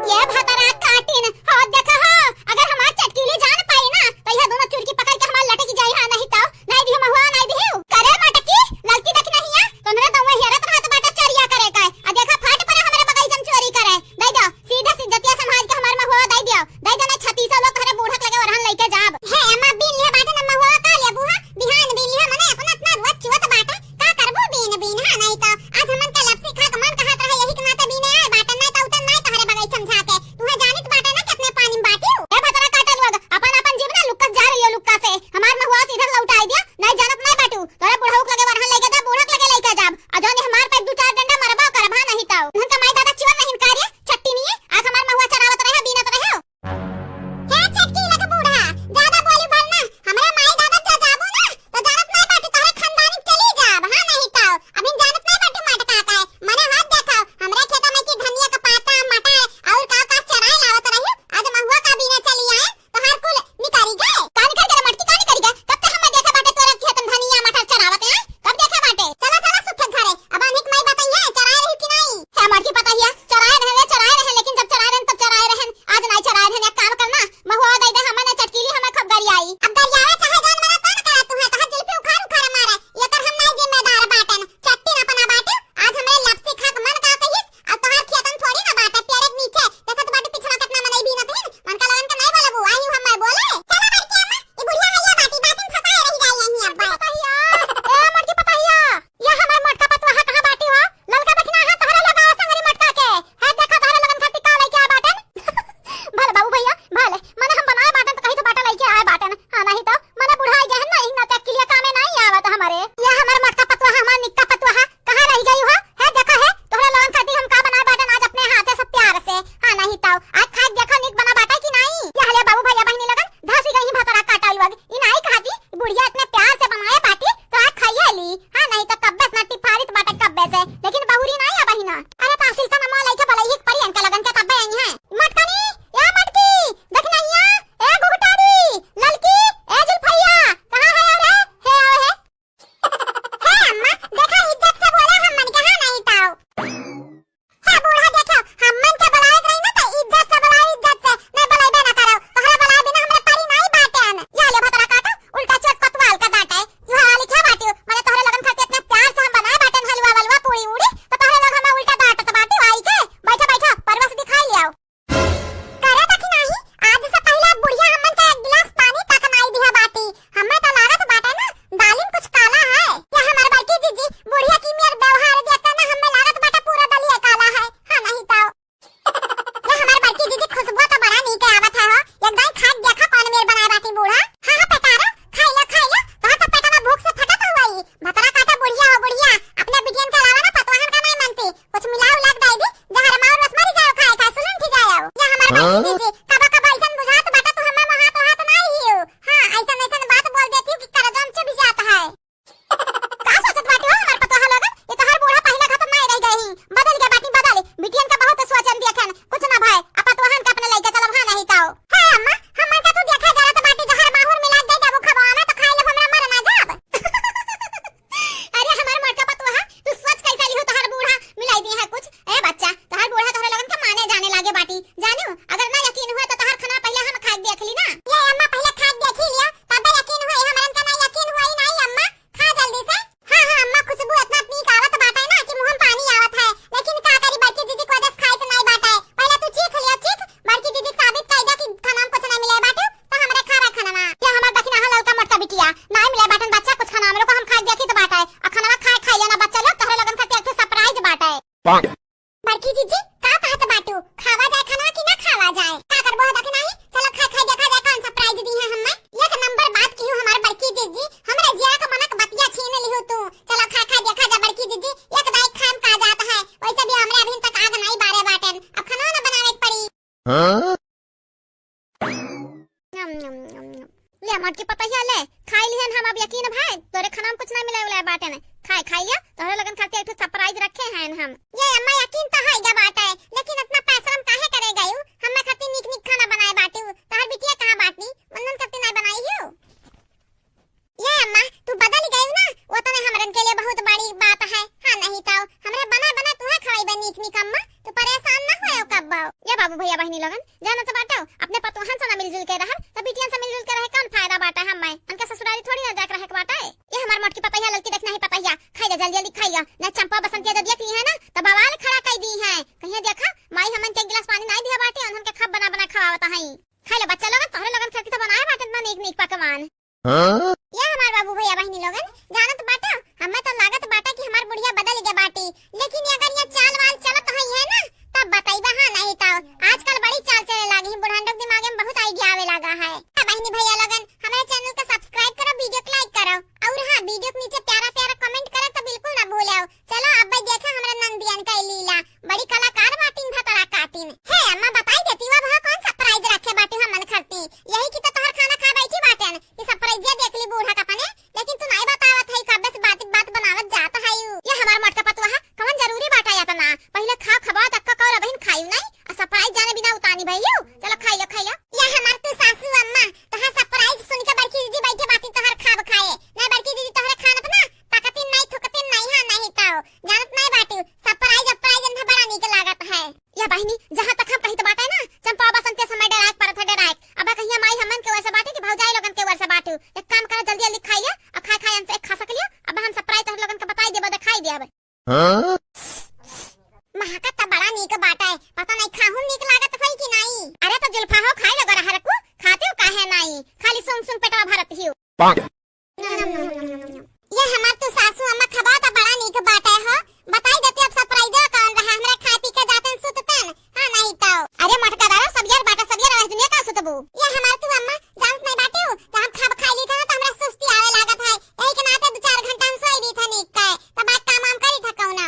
ये भतरा काटिन, हो देखा हो, अगर हमार चटकीली जान पाई ना, तो यह दोनों चुरकी पकड़ के हमार लटकी जाई, हाँ नहीं तो, नहीं दिहु महुआ, नहीं दिहु। करे मटकी, ललकी दखिनहिया, तोहरे दउए हेरत रहत बाटे चोरिया करे का। आ देखा फाट परे हमरे बगीचा में चोरी करे। दे दो, सीधा सीधतिया समाज के हमार महुआ दे दियो। दे दो ना छत्तीसो लोग तोहरे बूढ़ा के लगे ओरहन लेके जाब। हे अम्मा, बीन लिहे बाटे ना महुआ, का लेबू हा? बिहान बीन लिहे, मने अपना अपना रोज चुअत बाटे। का करबू बीन बीन, हाँ नहीं तो। आज हमन के लपसी खा के मन कहत रहे, यही के नाते बीने आए बाटे, नहीं तो उतन नहीं तोहरे बगीचा में झाके। तुहे जानित बाटे ना कितने पानी में बाटी। ए भतरा काटा लोग, अपन अपन जीव ना लुक्का से जा रही हो लुक्का से। हमार महुआ सीधा लौटाई दिया, नहीं जानत नहीं बाटू। तोरे बुढ़ऊ के लगे वरहन लेके जा, बूढ़ा के लगे लेके जाब। आ जौन हमार पे दू चार डंडा मरबा करब, हाँ नहीं तो। उनका माई दादा चिवर नहीं इनकार है, छट्टी नहीं है। आज हमार महुआ चरावत रहे, बीनत रहे। हे छटकी लग बूढ़ा, ज्यादा बोली बोल ना। हमरा माई दादा जो जाबू ना, तो जानत नहीं बाटू तोहरे खानदानी चली जाब, हाँ नहीं तो। अभी जानत नहीं बाटू मटका का है। मने हाथ देखो, हमरे खेत में की धनिया का पाता, मटर और का का चराए लावत रही। आज महुआ का बीने चली आए, तोहार कुल निकरी गए। का निकरी गए रे मटकी, का निकरी गए? कब से हमें देखा बाटे तोरे खेत में धनिया मटर चरावत है? कब देखा बाटे? चला, चला सुखे घरे। अब अनिक माई बताइए, चराए रही कि नहीं? हे मटकी पतहिया, चराए रहे, चराए रहे, लेकिन जब चराए रहे तब चराए रहे, आज नहीं चराए रहे। एक काम करना, महुआ दे दे, हमें न चटकीली, हमें खूब गरियाई। अब गरियावे चाहे जान मना कौन करा तू है, तोहार जुल्फी उखाड़ उखाड़ मारे, ये कर हम नहीं जिम्मेदार बाटन। चट्टी ना पना बाटे, आज हमरे लपसी खा के मन का कहिस, अब तोहार खेतन थोड़ी ना बाटे, पेड़े के नीचे। देखत बाटे पिछवा कितना मनई बीनत हईन, मन का लगन के नहीं बोलबू, आई हूँ हम मैं बोले। चला बड़की अम्मा, ई बुढ़िया हइया बाटी, बातिन फंसाए रह जाई यहीं अब। पतहिया, ए मोटकी पतहिया, या हमार मोटका पतोहा कहाँ बाटी हो? ललका बठिना है तोहरे लोग आवा संगरी मोटका के। है देखा तोहरे लोगन खातिर का लेके आ बाटन। भले बाबू भैया, भले, मने हम बनाए बाटन तो कहीं तो बाटा लेके आए बाटन। हाँ, नहीं तो, मने बुढ़ाई गए हैं ना, इतना तक के लिए कामे नहीं आवत हमारे। या हमार मोटका पतोहा, हमार निक्का पतोहा, कहाँ रह गई हो? है देखा है, तोहरे लोगन खातिर हम का बनाए बाटन आज अपने हाथे से प्यार से। हाँ, नहीं तो, आज खाए देखा निक बना बाटा कि नहीं? या हले बाबू भैया बहिनी लोगन, धसी गई भतरा काटा लोग, ई नहीं खाती, बुढ़िया इतने प्यार से बनाए बाटी, तो आज खाइए ली। हाँ, नहीं तो कब्बे से ना टिफारित बाटे कब्बे से, लेकिन बहुरी नहीं है बहिना। अरे तो असिल का नमवा लइके बोलइही परी इनके लगन के तब्बे आई हैं। मटकनी, ए मटकी, दखिनहिया, ए घुघटारी, ललकी, ए जुल्फैया, कहाँ है रे? हे आओ हे। हे अम्मा, देखा इज्जत से बोला हम मन के, हाँ नहीं तो। हे बूढ़ा, देखो, हमन के बुलाए के रही ना, तो इज्जत से बुलाओ, इज्जत से, नहीं बुलाइबे ना करो। तोहरा बुलाए बिना हमरे परी नहीं बाटेन। या ले भतरा काटा, उल्टा चोट कोतवाल का डांटे। यू हवाली क्या बाटियो? मने तोहरे लोगन खातिर इतना प्यार से हम बनाए बाटेन हलवा वलवा, पूरी उड़ी, तो तोहरे लोग हमें उल्टा डांटत बाटियो आई के। बैठो, बैठो, परवस दिखाई ले आओ। करे देखी नाही, आज से पहले बुढ़िया हमन के एक गिलास पानी तक नाई दिहा बाटी। हमें तो लागत बाटे ना, दालिम कुछ काला है। या हमार बड़की जीजी, बुढ़िया की मेर व्यवहार देखते ना, हमें लागत बाटे पूरा दलिया काला है। हाँ, नहीं तो। या हमार बड़की जीजी, खुशबू तो बड़ा नीक आवत है हो। एक दाई खा के देखा कौन मेर बनाए बाटी बूढ़ा। हाँ, हाँ, पेटारा, खाई लो, खाई लो। तोहर तो पेटवा भूख से फटत हुआ ही। भतरा काटा बुढ़िया हो बुढ़िया, अपने बिटियन के अलावा ना पतवाहन का नहीं मानती। कुछ मिलाओ लग दाई दी, जहर मार रस मरी जाओ, खाए खाए सुलंठी जाओ। या हमार बड़की हाँ? जीजी, कबो कबो ऐसन बुझात बाटे तू हमें मोहात ओहात नाई हियो। हाँ, ऐसन ऐसन बात बोल देती कि करजवा में चुभ जात है। का सोचत बाटे हो हमार पतोहा लोगन? ये तोहार बूढ़ा पहले खत्म नाई रह गए ही। बदल गया बाटी बदल। बिटियन का बहुत सोचन दिया खन। कुछ ना भाई, अब पतोहन का अपने लइके चलब हाँ नहीं तो। हाँ अम्मा, हमन का तू देखा जरा तो बाटी जहर माहुर मिला दे जब खबवा में तो खाई लब हमरा मर ना जाब। अरे हमार मोटका पतोहा, तू सोच कैसे लिहू तोहार बूढ़ा मिलाई दी है कुछ। ए बच्चा, तोहार बूढ़ा तोहरे लोगन के माने जाने लागे बाटी। जानू, अगर ना यकीन हुए तो तोहार खाना पहले हम खाए देख ली ना। ये अम्मा पहले खाए देख ही लिया, तब यकीन हुए, हमरन के ना यकीन हुए ही नहीं अम्मा। खा जल्दी से। हाँ, हाँ अम्मा, खुशबू इतना नीक आवत बाटे ना कि मुंह में पानी आवत है। लेकिन का करी बड़की दीदी को वजह से खाए तो नहीं बाटे। पहले तू चीख लिया, चीख। बड़की दीदी साबित कर दे कि खाना में कुछ नहीं मिले बाटे, तो हमरे खावे खाना ना। ये हमार दखिना है ललका मोटका बिटिया। नहीं मिले बाटन बच्चा कुछ खाना, हमरे को हम खाए देखी तो बाटे। आ खाना खाए खाई लेना बच्चा लोग, तोहरे लोगन खातिर एक ठे surprise बाटे। बड़की जीजी, का कहत बाटू? खावा जाए खाना कि ना खावा जाए? का करबो है दखिना ही? चलो खाए खाए देखा जाए कौन surprise दी है हमें। एक नंबर बात की हूँ हमार बड़की जीजी, हमरे जिया का मनक बतिया छीन लिहू तू। चलो खाए खाए देखा जाए बड़की जीजी, एक दाई खाम का जात है। वैसे भी हमरे अभी तक आग नहीं बारे बाटन, अब खाना ना बनावे के पड़ी। हाँ? नम, नम, नम, नम। ले, मोटकी पतहिया ले, खाई लिहन हम अब यकीन भाई, तोरे खाना में कुछ नहीं मिले उले बाटे ने। खाए, खाई लिया, तोहरे लोगन खातिर एक ठो surprise रखे हैं हम। ये अम्मा यकीन तो है गा बाटे, लेकिन इतना पैसा हम काहे करे गयू? हमें खातिर निक निक खाना बनाए बाटू, तोहर बिटिया कहाँ बाटी? भइया बहिनी लोगन, जानत बाटउ, अपने पतोहन से ना मिलजुल के रहब, त बिटियन से मिलजुल के रहे कउन फायदा बाटइ? हम्मे उनके ससुरारी थोड़ी ना जाके रहे के बाटइ। ये हमार मोटकी पतोहिया, ललकी देखना ही पतोहिया, खाइ ले, जल्दी जल्दी खाइ ले, ना चंपा बसंतिया जब देख लिहे ना, त बवाल खड़ा कइ दिहे। कहिया देखा, माई हमन के एक गिलास पानी नाहीं दिहे बाटे, उन्हन के खब बना बना खवावत हई। खाइ ले बच्चा लोगन, तोहरे लोगन खातिर त बनाए बाटे इतना नीक नीक पकवान। हाँ? ये हमार बाबू भइया बहिनी लोगन, जानत बाटउ, हम्मे त लागत बाटे कि हमार बुढ़िया बदल गए बाटी, लेकिन अगर ये चाल वाल चलत होइहे ना, तब बतइबा, हाँ नाहीं तउ। आजकल बड़ी चाल चले लागी है, बुढ़ांडो के दिमाग में बहुत idea आवे लागा है। हाँ बहिनी भइया लोगन, हमारे channel को subscribe करो, video को like करो, और हाँ, video के नीचे प्यारा प्यारा comment करे तो बिल्कुल ना भूलेउ। चलो अब भाई देखा हमरा नंदियन का लीला, बड़ी कलाकार बाटिन, भतरा काटिन। हे अम्मा, बताइ देती, अब हाँ कउन surprise रखे बाटिन हमन खातिर? यही कि तो तोहर खाना खाए बैठी बाटेन, कि surprise देख ली बूढ़ा का अपने, लेकिन तू नाहीं बतावत है, कब्बे से बात बात बनावत जात है। ये हमार मोटका पतोहा, कउन जरूरी बाटा एतना? पहिले खाओ, खबाओ, तब का कउर अबहिन खायू नाहीं, आ surprise जाने बिना उतानी भइयू। चलो खाइ लो, खाइ लो। ये हमार तू सासू अम्मा, तोहार surprise सुन के बड़की दीदी बैठे बाटी तोहार खाब खाए। नाहीं बड़की दीदी तोहरे खान अपना पकतिन नाहीं, थुकतिन नाहीं, हाँ नाहीं तउ। जानत नाहीं बाटू, surprise, surprise इनका बड़ा नीक लागत है। या बहिनी, जहाँ तक हम कहित बाटे ना, चंपा बसंत के समय डेराए के परत है, डेराए के। अब कहिया माई हमन के ओर से बाटे कि भौजाई लोगन के ओर से बाटे। एक काम करा, जल्दी जल्दी खाइ ले, अब खाए खाए हमसे एक खा सक लियो। अब हम surprise तोहरे लोगन के बताइ देबो, देखाइ देबो। हाँ? महकत त बड़ा नीक बाटे, पता नाहीं खाहू नीक लागत होई कि नाहीं। अरे त जुल्फा हो, खाइ लो गरहर को, खातिउ काहे नाहीं, खाली सूंघ सूंघ पेटवा भरत हियो। ये हमार तू सासू अम्मा, खबा त बड़ा नीक बाटे हो। बताइ देती अब surprise कउन रहा, हमरा खाए पी के जातन सुततन, हाँ नाहीं तउ। अरे मोटका दारो, सब यार बाटा, सब यार रह दुनिया का सुतबू। ये हमार तू अम्मा, जानत नाहीं बाटू, त हम खाब खाइ ली था ना, त हमरा सुस्ती आवे लागत है, यही के नाते दू चार घंटा हम सोइ ली था नीक के, त बाद काम वाम करी था कउनो।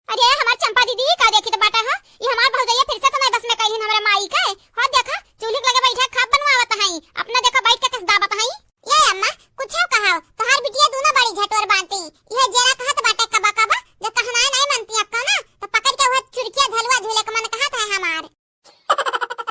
अरे हमार चंपा दीदी, का देखित बाटा हो? ये हमार भौजइया फिर से तो नाहीं बस में कहिन हमरा माई के। हो देखा, चूल्ही के लगे बैठा खाब बनवावत हई, अपना देखा बैठ के कस दाबत हई। ये अम्मा, कुछ कहा, तोहार बिटिया दूनो बड़ी झटोर बाटी। ये जेरा कहत बाटे कबा कबा, जब कहनाए नाहीं मनती अक्का ना, तो पकड़ के वह चुरकिया झलुआ झूले के मन कहत है हमार।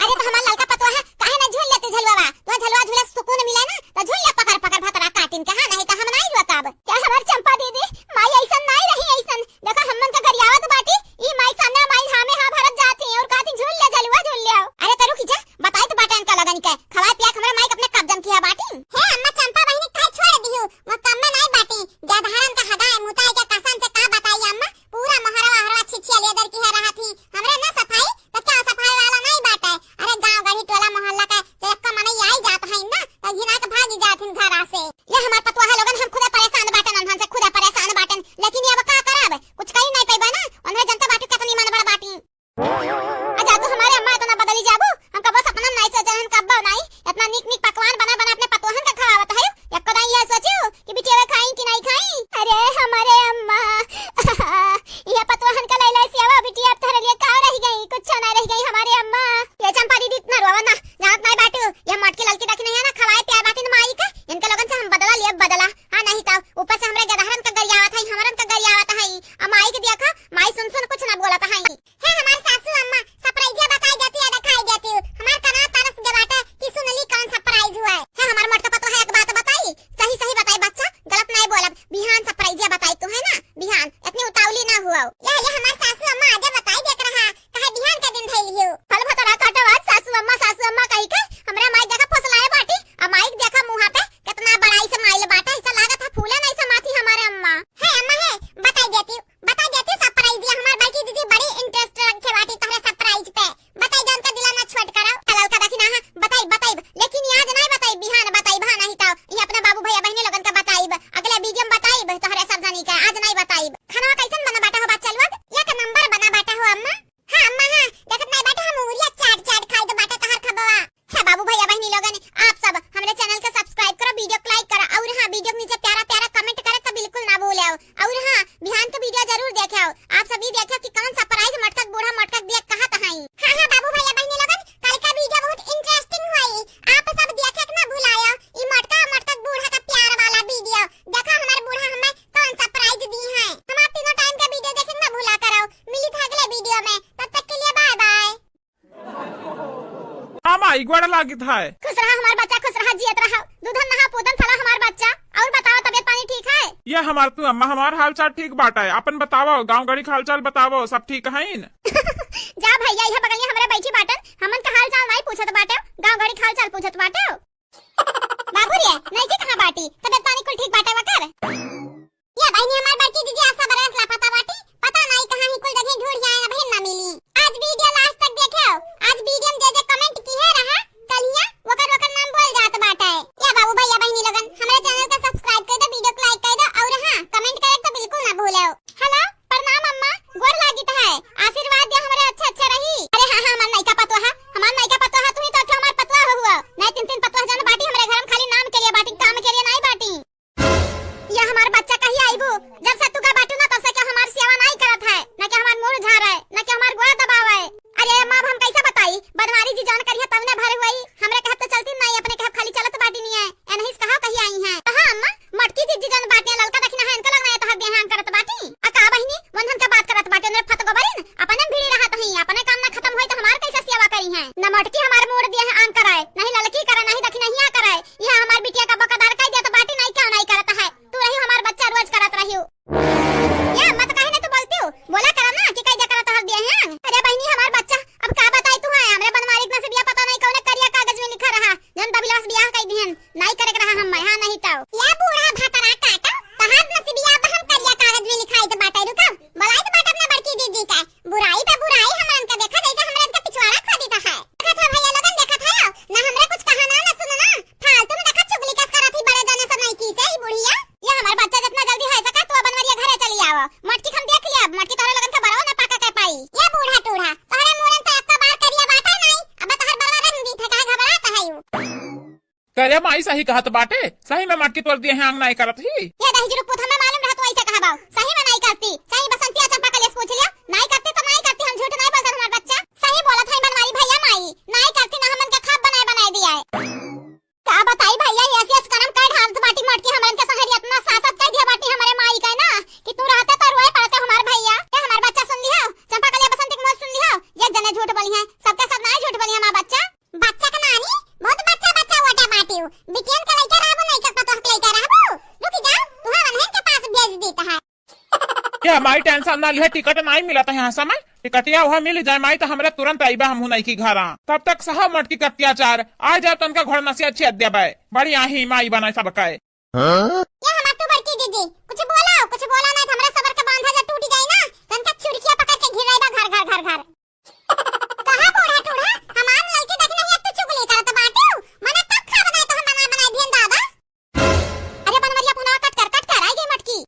अरे तो हमार ललका पतोहा, काहे ना झूल लेती झलुआ? तो झलुआ झूले से सुकून मिले ना, तो झूल ले पकड़ पकड़ भतरा काटिन के, हाँ नाहीं तो हम नाहीं रुकब। क्या हमार चंपा दीदी, माई अइसन नाहीं रही अइसन। देखा, हमन का गरियावत बाटी, ई माई सामने माई धामे हाँ भरत जाती और कहती, "झूल ले जलुआ, झूल ले आओ।" अरे त रुकि जा, बताई तो बाटे इनका लगन के, खवाए पिया के हमरे माई के अपने कब्जन किया बाटी। हे अम्मा चंपा बहिनी, काहे छोड़ दिहू? वो कम में नाहीं बाटी, गधारन का हगाए मुताई के कसम से का बताई अम्मा, पूरा मोहरवा हरवा छिछिया लेदर की है रहत ही, हमरे ना सफाई, तो क्या सफाई वाला नाहीं बाटे? अरे गाँव गढ़ी टोला मोहल्ला का जब एक्का मनई आई जात है ना, तो घिना के भागी जात हिन घरा से। ये हमार पतोहा लोगन, हम खुदे परेशान बाटन, उन्हन से खुदे परेशान बाटन, लेकिन ये अब का करब, कुछ कही नाहीं पइबे ना, उन्हें जनता बाटी कितनी मन बड़ बाटी। आ जा तू हमारे अम्मा, इतना बदली जाबू, हम कबो सपना में नाहीं सोचे हन, कब्बो नाहीं, इतना नीक नीक पकवान बना बना अपने पतोहन का खवावत है, एको दाई ये सोचियो कि बिटिया खाई कि नाहीं खाई। अरे हमारे अम्मा, ये पतोहन का लैला से अब बिटिया अब तोहरे लिए का रह गई, कुछ ना रह गई हमारे अम्मा। ये चंपा दीदी इतना रोवा ना, जानत नाहीं बाटू, ये मोटकी ललकी देखी नाहीं है ना, खवाए पियाए बाटी न माई का, इनके लोगन से हम बदला लिए बदला। हाँ नाहीं तो ऊपर से हमरे गदहरन का गरियावत है, हमरन का गरियावत है। अब माई के देखा, माई सुन सुन कुछ ना बोलत है। हे हमार सासू अम्मा, surprise बताई देती या देखाई देती। हमार कना तरस गे बाटे कि सुनली कौन surprise हुआ है। हे हमार मोटका पतोहा, एक बात बताई, सही सही बताई बच्चा, गलत नाहीं बोलब। बिहान surprise बताई तू है ना, बिहान, इतनी उतावली ना हुआ। या, या हमार सासू अम्मा आजे बताई देत रहा, काहे बिहान के दिन धइल हियो। फल भतरा काटो आज सासू अम्मा, सासू अम्मा कही के हमरा माई देखा फुसलाए बाटी, आ माई के देखा मुँहा पे कितना बड़ाई से माइल बाटे, ऐसा लागत है फूले नाहीं समाती हमारे अम्मा। हे अम्मा हे, बताई देती, बताई देती surprise, ये हमार बड़की दीदी बड़ी interest रखे बाटी तोहरे surprise पे। बताई दे, उनका दिला ना छोट करो। चल, अलका देखी ना, हाँ, बताई, बताई, लेकिन ये आज नाहीं बताई, बिहान बताई, हाँ नाहीं तो ये अपने बाबू भइया बहिनी लोगन का बताई, अगले video में बताई, तोहरे सब जनी का आज नाहीं बताई। खाना कैसन बना बाटा हो बच्चा लोग? एक number बना बाटा हो अम्मा। हाँ अम्मा हाँ, देखत नाहीं बाटे हम उंगलिया चाट चाट खाई तो बाटे तोहार खबवा। हे बाबू भइया बहिनी लोगन, आप सब हमरे channel के subscribe करो, video को like करो और हाँ video के नीचे प्यारा प्यारा comment करे तो बिल्कुल ना भूले। और हाँ बिहान के video जरूर देखे। आप सभी देखे कि कौन surprise मोटकक बूढ़ा मोटकक दिया कहत हई। हाँ हाँ बाबू भइया बहिनी लोगन, कल का video बहुत interesting होई, आप सब देखे के ना भुलायो। ई मोटका मोटकक बूढ़ा का प्यार वाला video देखा, हमार बूढ़ा हमें कौन surprise दी है। हमार तीनों time के video देखे के ना भूला करो। मिली था अगले video में, तब तक के लिए bye bye। हाँ माई, गोड़ लागित है। खुश रहा हमार बच्चा, खुश रहा, जियत रहा, दूधन नहा पूतन फला हमार बच्चा। और बताओ, तबियत पानी ठीक है? ये हमार तू अम्मा, हमार हाल चाल ठीक बाटे, अपन बताओ, गाँव गढ़ी के हाल चाल बताओ, सब ठीक है न? जा भइया, यह बगलिया हमरे बनवारी जी जौन करिहैं तौने भर होई। हमरे कहब त चलती नाई, अपने कहब खाली चलत बाटी निये। एनहिस कहा कही आई हैं। कहा अम्मा, मोटकी जिज्जी जौन बाटी ललका दखिनहा इनका लग नाई तोहर बियाह आंग करत बाटी। आ का बहिनी, वंधन का बात करत बाटी, उनरे फत गोबरिन, अपने भिड़ी रहत हईं, अपने काम ना खतम होई त हमार कैसे सेवा करिहैं? ना मोटकी हमार मूड़ दिहे आंग कराए, नहीं ललकी करे, नहीं दखिनहिया करे। यह हमार बिटिया का बकदार कइ देत बाटी, नाई क्यों नाई करत है। तू रहिउ हमार बच्चा रोज करत रहिउ। ये मत काहे ना तू बोलतिउ? बोला करा ना कि कई जकरा तोहर दिहे हैं। अरे बहिनी हमार बच्चा, अब का बताई तू है, हमरे बनवारी के नसीबिया पता नहीं कौने करिया कागज में लिखा रहा, जौन दबिलवा से बियाह कई दिहन, नाई करे के रहा हम, हाँ नहीं तो। या बूढ़ा भतरा काटा, तोहार नसीबिया अब हम करिया कागज में लिखाई तो बाटे, रुका, बोलाई तो बाटे अपना बड़की दीदी का। बुराई पे बुराई हमरन के देखा, जैसे हमरन के पिछवाड़ा खोदी तो है। देखत है भैया लोगन, देखत है, ना हमरा कुछ कहा ना, ना सुनो ना, फालतू में देखा चुगली कस करत ही बड़े जने से नहीं की से ही बुढ़िया। ये हमार बच्चा जितना जल्दी हो सका तू बनवरिया घरे चली आओ। मटकी हम देख लिया, मटकी तोहरे लोगन के बरवा ना पाका के पाई। ये बूढ़ा टूढ़ा, तोहरे मूड़न तो एक बार करिया बाटा नहीं, अब तोहर बरवा रंग दी थे, काहे घबरात है यू? करे माई सही कहत बाटे, सही में मटकी तोर दिहे हैं आंग नाई करत ही। ये दही जुरुक पुत हमें मालूम रहत वैसे कहबाओ, सही में नाई करती, सही बसंतिया चंपा कलेस पूछ लिया, नाई करती तो नाई करती, हम झूठ नाई बोलत हमार बच्चा, सही बोलत है बनवारी भैया माई, नाई करती ना हमन के खाब बनाए बनाए दिया है। का बताई भैया, ये ऐसी ऐसी करम कर ढालत बाटी मटकी हमरन के संगरी, इतना सासत कह दिया बाटी हमरे माई का ना कि तू रहते तो रोए पड़ते हमार भैया। ये हमार बच्चा सुन लियो, चंपा कलिया बसंती के मुंह सुन लियो, ये जने झूठ बोली हैं, सबके सब ना झूठ बोली हमार बच्चा। बच्चा के नानी, बहुत बच्चा बच्चा वोटा बाटियो, बिटियन के लइका रहबो नहीं के पतोह के लइका रहबो, रुक जाओ, तुहां अनहन के पास भेज देता है। क्या माई टेंशन ना लिहा, टिकट नाई मिलत है यहाँ समय, टिकटिया वहाँ मिल जाए माई तो हमरे तुरंत आईबा हमहू नहीं की घरा। तब तक सहब मटकी के अत्याचार, आ जाए तो उनका घोड़ नसिया छेद देबे। बड़ी आही माई बना सबके। हाँ? ये हमार तू बड़की दीदी, कुछ बोला, कुछ बोला नहीं तो हमरे सबर के बांधा जब टूट जाए ना, तो उनका चुरकिया पकड़ के घिराईबा घर घर घर घर। कहा बूढ़ा टूढ़ा, हमार लड़की देख नहीं है तू चुगली करत बाटू, मने तब खा बनाए तो हम बना बनाए दिहन दादा। अरे बनवरिया पुनवा कट कर, कट कर, आई गई मटकी।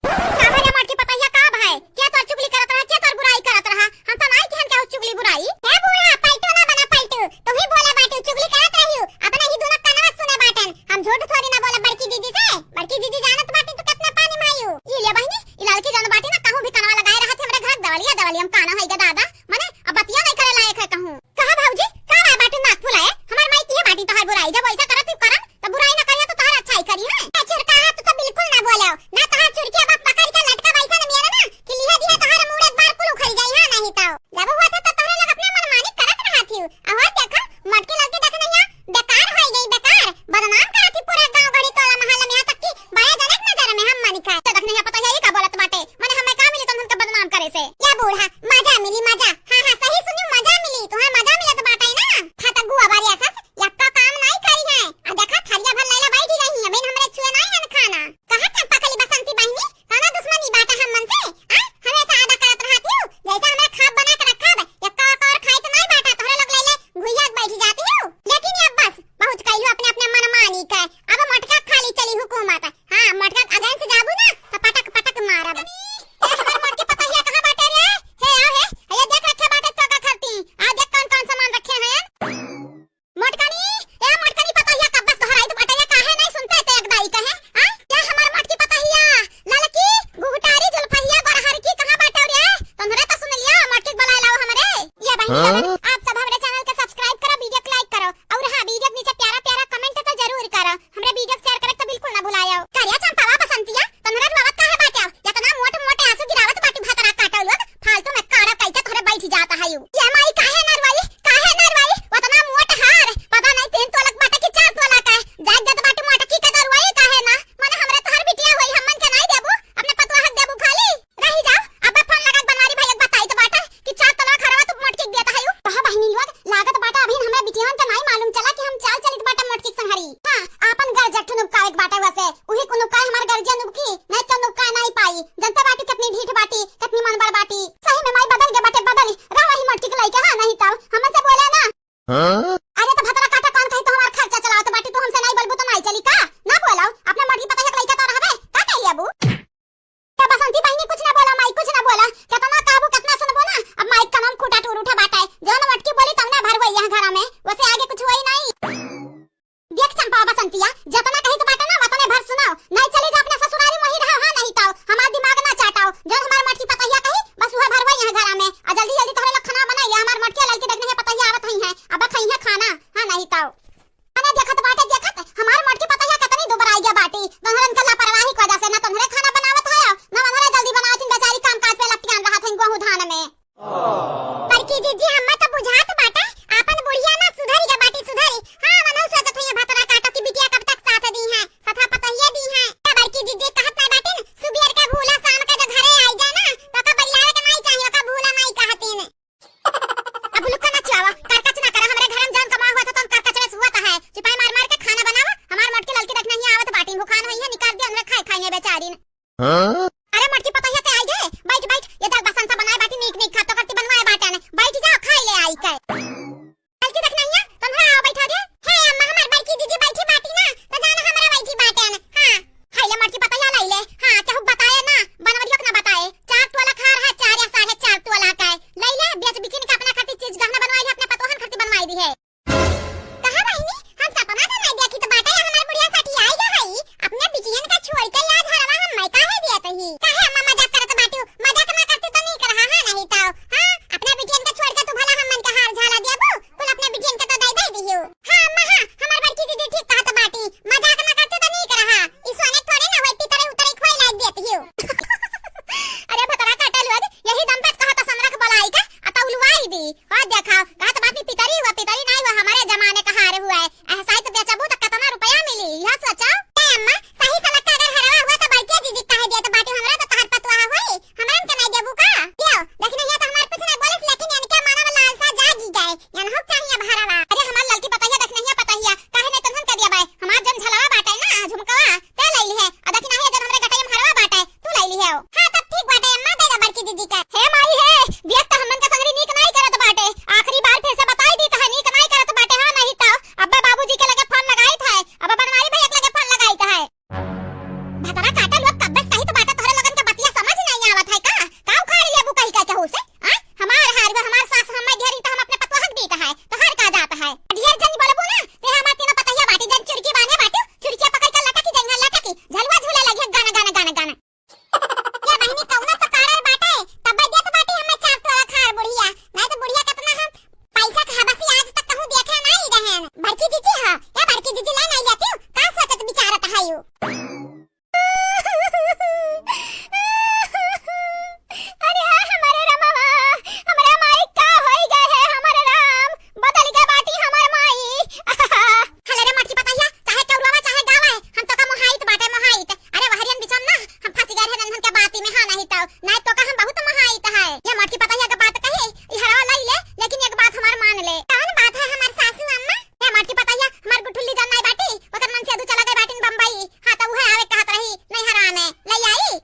का भरे मटकी पतहिया का भाई? के तोर चुगली करत रहा, के तोर बुराई करत रहा? हम तो नाई किहन के चुगली बुराई। हे बूढ़ा, पलटू ना बना पलटू। तू ही बोले बाटू, चुगली करत रहियो। अपने ही दोनों कनवा सुने बाटन। हम झूठ थोड़ी ना बोले बड़की दीदी से। बड़की दीदी जानत बाटी तू कितना पानी मायू। ई ले बहिनी, ई लड़की जौन बाटी ना कहूँ भी कनवा लगाए रहत हमरे घर दवलिया दवलिया हम काना होई गे दादा। मने अब बतिया नहीं करे लायक है कहूँ। कहा भौजी, का भाई बाटी नाक फुलाए? हमार माई किहे बाटी तोहार बुराई? जब ऐसा करत ही करन, त बुराई ना करिया तो तोहार अच्छाई करी है। ए चुरका, तू तो बिल्कुल ना बोलो। ना तोहार चुरकिया बाप पकड़ के लटका वैसा न मियाना ना कि लिहे दिहे तोहार मूड़ एक बार कुल उखड़ जाई, हाँ नहीं तो। जब हुआ था तो तोहरे लोग अपने मनमानी करत रहा थी। अहो देखा, मटकी लड़की देख नहीं है, बेकार होई गई, बेकार। बदनाम करत ही पूरा गांव गढ़ी टोला मोहल्ला में, यहाँ तक कि बड़े जने के नजर में हम मानी खाए। तो देख नहीं है, पता है ये का बोलत बाटे? मने हमें का मिली तुम हमके बदनाम करे से? या बूढ़ा, मजा मिली मजा। हाँ हाँ सही सुनी, मजा मिली। तुम्हें मजा मिलत बाटे ना? फतगुआ बारी ऐसा यक्का काम नाई करी है। आ देखा, थरिया भर लैला बैठी रही, अबे हमरे छुए नाई हन खाना। कहा चंपा कली बसंती बहिनी, कौनो दुश्मनी बाटा हम मन से? आ, हमेशा आदा करत रहत हियो, जैसे हमरा खाब बना के रखब, यक्का वक्का और खाई तो नाई बाटा, तोहरे लोग लैले घुइया के बैठी जाती हो। लेकिन ये बस, बहुत कइलू अपने अपने मनमानी के। अब मोटका खाली चली हुकूमत। हाँ, मोटका अगेन से जाबू ना, तो पटक पटक मारब। ए, हमार मोटकी पतहिया कहाँ बाटे रे? हे, आओ हे, ये देख रखे बाटे तो का खरती। आ देख कौन कौन सामान रखे हैं। मोटकनी, ए मोटकनी पतहिया, कब बस तोहर आई तो बटैया काहे नहीं सुनते ते एक दाई कहे? हाँ? क्या हमार मोटकी पतहिया, ललकी, गुगटारी, जुल्फहिया, बरहर की कहाँ बाटे रे? तोहरे तो सुन लिया, मोटकी के बुलाए लाओ हमरे। ये बहिनी हाँ? लोगन, आप सब हमरे चैनल के सब्सक्राइब करो, वीडियो के लाइक करो और हाँ, वीडियो के नीचे प्यारा प्यारा कमेंट तो जरूर करो। हमरे वीडियो के शेयर करे तो बिल्कुल ना भुलायो। करिया चंपावा बसंतिया, तोहरे रोवत काहे बाटे? इतना मोट मोट आंसू गिरावत बाटी भतरा काटो लोग। फालतू में कारा कइके तोहरे बैठ जाता है यू। ये माई काहे ना रोई, काहे ना रोई? उतना मोट हार, पता नहीं तीन तोला के बाटे कि चार तोला का है। जाए देत बाटे मोटकी के दरुआई काहे ना? मने हमरे तोहर बिटिया होई, हमन के नहीं देबू, अपने पतोह के देबू खाली। रही जाओ, अब फोन लगा के बनवारी भैया के बताई तो बाटे कि चार तोला घरवा तू मोटकी के देता है यू। कहा बहिनी लोग, लागत बाटे अभी हमरा बिटियन के नहीं मालूम चला कि हम चाल चलित बाटे मोटकी के संहरी। हाँ, आपन गर्जा ठुनुकावे के बाटे वैसे। उही को नुकाए हमार गर्जिया नुबकी, नहीं तो नुबकाए नहीं पाई। जनता बाटी कितनी ढीठ बाटी, कितनी मनबड़ बाटी। सही में माई बदल के बाटे, बदल। रहा ही मटकी के लइके, हाँ, नहीं तो हमन से बोले ना। हाँ? अरे तो भतरा काटा कौन कही तो हमार खर्चा चलाओ तो बाटी, तू हमसे नहीं बोलबू तो नहीं चली का? ना बोलाओ, अपने मटकी पता है लइका तो रहबे, का कह लियाबू? ए बसंती बहिनी कुछ ना बोला माई, कुछ ना बोला। कितना कहबू, कितना सुनबू ना, अब माई का नाम खूटा टूर उठा बाटा है। जौन मटकी बोली तौने भरबो यहाँ घरा में, वैसे आगे कुछ होई नहीं। देख चंपा बसंतिया, जतना कही तो बाटे ना, वतने भर सुनाओ। नहीं चली जा अपने ससुरारी मोही रहो, हाँ नहीं तो हमार दिमाग ना चाटाओ। जौन हमार मटकी पतहिया कही, बस उहे भरवई यहाँ घरा में। आ जल्दी जल्दी तोहरे लोग खाना बनाई, हमार मटकी ललकी देखने के पतहिया आवत हई हैं। ठीक है, तोहार का जात है। ढेर जन बोलबू ना, ते हमार तीनों पतहिया बाटी, जन चुरकी बांधे बाटू, चुरकिया पकड़ के लटकी जइहैं, लटकी, झलुआ झूले लगिहैं, गाना, गाना, गाना, गाना। ए बहिनी, कउनो तो कारण बाटे, तब्बे देत बाटी हमें चार तोला खार बुढ़िया, नाहीं तो बुढ़िया केतना हम पैसा के हबसी आज तक कहूँ देखे नाहीं रहेन। बड़की जीजी ह, ए बड़की जीजी, ला नाहीं लेतिउ, का सोचत विचारत हयू? अरे हमरे रमवा, हमरे माई का होई गए है हमरे राम, बदल गए बाटी हमर माई। हले रे मटकी पतहिया, चाहे टौरवा चाहे गावा है, हम तोका मोहाइत बाटे मोहाइत। अरे वहरियन बिचम ना हम फंस गए रहे नंदन के बाती में, हाँ नाहीं तो, नाहीं तोका हम बहुत मोहाइत है। ये मटकी पतहिया के बात कही, ई हरवा लई ले, लेकिन एक बात हमार मान ले। कौन बात है हमार सासू अम्मा? ये मटकी पतहिया, हमार गुठुल्ली जन नाहीं बाटी, ओकर मन से अधू चला गए बाटिन बम्बई। हाँ तो उहे आवे कहत रही, नहीं हराने, लई आई।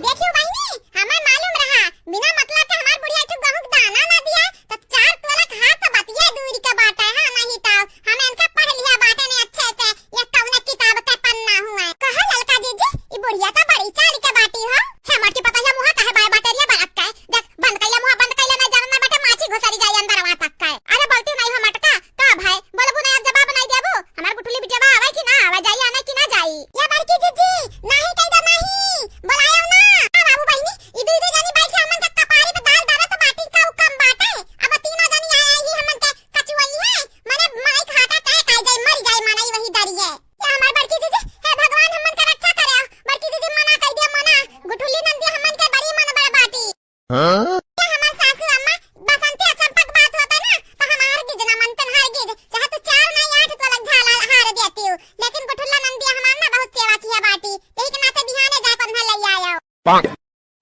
देखियो बहिनी, हमें मालूम रहा, बिना मतलब के हमार बुढ़िया एक ठो गहूं के दाना ना दिया, तो चार तोला के हाथ तो बतिया दूर के बाटे, हाँ, नहीं तो हम इनका पढ़ लिया बाटे ने अच्छे से, ये कौन किताब के पन्ना हुआ। कहो ललका जीजी, ई बुढ़िया तो बड़ी चाल के बाटी हो। हे मटकी पतहिया, मुँह काहे बाय बाटे रे बड़क के? देख, बंद कइले मुँह, बंद कइले, नहीं जानत ना बाटे, माछी घुसरी जाई अंदरवा तक के। अरे बोलती नहीं हो मटका, का भाई, बोलबू नहीं, अब जवाब नहीं देबू? हमार गुठुली बिटिया आवे कि ना आवे, जाई आने कि ना जाई? या बड़की जीजी, नाही कह दो नाही, बुलायो ना। आ बाबू बहिनी, ई दुई दुई जनी बैठ के हमन के कपारी पे दाल डालत बाटी, का उ कम बाटे? अब तीनों जनी आए ही हमन के कचुआई है, मने माई खाटा कह कह जाए, मर जाए मनई वही दरिए। या हमार बड़की जीजी, हे भगवान हमन के रक्षा करे, बड़की जीजी मना कह दिया मना, गुठुली नंदी हमन के बड़ी मन बड़ बाटी। हाँ? ये हमार सासू अम्मा, बसंती और चंपक बात होता ना, तो हम हार गिज ना मनतन, हार गिज। चाहे तू चार नहीं आठ तोला झाला हार देती हूँ, लेकिन गुठुल्ला नंदिया हमार ना बहुत सेवा किया बाटी, यही के नाते बिहाने जाए पर ले आयो। पाक।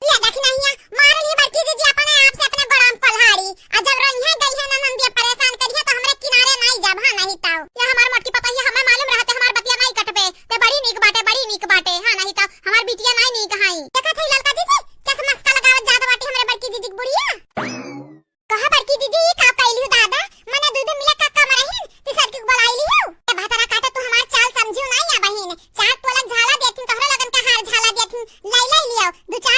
ये देखी नहीं है, मार ली बड़की जीजी अपने आप से अपने गोड़ाम पलहारी, और जब रोई है गई है ना नंदिया परेशान करिए तो हमरे किनारे नहीं जब, हाँ नहीं ताऊ। ये हमार मोटकी पतहिया हमें मालूम रहते हमार बतिया नहीं कटबे, ते बड़ी नीक बाटे, बड़ी नीक बाटे, हाँ नहीं ताऊ। हमार बिटिया नाई नीक हाई। देखत हई ललका जीजी, कैसे मस्का लगावत जात बाटी हमरे बड़की जीजी के बुढ़िया। कहा बड़की जीजी, ई का कइली हो दादा? मने दुई दिन मिले का कम रहिन, तीसर के बुलाई लियो। ए भातारा काटे, तू हमार चाल समझियो नाई या बहिन। चार तोला झाला देथिन, तोहरे लगन का हार झाला देथिन, लाई लाई लियो। दू चार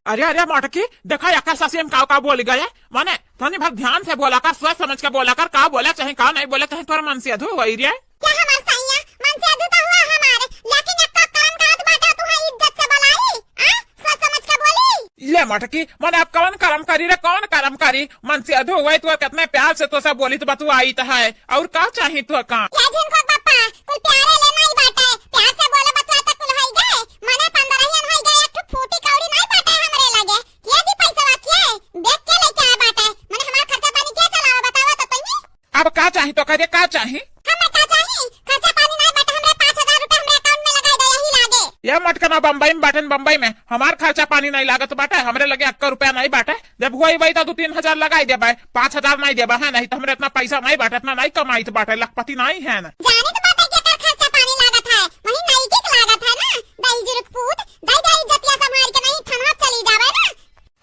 अरे, अरे, मोटकी, देखा, एकर ससुर में का, का बोल गए। माने, तनी भर ध्यान से बोला कर, सोच समझ के बोला कर, का बोले चाही, का नहीं बोले चाही, तोर मनसेधू होई रे। का हमार सैया मनसेधू तो हुआ हमार, लेकिन एक काम करत बाटे, तू है इज्जत से बोलाई, आ? सोच समझ के बोली। ले मोटकी, माने अब कौन करम करी रे, कौन करम करी? मनसेधू होई तो कितने प्यार से तो सब बोली तो बतुआई तो है, और का चाही तो का? ये झिनकुक बापा, कुल प्यारे ले नहीं बाटे, प्यार से बोले बतुआ तो कुल होई गए, मने पंद्रहियन होई गए, एक ठो फूटी कौड़ी नहीं बाटे हमरे लगे। के दी पैसवा के? देख के लेके आए बाटे। मने हमार खर्चा पानी के चलावे बतावा तो तनी? अब का चाही तो करे, का चाही? हमें का चाही? खर्चा पानी नहीं बाटे, हमरे पाँच हजार रुपया हमरे account में लगाई दे यही लागे। ये मटकना बम्बई में बाटन, बम्बई में हमार खर्चा पानी नहीं लागत बाटे, हमरे लगे अक्का रुपया नहीं बाटे। जब हुआ ही वही तो दो तीन हजार लगाई देबे, पाँच हजार नहीं देबे है, नहीं तो हमरे इतना पैसा नहीं बाटे, इतना नहीं कमाइत बाटे, लखपति नहीं है ना। जाने तो बाटे के कर खर्चा पानी लागत है, वही नहीं के लागत है ना, दही जुरुक पूत, दही दही जतिया संभाल के नहीं थनवा चली जावे ना।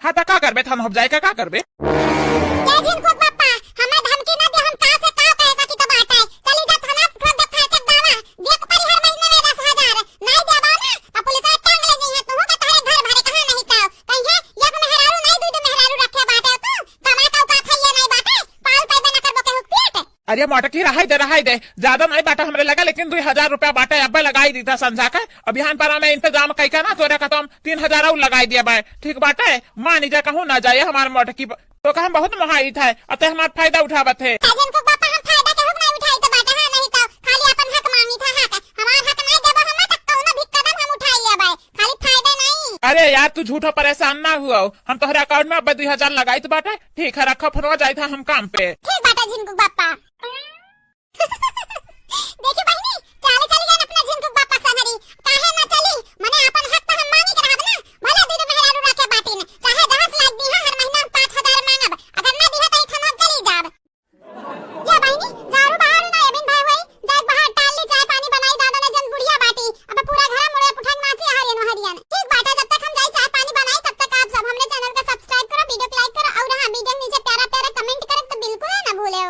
हाँ, त का करबे? थाना हो जाए का, का करबे? ए झिनकुक बापा, हमें धमकी ना दे, हम का से का कहे सकी तो बात है। चली जा थाना, ठोक दे फाड़ के दावा। देख परी हर महीने में दस हजार। नहीं देबा ना, तो पुलिस वाला टांग ले जइहे। तू के तोहरे घर भरे कहाँ नहीं का? कहीं है, एक मेहरारू नहीं, दू दू मेहरारू रखे बाटे तू। कमा का औकात है ये नहीं बाटे। पाल पैबे ना करबो केहू के पेट। अरे मोटकी, रहाई दे, रहाई दे, ज्यादा नहीं बाटे हमरे लगे, लेकिन दो हजार रुपया बाटे, अब्बे लगाई दी था संझा के। अब बिहान पर हमें इंतजाम कई के ना, तोरे का तो हम तीन हजार और लगाई दिया बाय, ठीक बाटे? मानी जा, कहूँ ना जाए हमार मोटकी ब-, तो का हम बहुत मोहाई था, अते हमार फायदा उठावत है। ए झिनकुक बापा, हम फायदा केहू के नहीं उठाई तो बाटे, हाँ, नहीं तो खाली अपन हक मांगी था, हक। हमार हक नहीं देबो हमें, तो कौनो भी कदम हम उठाई लेबे, खाली फायदा नहीं। अरे यार, तू झूठो परेशान ना हुआ, हम तोहरे account में अब्बे दो हजार लगाई तो बाटे, ठीक है, रखो फोनवा, जाइत है हम काम पे। ठीक बाटे झिनकुक बापा। देखी बहिनी, चाले चली गए अपना झिनकुक बापा संगरी। काहे ना चली? मने अपन हक तो हम मांगी के रहब ना। भले दू दू मेहरारू रखे बाटिन, चाहे जहाँ से लाग दी है, हर महीना हम पाँच हजार मांगब। अगर ना दी है तो ई थाना चली जाब। या बहिनी, झाड़ू बाहर ना अबिन भाई होई, जाए बाहर टाल ली, चाय पानी बनाई, दादा ने जन बुढ़िया बाटी। अब पूरा घर मुड़े पुठंग नाची हरियन हरियन। ठीक बाटे, जब तक हम जाई चाय पानी बनाई, तब तक आप सब हमरे channel का subscribe करो, video को like करो और हाँ, video के नीचे प्यारा प्यारा comment करे तो बिल्कुल ना भूले।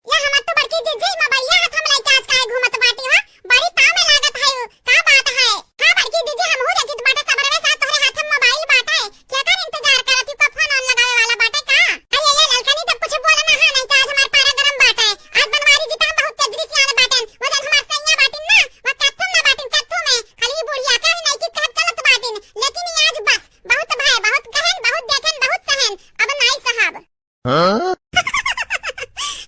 या हमार तो बड़की जीजी, मोबाइलिया हाथ में लइके आज काहे घूमत बाटी हो? बड़ी ताव में लागत है उ। का बात है? हाँ बड़की जीजी, हमहू देखित बाटे सबरवे साथ तोहरे हाथ में मोबाइल बाटे। केकर इंतजार करत हो? का फोन ऑन लगावे वाला बाटे का? अरे ये ललकनी तब कुछ बोला ना, हाँ, नहीं तो आज हमार पारा गरम बाटे। आज बनवारी जी तो हम बहुत तेजरी सियान बाटेन। वो जन हमार सैया बाटिन ना, वो कत्थू में ना बाटिन, कत्थू में। खाली बुढ़िया का ही नहीं की कहत चलत बाटिन। लेकिन ये आज बस, बहुत भाई, बहुत कहन, बहुत देखन, बहुत सहन। अब नहीं सहब। हाँ?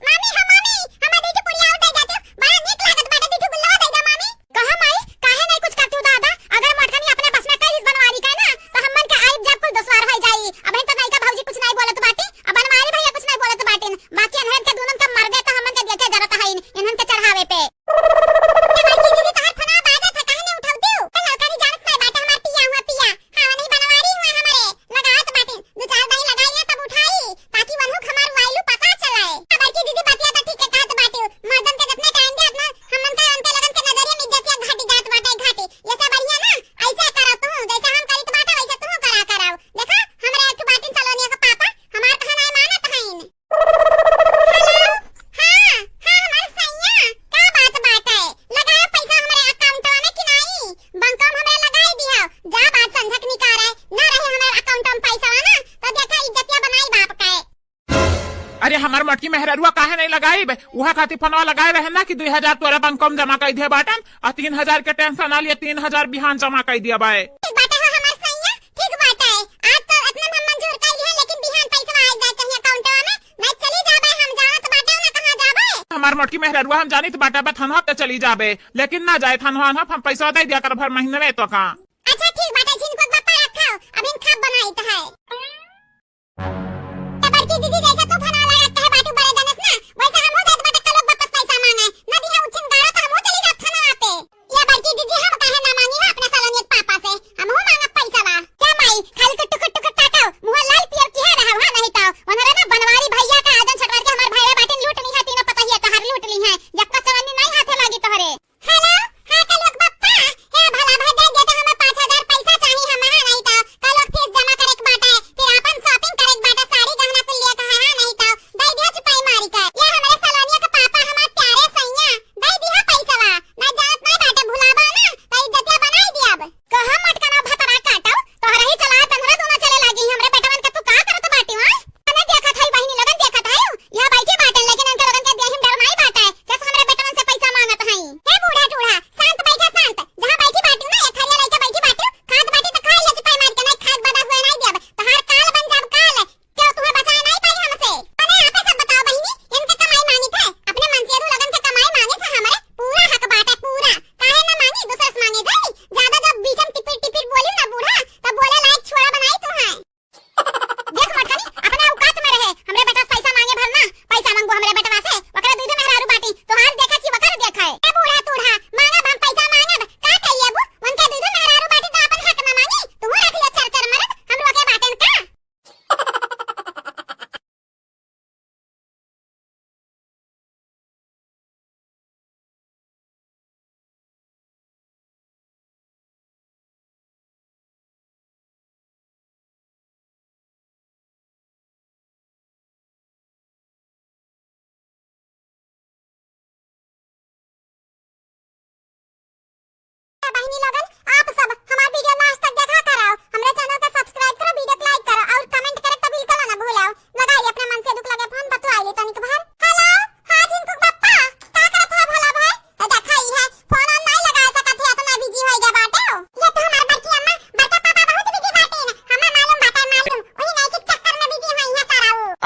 मामी, हाँ मामी, हमार दीदी पुड़िया उठाई जाते, बड़ा नीक लागत बाटे, दीदी गुल्लवा दे दे मामी। कहा माई, काहे नहीं कुछ करती हो दादा? अगर मोटकनी अपने बस में करीस बनवारी का ना, तो हमन के आइब जाब कुल दुश्वार हो जाई। अब तो नइका भौजी कुछ नहीं बोलत बाटी, अब बनवारी भैया कुछ नहीं बोलत बाटिन, बाकी अनहरन के दूनन के मर गए तो हमन के देखे जरूरत है इन्हन के चढ़ावे पे। ए बड़की दीदी, तोहार फोनवा बाजत है, काहे नहीं उठावती हो? ए ललकनी जानत नहीं बाटे, हमार पिया हुआ पिया। हाँ, नहीं बनवारी हुआ हमारे, लगावत बाटे। दो चार दाई लगाई ना तब उठाई, ताकि वनहु हमार वाइलू पता चलाए। ए बड़की दीदी, बतिया तो ठीक है कहत बाटे। मर्दन के जितने टाइम दे, अपना हमन का उनके लगन के नजरिया में इज्जतिया घाटी जात बाटे, घाटी। ये सब बढ़िया ना, ऐसे करो तू, जैसे हम करित बाटे वैसे तू करा कराओ। देखा, हमरे एक बाटिन सलोनिया का पापा, हमार कहना है मानत हईन। हेलो, हाँ, हाँ, हमार सैया, का बात बाटे? लगाए पैसा हमरे अकाउंटवा में कि नाई? बंकम हमरे लगाई दिया, जा बात संझक निकाल रहे, ना रहे हमार अकाउंट में पैसा ना, तो देखा इज्जतिया बनाई बाप के। अरे हमार मोटकी मेहररुआ काहे नहीं लगाई बे? उहा खातिर फोनवा लगाए रहे ना कि दो हजार तोरा बंकम जमा कर दिया बाटन, और तीन हजार के टेंशन ना लिए, तीन हजार बिहान जमा कर दिया बाए। ठीक बाटे हो हमार सैया, ठीक बाटे। आज तो इतना हम मंजूर कर लिए, लेकिन बिहान पैसा आ जाए चाहिए अकाउंटवा में, नहीं चली जाबे, हम जानत बाटे ना कहाँ जाबे। हमार मोटकी मेहररुआ हम जानित बाटे, बा थानवा पे चली जाबे, लेकिन ना जाए थानवा, हम पैसा दे दिया कर भर महीने में तो का। अच्छा ठीक बाटे, झिनकुक बापा रखो, अब इन खाब बनाई तो है। ए बड़की दीदी, जैसे तू फोन लगा कहे बाटू बड़े जनस ना, वैसे हमहू जात बाटे कल लोग वापस पैसा मांगे। ना दिहा उछिन गाड़ा तो हमहू चली जात थाना पे। ए बड़की दीदी, हम काहे ना मांगी है अपने सलोनियत पापा से? हमहू मांगब पैसा बा। क्या माई, खाली तो टुकुर टुकुर ताकाओ, मुंह लाल पियर की है रहा, हाँ नहीं तो। उन्होंने ना बनवारी भैया का आजन छटवार के हमार भाई बाटिन लूट ली है, तीनों पतहिया का हर लूट ली है। जब का सलोनी नहीं हाथे लागी तोहरे। हेलो, हाँ, कल लोग बप्पा, हे भला भाई दे दे तो हमें पाँच हजार पैसा चाहिए, हमें है नहीं तो कल लोग फीस जमा करे के बाटे, फिर अपन shopping करे के बाटे,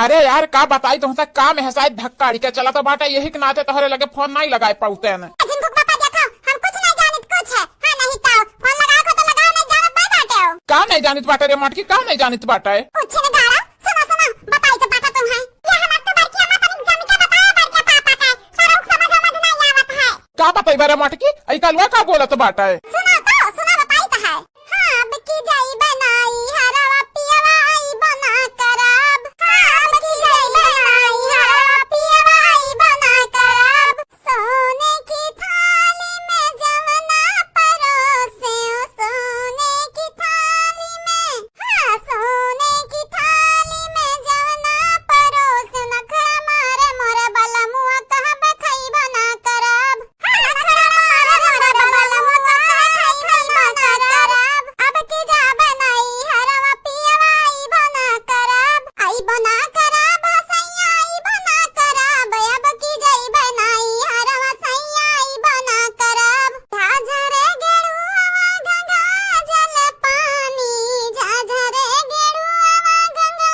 अरे यार, का बताई तुमसे, काम है शायद धक्का अड़ी के चला तो बाटे, यही के नाते तोहरे लगे फोन नहीं लगाए पाउते हैं। झिनकू के पापा देखो, हम कुछ नहीं जानित कुछ है। हाँ, नहीं तो फोन लगाओ को तो लगाओ, नहीं जानत नहीं बाटे हो। का नहीं जानित बाटे रे मटकी, का नहीं जानित बाटे? कुछ नहीं गाड़ा, सुनो, सुनो, बताई तो बाटे तुम्हें। ये हमार तो बड़की अम्मा तनिक जम के बताओ बड़के पापा के, सारा समझ, समझ नहीं आवत है। का बतइबा रे मटकी? ई कलुआ का बोलत बाटे? सुना तो, सुना बताई त है। हाँ, अब की जाइबे नाई हरवा पियवा अइबो ना करब। हाँ, अब की जाइबे नाई हरवा पियवा अइबो ना करब। सोने की थाली में जवना परोसे, ओ सोने की थाली में हाँ, सोने की थाली में जवना परोस नखरा मारे मोर बलमुआ कहबे खइबो ना करब। हाँ, नखरा मारे मोर बलमुआ कहबे खइबो ना करब। अब की जाबे नाई हरवा पियवा अइबो ना करब। अइबो ना करब, सैया अइबो ना करब। अब की जइबे नाई हरवा सैया अइबो ना करब। झाझरे गेड़ुआ गंगा जल पानी, झाझरे गेड़ुआ गंगा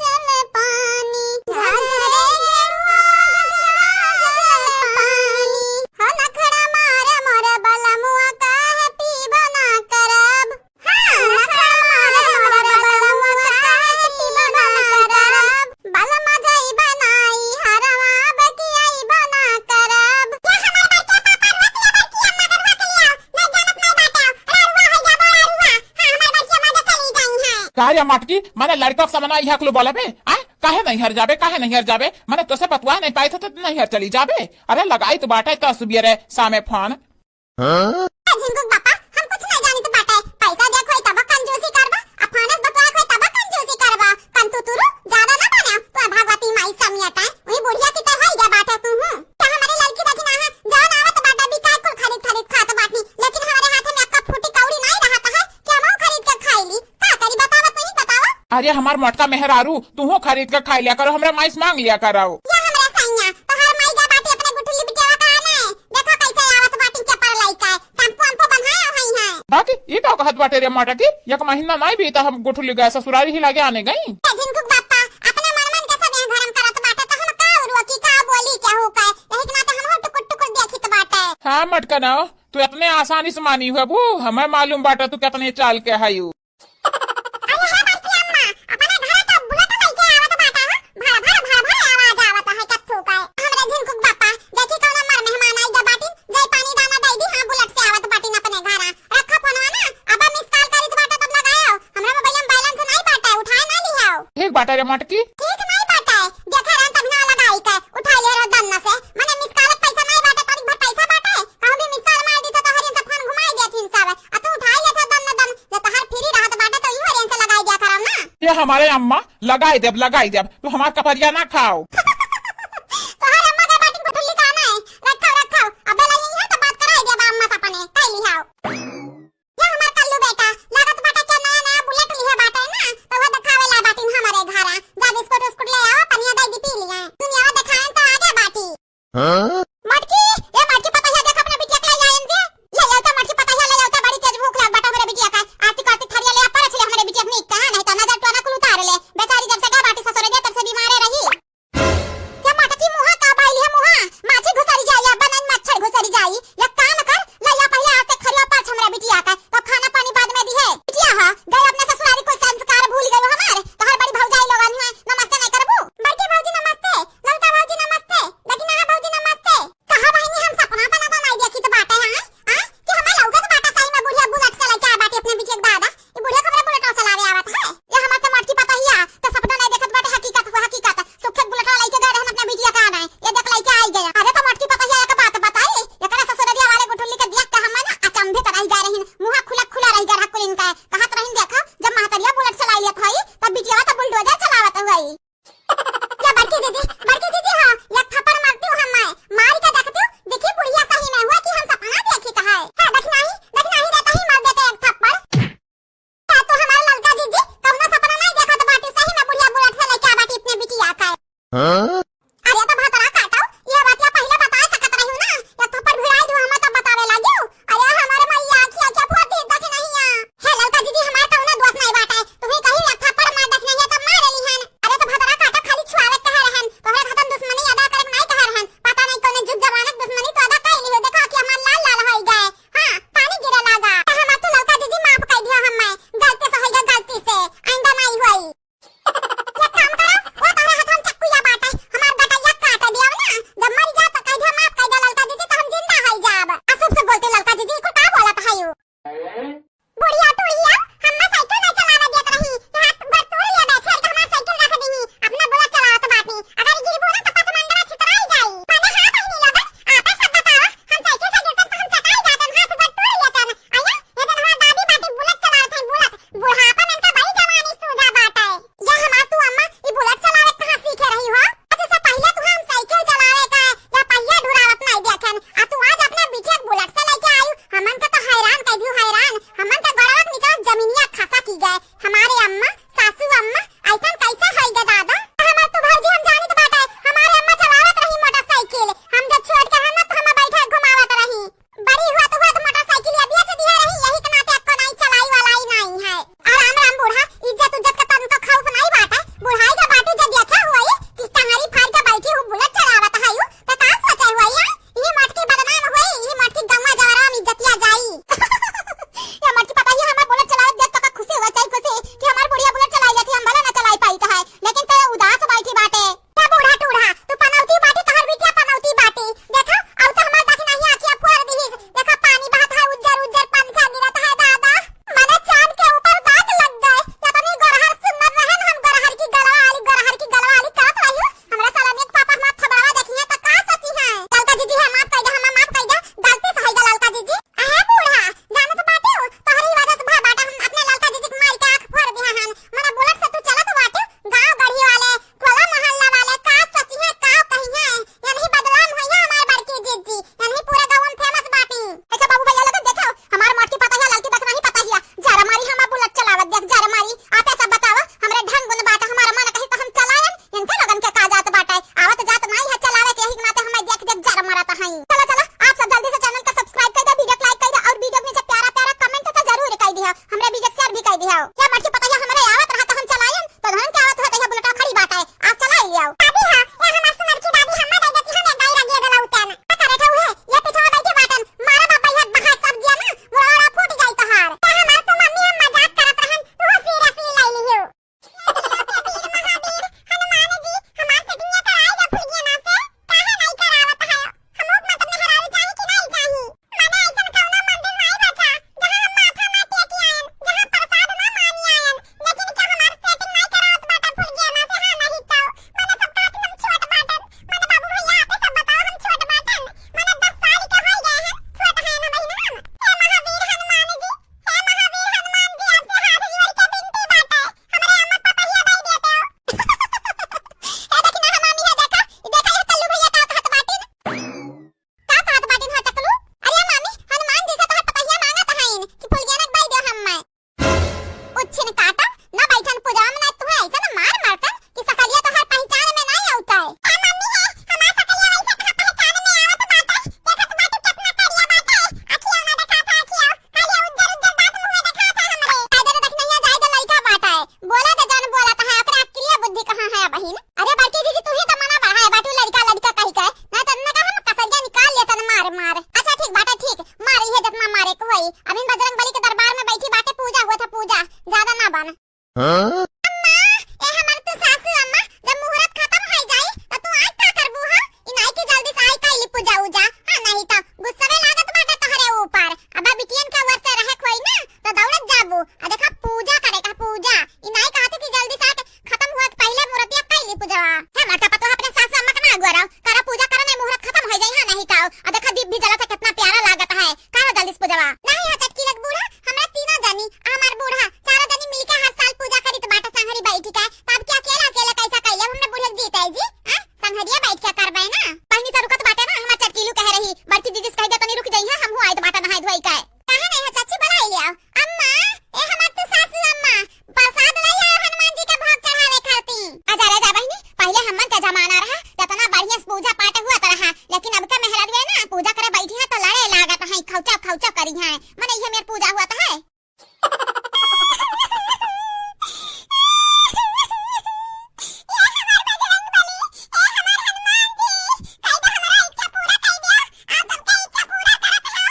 जल पानी, झाझरे गेड़ुआ गंगा जल पानी। हो नखड़ा मारे मोर बलमुआ काहे पीबो ना करब। हाँ, नखड़ा मारे मोर बलमुआ काहे पीबो ना करब। बलमा जइबे नाई हरवा बकियाइबो ना करब। ये हमार बड़के पापा रोक लिया, बड़की अम्मा के रोक लिया। नहीं जानत नहीं बाटे। अरे रुआ है जाबो, अरे रुआ। हाँ, हमार बड़की अम्मा के चली जाई हैं। का रे मटकी, माने लड़का के सामने इहा कुल बोलबे? आ? काहे नैहर जाबे, काहे नैहर जाबे? माने तोसे बतुआ नहीं पाई थे तो नैहर चली जाबे? अरे लगाई तो बाटे तो सुबियरे सामे फोन। हाँ? ए झिनकू के बापा, हम कुछ नहीं जानित बाटे। पैसा देख होई तब कंजूसी करबा, आ फानस बतुआ होई तब कंजूसी करबा। कंतू तुरु ज्यादा ना बने, तू भगवती माई समियत है, वही बुढ़िया की तो होई गया बाटे तू हूँ। क्या हमारे लड़की देखी ना है, जौन आवत बाटे बिकाय कुल खरीद खरीद खात बाटी, लेकिन हमारे हाथ में अक्का फूटी कौड़ी नहीं रहत है कि हम खरीद के खाई ली। का करी बतावा, तू ही बतावा। अरे हमार मोटका मेहरारू, तू हो खरीद के खाई लिया करो, हमरा माई से मांग लिया करो। या हमरा सैया, तोहार माई जा बाटी अपने गुठली बिटियावा का आने। देखो कैसे आवत बाटी चपर लइका, टेम्पो अम्पो बन्हाया हुई है। बाकी ई का कहत बाटे रे मोटा की एक महीना नहीं बीता हम गुठली गए ससुरारी ही लगे आने गई। ए झिनकू के बापा, अपने मन मन के सब यहाँ धर्म करत बाटे तो हम का रोकी का बोली केहू के, यही के नाते हम टुकुर टुकुर देखित बाटे। हाँ मटका ना, तू इतने आसानी से मानी हुआ बू, हमें मालूम बाटे तू कितने चाल के हायू। अरे हे बड़की अम्मा, अपने घरे तो बुलेट लेके आवत बाटा, हाँ? भड़, भड़, भड़, भड़ आवाज आवत है, कत्थू का। हमरे झिनकू के बापा, देखी कौन हमार मेहमान आई गए बाटिन, जाई पानी दाना दे दी, हाँ, बुलेट से आवत बाटिन अपने घरा। रखो फोनवा ना, अब miss call करित बाटा तब लगायो। हमरा मोबाइल में balance नहीं बाटा, उठाए ना लिहाओ। ठीक बाटा रे मटकी। ठीक नहीं बाटा, देखा रहन तब ना लगाई के, उठा ले रहो दन्ना से, मने miss call के पैसा नहीं बाटा, तोरी भर पैसा बाटा, कहूँ भी miss call मार दी तो तोहरी से फोन घुमाई देथिन सब, आ तू उठाई लेत हो दन न दन, जब तोहार free रहत बाटे तो इहो रेंज से लगाई दिया करब ना। ये हमारे अम्मा, लगाई देब, लगाई देब, तू हमार कपरिया ना खाओ। तोहार अम्मा के बाटिन गुठली का ना है, रखाओ, रखाओ, अब बेला यही है तो बात कराई देब अम्मा से अपने, कह लिहाओ। ये हमार कल्लू बेटा, लागत बाटे के नया नया बुलेट लिहे बाटे ना, तो वो देखावे ला बाटिन हमारे घरा, जा बिस्कुट उस्कुट ले आओ, पनिया दे दी पी लिया, दुनिया देखाएं तो आगे बाटी। हाँ? मटकी, ए मटकी, पतोहिया देख अपने बिटिया के ले आइन के। ले आओ तो मटकी, पतोहिया ले आओ तो, बड़ी तेज भूख लाग बाटे हमरे बिटिया का। आरती करती थरिया ले आ, परछ ले हमरे बिटिया के नीक का, नहीं तो नजर टोना कुल उतार ले। बेचारी जब से गए बाटी ससुरे दे, तब से बीमारे रही। अभी बजरंग बली के दरबार में बैठी बाटे, पूजा हुआ था, पूजा, ज्यादा ना बन। हाँ? अम्मा, ए हमार तू सासू अम्मा, जब मुहूर्त खत्म होइ जाई, त तू आज का करबू हा? ई नाई की जल्दी से आई कइली पूजा उजा। हाँ, नहीं तो गुस्सा में लागत बाटे तोहरे ऊपर। अब बिटियन के ओर से रहे कोई ना, तो दौड़त जाबू। आ देखा, पूजा करे का पूजा। ई नाई कहत कि जल्दी से आके खत्म हुआ के पहिले मुहूर्तिया कइली पूजवा। हे माता, पतोह अपने सासू अम्मा के ना अगुआ रहो। करा पूजा, करा, नहीं मुहूर्त खत्म होइ जाई, हाँ, नहीं तो। आ देखा, दीप भी जलत है, कितना प्यारा लागत है। करा जल्दी से पूजवा। नहीं हो चटकी लग बूढ़ा, हमरा तीनों जनी, हमार बूढ़ा, चारों जनी मिलके हर साल पूजा करी तो बाटे संघरी बैठी के। तब क्या अकेला अकेला कैसा कैले हमने बूढ़े जीते जी? हाँ? संघरिया बैठ के करबे ना। बहिनी तो रुकत बाटे ना, हमार चटकीलू कह रही, बड़की दीदी से कह दे तनी रुक जाई, हाँ, हमहू आइत बाटे नहाए धोई के। काहे नहीं हो चाची, बुलाई ले आओ। अम्मा, ए हमार तू सासू अम्मा, प्रसाद ले आओ हनुमान जी के भोग चढ़ावे खातिर। आजा रे जा बहिनी, पहिले हमन के जमाना रहा, जतना बढ़िया से पूजा पाठ हुआ त रहा, लेकिन अब के मेहरारू है ना, पूजा करे बैठी है तो लड़े लागत है, खौचा खौचा करी है, मने ये मेर पूजा हुआ त है। ए हमार बजरंग बली, ए हमार हनुमान जी, कई तो हमारा इच्छा पूरा कई दिया, आप सबके इच्छा पूरा करत हो।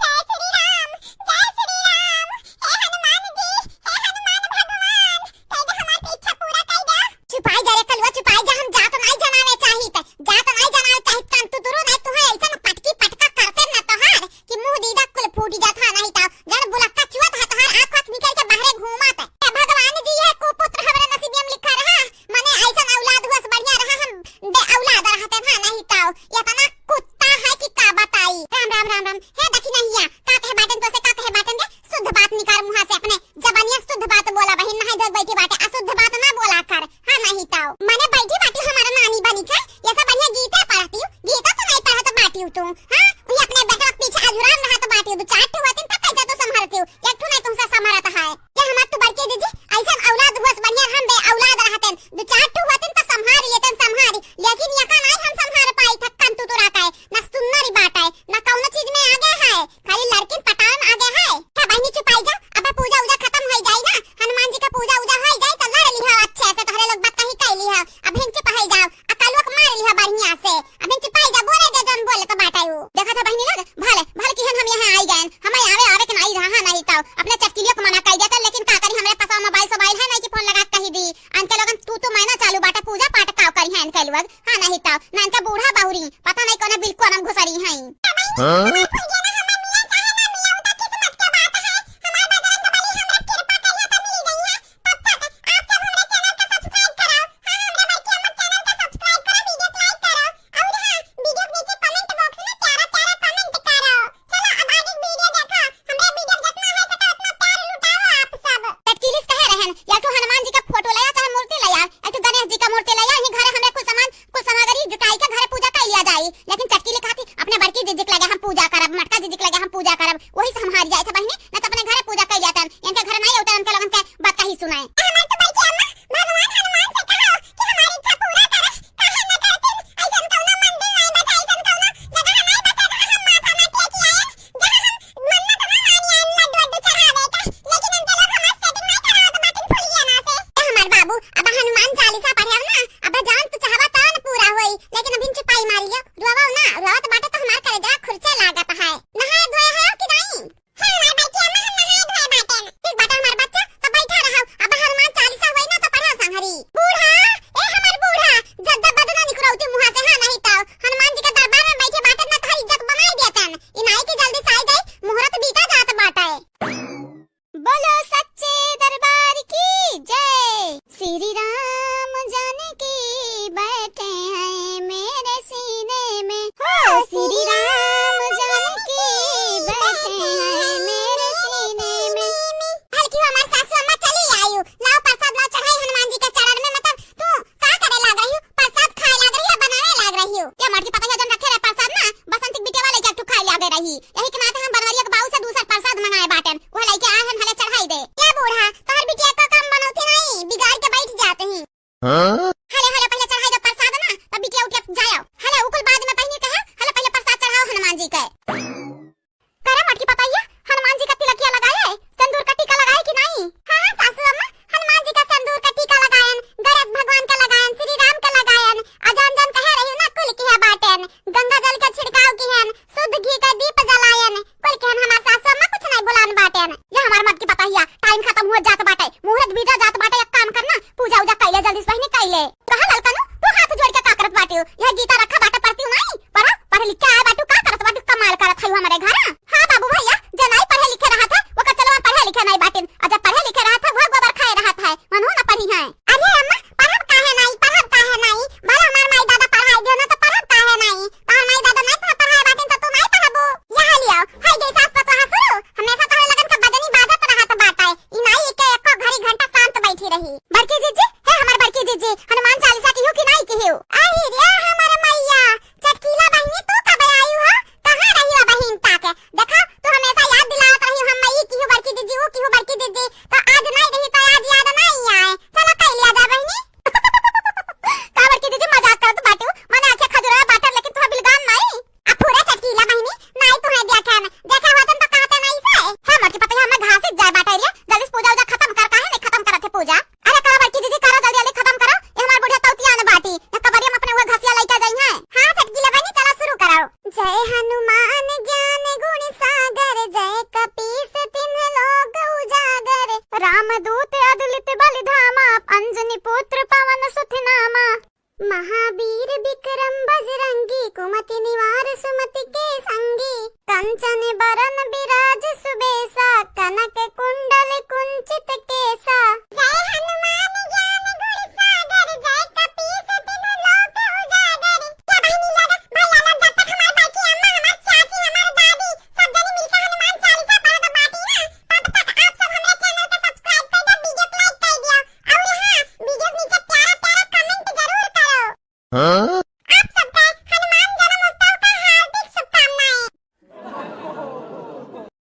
जय श्री राम, जय श्री राम, हे हनुमान जी, हे हनुमान भगवान, कई दे हमार इच्छा पूरा कई दे। चुपाई जा रे कलुआ, चुपाई जा, हम जात नाई जनावे चाहित, जात नाई जनावे चाहित, कान तू दुरु नाई, तुहे ऐसन पटकी पटका करते न तोहार कि मुंह दीदा कुल फूट जात हा, नहीं तो जन बुलक्का चुअत हा तोहार, आँख आँख निकल के बाहरे घूमत। हे भगवान जी, ये कुपुत्र हमरे नसीबिया में लिखा रहा, मने ऐसन औलाद हुआ से बढ़िया रहा, हम बे औलाद रहते ना, नहीं तो इतना कुत्ता है कि का बताई। राम, राम, राम, राम। हे दखिनहिया, का कहे बाटन तो से, का कहे बाटन रे? शुद्ध बात निकाल मुँहा से अपने। जबानिया शुद्ध बात बोला बहिन, नहाई धोई बैठी बाटे, अशुद्ध बात ना बोला कर। हाँ, नहीं तो। मने बैठी बाटी हमारा नानी बनी के, ये सब बढ़िया गीते पढ़ती हूँ, गीता तो नहीं पढ़त बाटी हूँ तू। हाँ, ये अपने बेटवा के पीछे अझुरान रहत बाटी हूँ, दो चार ठो होतिन तब कैसे तू संभलती हूँ, एक ठो नहीं तुमसे संभलत है। ये हमार तू बड़की दीदी, ऐसन औलाद हुआ से बढ़िया हम बे औलाद रहतन, दो चार ठो होतिन तो संभाल लेतन, संभाल, लेकिन ये का नहीं हम संभाल पाई था, कन तू तुरा का है, ना सुंदरी बात है, ना कौनो चीज में आगे है, खाली लड़किन पटावे में आगे है। का बहिनी चुपाई जा, अब पूजा उजा खत्म होइ जाई ना, हनुमान जी का पूजा उजा होइ जाई तो लड़ लिहा अच्छे से, तोहरे लोग बात कहीं कह लिहा, अब हिन चुप होइ जाओ, आ कलुआ के मार लिहा बढ़िया से, अब हिन चुपाई जा, बोले दे जौन बोले तो बाटे उ। देखा था बहिनी लोग, भले, भले किहन हम यहाँ आई गए, हमें आवे, आवे के नाई रहा, हाँ, नहीं तो अपने चटकिलियों को मना कर देते, लेकिन का करी, हमरे पास मोबाइल सोबाइल है नहीं कि फोन लगा के कही दी, अनके लोगन तू, तू मैना चालू बाटे, पूजा पाठ का करी है इनके लोग, हाँ, नहीं तो, ना इनका बूढ़ा बहुरी, पता नहीं कौन बिल्कुल हम घुसरी हैं। हाँ? चटकीलिस कहे रहन, या तो हनुमान जी का फोटो ले आ, चाहे मूर्ति ले आ, एक ठो गणेश जी का मूर्ति ले आ, यही घरे हमरे कुल सामान, कुल सामग्री जुटाई के घरे पूजा कर लिया जाई। लेकिन चटकीली कहती, "अपने बड़की जिज्जी के लगे हम पूजा करब, मटका जिज्जी के लगे हम पूजा करब, वही से हम हार जाए थे बहिनी, न तो अपने घरे पूजा कर लिया तन, इनके घरे नहीं होता, इनके लोगन के बात कहीं सुनाए।" ए, हमार तो बड़की अम्मा, भगवान हनुमान से कहो कि हमारी इच्छा पूरा करे, काहे न करतीन, ऐसन कौनो मंदिर नहीं बचा, ऐसन कौनो जगह नहीं बचा, जहाँ हम माथा न टेक आए, जहाँ हम मन्नत ना मानी आइन लड्डू वड्डू चढ़ावे का, लेकिन इनके लोग हमार setting नहीं करावत बाटिन फुलिया ना से। ए हमार बाबू, अब हनुमान चालीसा पढ़े ना, अब जान तू चाहबा तौन पूरा होई, लेकिन अभी चुपाई मार लियो, रोवो ना, रोवत बाटे तो हमार करेजा खुरचे लागत है। नहाए धोए है कि नहीं? हाँ, हमार बड़की अम्मा, हम नहाए धोए बाटे। ठीक बाटे हमार बच्चा, तो बैठा रहो, अब हनुमान चालीसा होई ना तो पढ़ो संघरी। बूढ़ा, ए हमार बूढ़ा, जद्दा बदना निकरौती मुँहा से, हाँ नहीं तो हनुमान जी के दरबार में बैठे बाटे ना, तोहर इज्जत बनाई देतन। ई नाई के जल्दी से आई जाई, मुहूर्त बीता जात बाटे। बोलो सच्चे दरबार की जय। श्री राम जानकी बैठे हैं मेरे सीने में, हो श्री राम जानकी बैठे हैं।